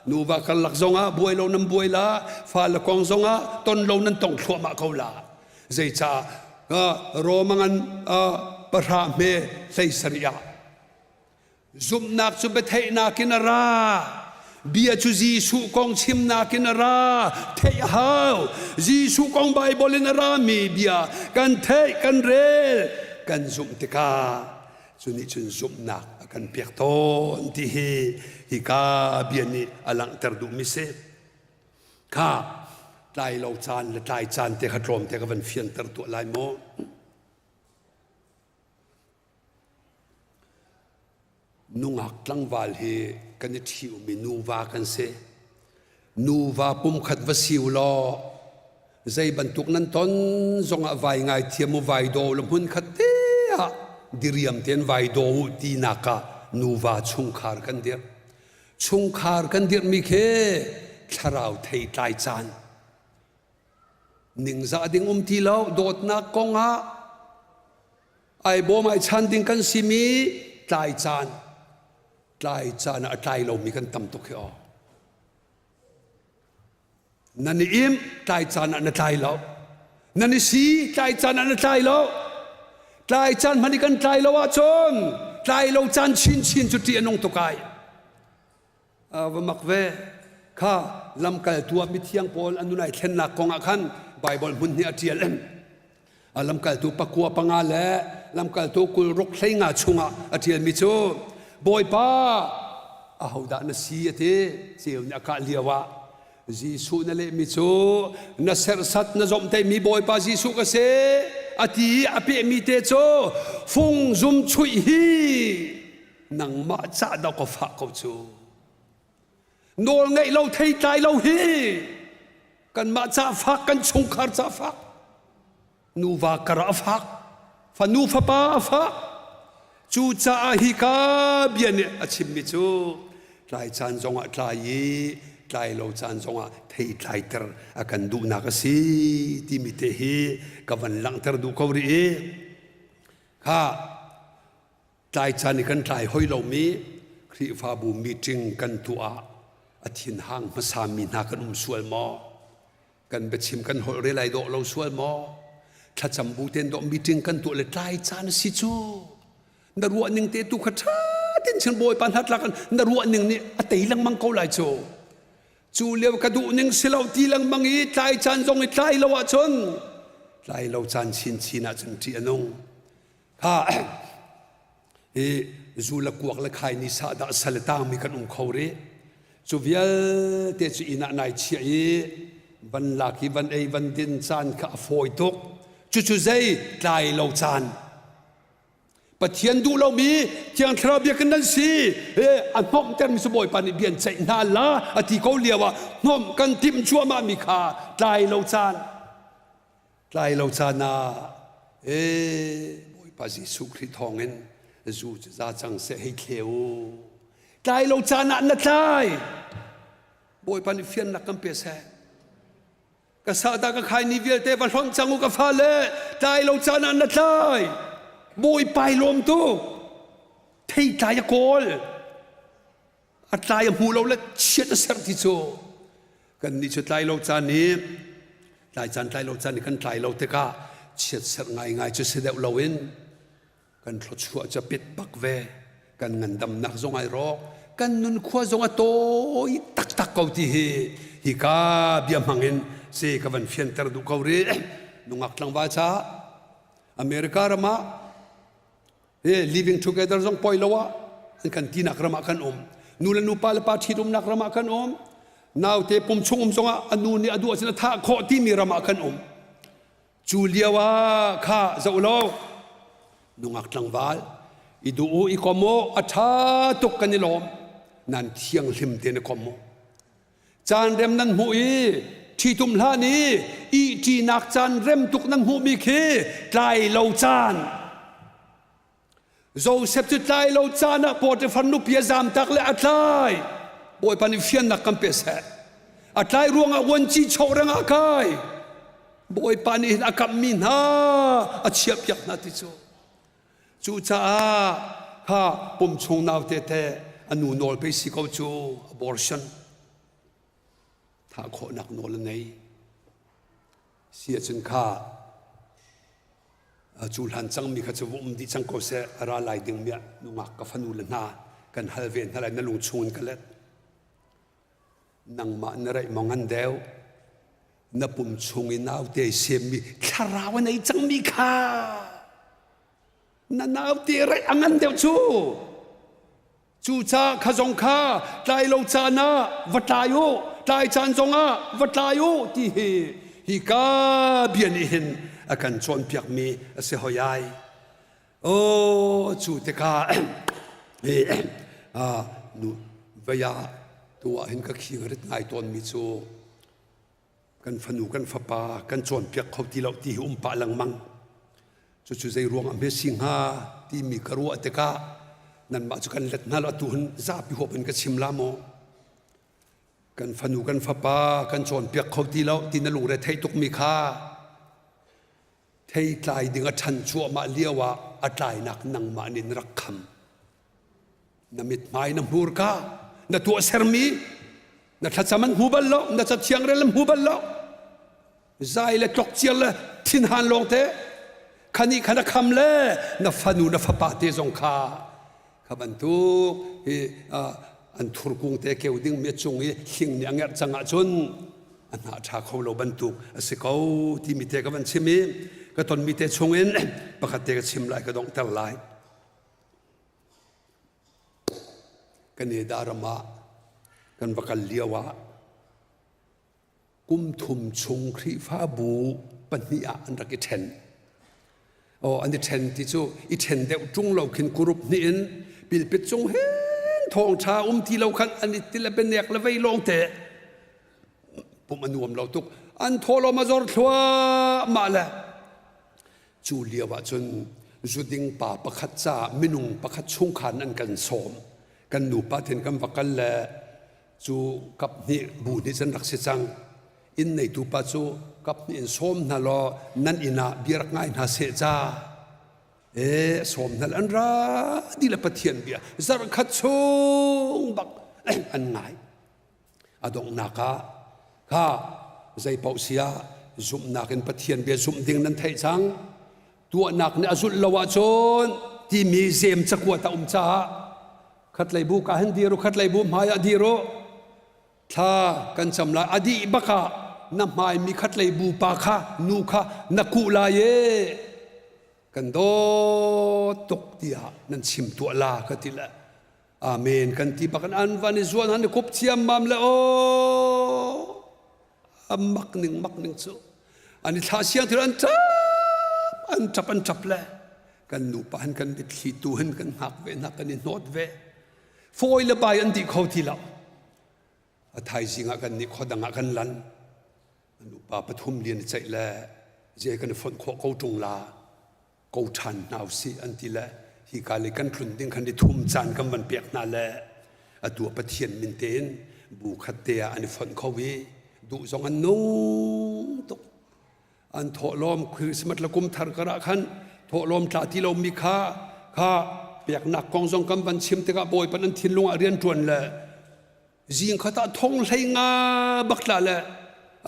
nuva karlak zongah buai lo nan buai la fa le kong zongah ton lo nan tong thluahmah ko la zeicah Romangan pahra hme hlei sarih ah Zumhnak cu biatheihnak in a ra. Bia cu Jesuh kong chimnak in a ra. Theih a hau. Jesuh kong Baibal in a rami bia kan theih, kan rel, kan zumh tikah cu nih cun zumhnak a kan pek tawn ti hi hika bia nih a langhter duhmi si. Kha tlai lo caan le tlai caan te kha tlawmte ka van fianter tuah lai maw? Nungak tlangval hi kan i ṭhi-ummi nuva kan si. Nuva pumkhat va si u law zei bantuk nan ton zongah vai ngaithiam u vai daw u law hmunkhat te ah diriam tein vai daw u tinak ah nuva chungkhar kan dirh. Chungkhar kan dirhmi khi thlarau theitlai caan ningzah ding um ti lo dawtnak kong ah ai bawm ai chan ding kan simi tlai caan tlai caan ah a tlai lomi kan tam tuk hi aw nan i im tlai caan ah na tlai lo nan i si tlai caan ah na tlai lo tlai caan hmanh i kan tlai lo ahcun tlai lo caan chinchin cu ṭih a nung tuk ai va mak ve kha lamkaltu ah mithiang pawl an nun ai thlennak kong ah khan Bible hmun nih a ṭial lamkaltu pakua panga le lamkaltu kul ruk hleinga chungah a ṭialmi cu Bawipa ahodah na si a ti ceu nih a kah lio ah Jesuh na lehmi cu na serhsat na zomhtaihmi Bawipa Jesuh ka si a ti i a pehmi te cu fung zum chuih hi nangmah cah dah ka fah ko cu nawl ngeih lo thei tlai lo hi kanmah ca fak kan chungkhar ca fak nuva kar a fak fanu fapa a fak cucaah hi ka bia nih a chimmi cu tlai caan zongah tlai i tlai lo caan zongah thei tlaiter a kan duhnak a si timi te hi ka van langhter duh ko rih i kha Tlai caan i kan tlai hoi lomi Khrihfabu meeting kan tuah ah a thinhang hmasami hna kan um sual maw? Kan biachim kan holh rel ai dawh lo sual maw? Thlacam bu ten dawh meeting kan tuah le tlai caan a si cu. Na ruah ning te tu kha ṭha tin chin Bawipa hna tlak na ruah ning nih a tei lengmang ko lai cu. Cu lio ka duh ning si lo ti lengmang i tlai caan zong i tlai lo ahcun tlai lo caan chinchin ahcun ṭih a nung. Kha hi zu le kuak le khai ni sah dah sal tangmi kan um kho rih. Cu vialte cu inn ah nai chiah i van lak i van ei van din caan kha a fawi tuk. Cucu zei tlai lo caan. Pathian duh lomi Thiang Thlarau biakinn nan si. A hnawmhtermi cu Bawipa nih bia an ceih hna la a ti ko lio ah hnawmh kan timh cuahmah mi kha tlai lo caan. Tlai lo caan ah ee Bawipa Jesuh Khrih thawngin zu cu za cang seh hei thle u. Tlai lo caan ah na tlai. Bawipa nih fiannak kan pe seh. Ka sahdah ka khai ni vialte va hlonh cang u ka fale. Tlai lo caan ah na tlai. Bawipa i lawm tu. Thei tlai a kawl. A tlai a hmu lo le chiat a serh ti cu kannih cu tlai lo caan i tlai caan tlai lo caan i kan tlai lo tikah chiat serh ngaingai cu si deuh loin kan thluachuah cu a pit bak ve kan ngandamnak zong ai rawk kan nun khua zong a tawi taktak ko ti hi hika bia hmang in si ka van fianter duh ko rih nungak tlangval ca America ram ah living together zong poi lo ah an kan tinak ram ah kan um nu le nu pa le pa ṭhitumnak ram ah kan um naute pum chung um zongah a nu nih a duh ahcun a thah khawh timi ram ah kan um cu lio ah kha zoh lo nungak tlangval. I duh u i kom u a ṭha tuk kan i lawm. Nan thianghlim tein i kom u. Caan rem nan hmuh i ṭhitum hlan i ihṭinak caan rem tuk nan hmuhmi khi tlai lo caan. Joseph cu tlai lo caan ah Potifar nupi a zamtak le a tlai. Bawipa nih fiannak kan pe seh. A tlai ruangah vuanci chawh reng ah kai. Bawipa nih hin a kamhmi hna a chiahpiak hna ti cu. Cucaah kha pum chung naute te a nu nawl pei si ko cu abortion thah khawhnak nawl a nei. Si ahcun kha cu hlan cangmi kha cu va um dih cang ko seh a ra lai dingmi ah nungak ka fanu le hna kan hal ve hna lai na lung chung in ka let. Nangmah na raih maw ngan deuh na pum chung i naute ai semmi thlarau a nei cangmi kha na naute raih a ngan deuh cu Cucaah kha zong kha tlai lo caan ah va tlai u, tlai caan zongah va tlai u ti hi hika bia nih hin a kan cawnpiakmi a si hoi ai. Oh, cu tikah nu vei ah tu ah hin ka khing rit ngai tawnmi cu kan fanu kan fapa kan cawnpiak kho ti lo ti hi um pah lengmang. Cucu zei ruang ah hme si hnga timi ka ruah tikah nanmah cu kan let hna lo atu hin zapi huap in ka chim la maw? Kan fanu kan fapa kan cawnpiak kho ti lo ti na lungre theih tukmi kha thei tlai ding a ṭhan cuahmah lio ah a tlainak nangmah nih na rak kham. Na mithmai na hmurka na tuahsermi na thlacam an hmu bal lo na cathiang rel an hmu bal lo zai le tlokciar le thinhan lawngte khani khan a kham le na fanu na fapa te zong kha kha bantuk hi an thurkung te keu ding mi cung i hling nih a ngerh cang ahcun a hnah ṭha kho lo bantuk a si ko timi te ka van chim i ka tonmi te chungin pakhat te ka chim lai ka donghter lai Canada ram ah kan va kal lio ah kum thum chung Khrihfabu pahnih ah an rak i ṭhen. Aw an i ṭhen ti cu i ṭhen deuh ṭung lo khin group hnih in pilpit cung hin thawngṭha um ti lo khan an i ti le bianek le vei lawng te pumh a nuam lo tuk. An thawhlawm a zor thluahmah le Cu lio ah cun zuding pa pakhat caah minung pakhat chungkhar an kan sawm. Kan nupa ten kan va kal le cu kap hnih bu nih cun rak si cang. Inn neitu pa cu kap hnih in sawm hna law nan inn ah bia rak ngai hna seh ca. E sawm hna an ra dih le Pathian bia zarh khat chung bak an ngai. A donghnak ah kha zeipaoh si ah zumhnak in Pathian bia zumh ding nan theih cang. Tuahnak nih a zulh lo ahcun timi zem cakuat a um caah khatlei bu ka hin dir u khatlei bu hmai ah dir u thla kan cam lai a dih bak ah na hmai mi khatlei bu pa kha nu kha na kuh lai e kan dawt tuk tiah nan chim tuah la ka ti le Amen kan ti bak an van i zuan han i kup ciammam le aw a mak ning mak ning cu an i thlah siang thil an ṭap an ṭap an ṭap le kan nupa han kan mitthli tu hin kan hngak ve hna kan i hnawt ve fawi le bai an dih kho ti lo a thaizing ah kan nih khuadang ah kan lan nupa pathum lian i ceih le je kan i fonh khawh ko ṭung la ko ṭhan hna usih an ti le hika lei kan tlun ding khan i thum caan kan van pek hna le atu ah Pathian min tein bu khat te ah an i fonh kho i duh zong an nung tuk an thawhlawm Christmas le kum thar kar ah khan thawhlawm tla ti lomi kha kha peknak kong zong kan van chim tikah Bawipa an thinlung ah rian ṭuan le Zing khat ah thong hlei nga bak tla le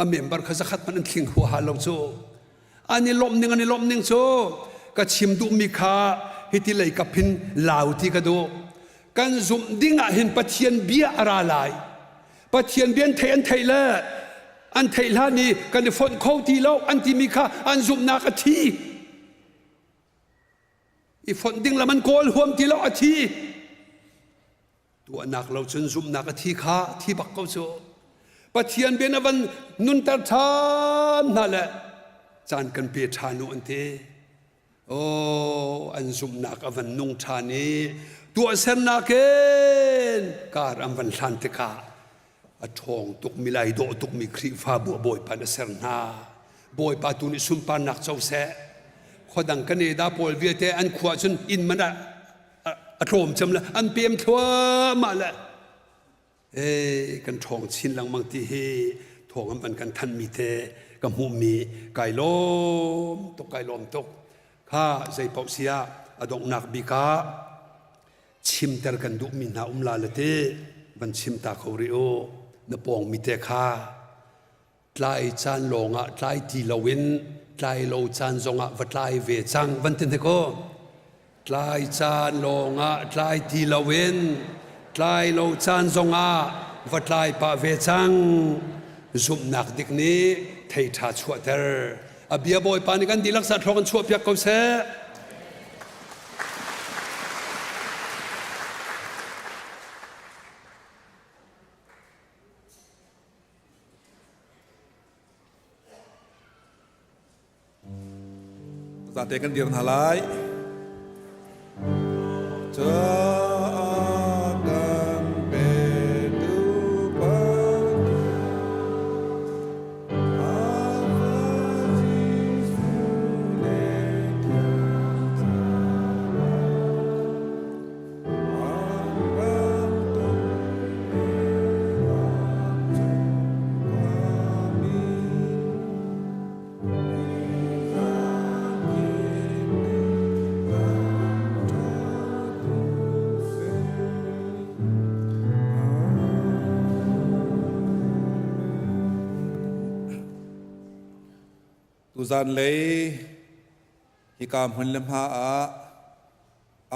a member kha zakhat hmanh an thling huaha lo cu. An i lawmh ning an i lawmh ning cu ka chim duhmi kha hiti lei kap hin lau ti ka duh. Kan zumh ding ah hin Pathian bia a ra lai. Pathian bia an theih an theih le an theih hlan i kan i fonh kho ti lo an timi kha an zumhnak a thi. I fonh ding lam an kawl huam ti lo a thi. Tuahnak lo cun zumhnak a thi kha thi bak ko cu. Pathian bia na van nunter ṭhan hna le caan kan pe ṭhan u an ti. Aw, an zumhnak a van nung ṭhan i tuahsernak in kar an van hlan tikah a ṭhawng tukmi lai dawh tukmi Khrihfabu a Bawipa na ser hna. Bawipa tu nih sunparnak co seh. Khuadang kan eda pawl vialte an khua cun inn man a tlawm cem le an pem thluahmah le Ee, kan ṭhawng chin lengmang ti hi thawng an van kan thanhmi te ka hmuhmi kai lawm tuk kai lawm tuk. Kha zei paoh si ah a donghnak bik ah chimter kan duhmi hna um la le ti van chim ta kho rih u. Na pawngmi te kha tlai caan lawngah tlai ti loin tlai lo caan zongah va tlai ve cang van ti hnik u. Tlai caan lawngah tlai ti loin tlai lo caan zongah va tlai pah ve cang. Zumhnak dik nih thei ṭha chuahter. A bia Bawipa nih kan dihlak sa thlawk in chuahpiak ko seh. Zate kan dir hna lai. Caah kan petu Tuzan lei hika hmun le hma ah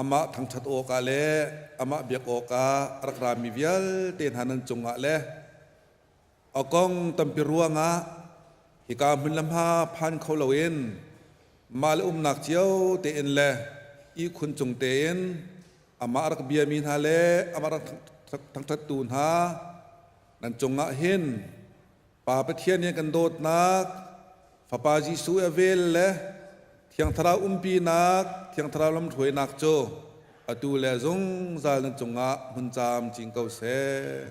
amah thangṭhat awkah le amah biak awkah a rak rami vialte hna nan cungah le A kong tampi ruangah hika hmun le hma phan kho loin mah le umnak cio tein le ihkhun cung tein amah rak biami hna le amah rak thangṭhattu hna nan cungah hin Pa Pathian nih kan dawtnak, Fapa Jesuh a vel le Thiang Thlarau umpinak, Thiang Thlarau lamhruainak cu atu le zungzal nan cungah hmun camcin ko seh.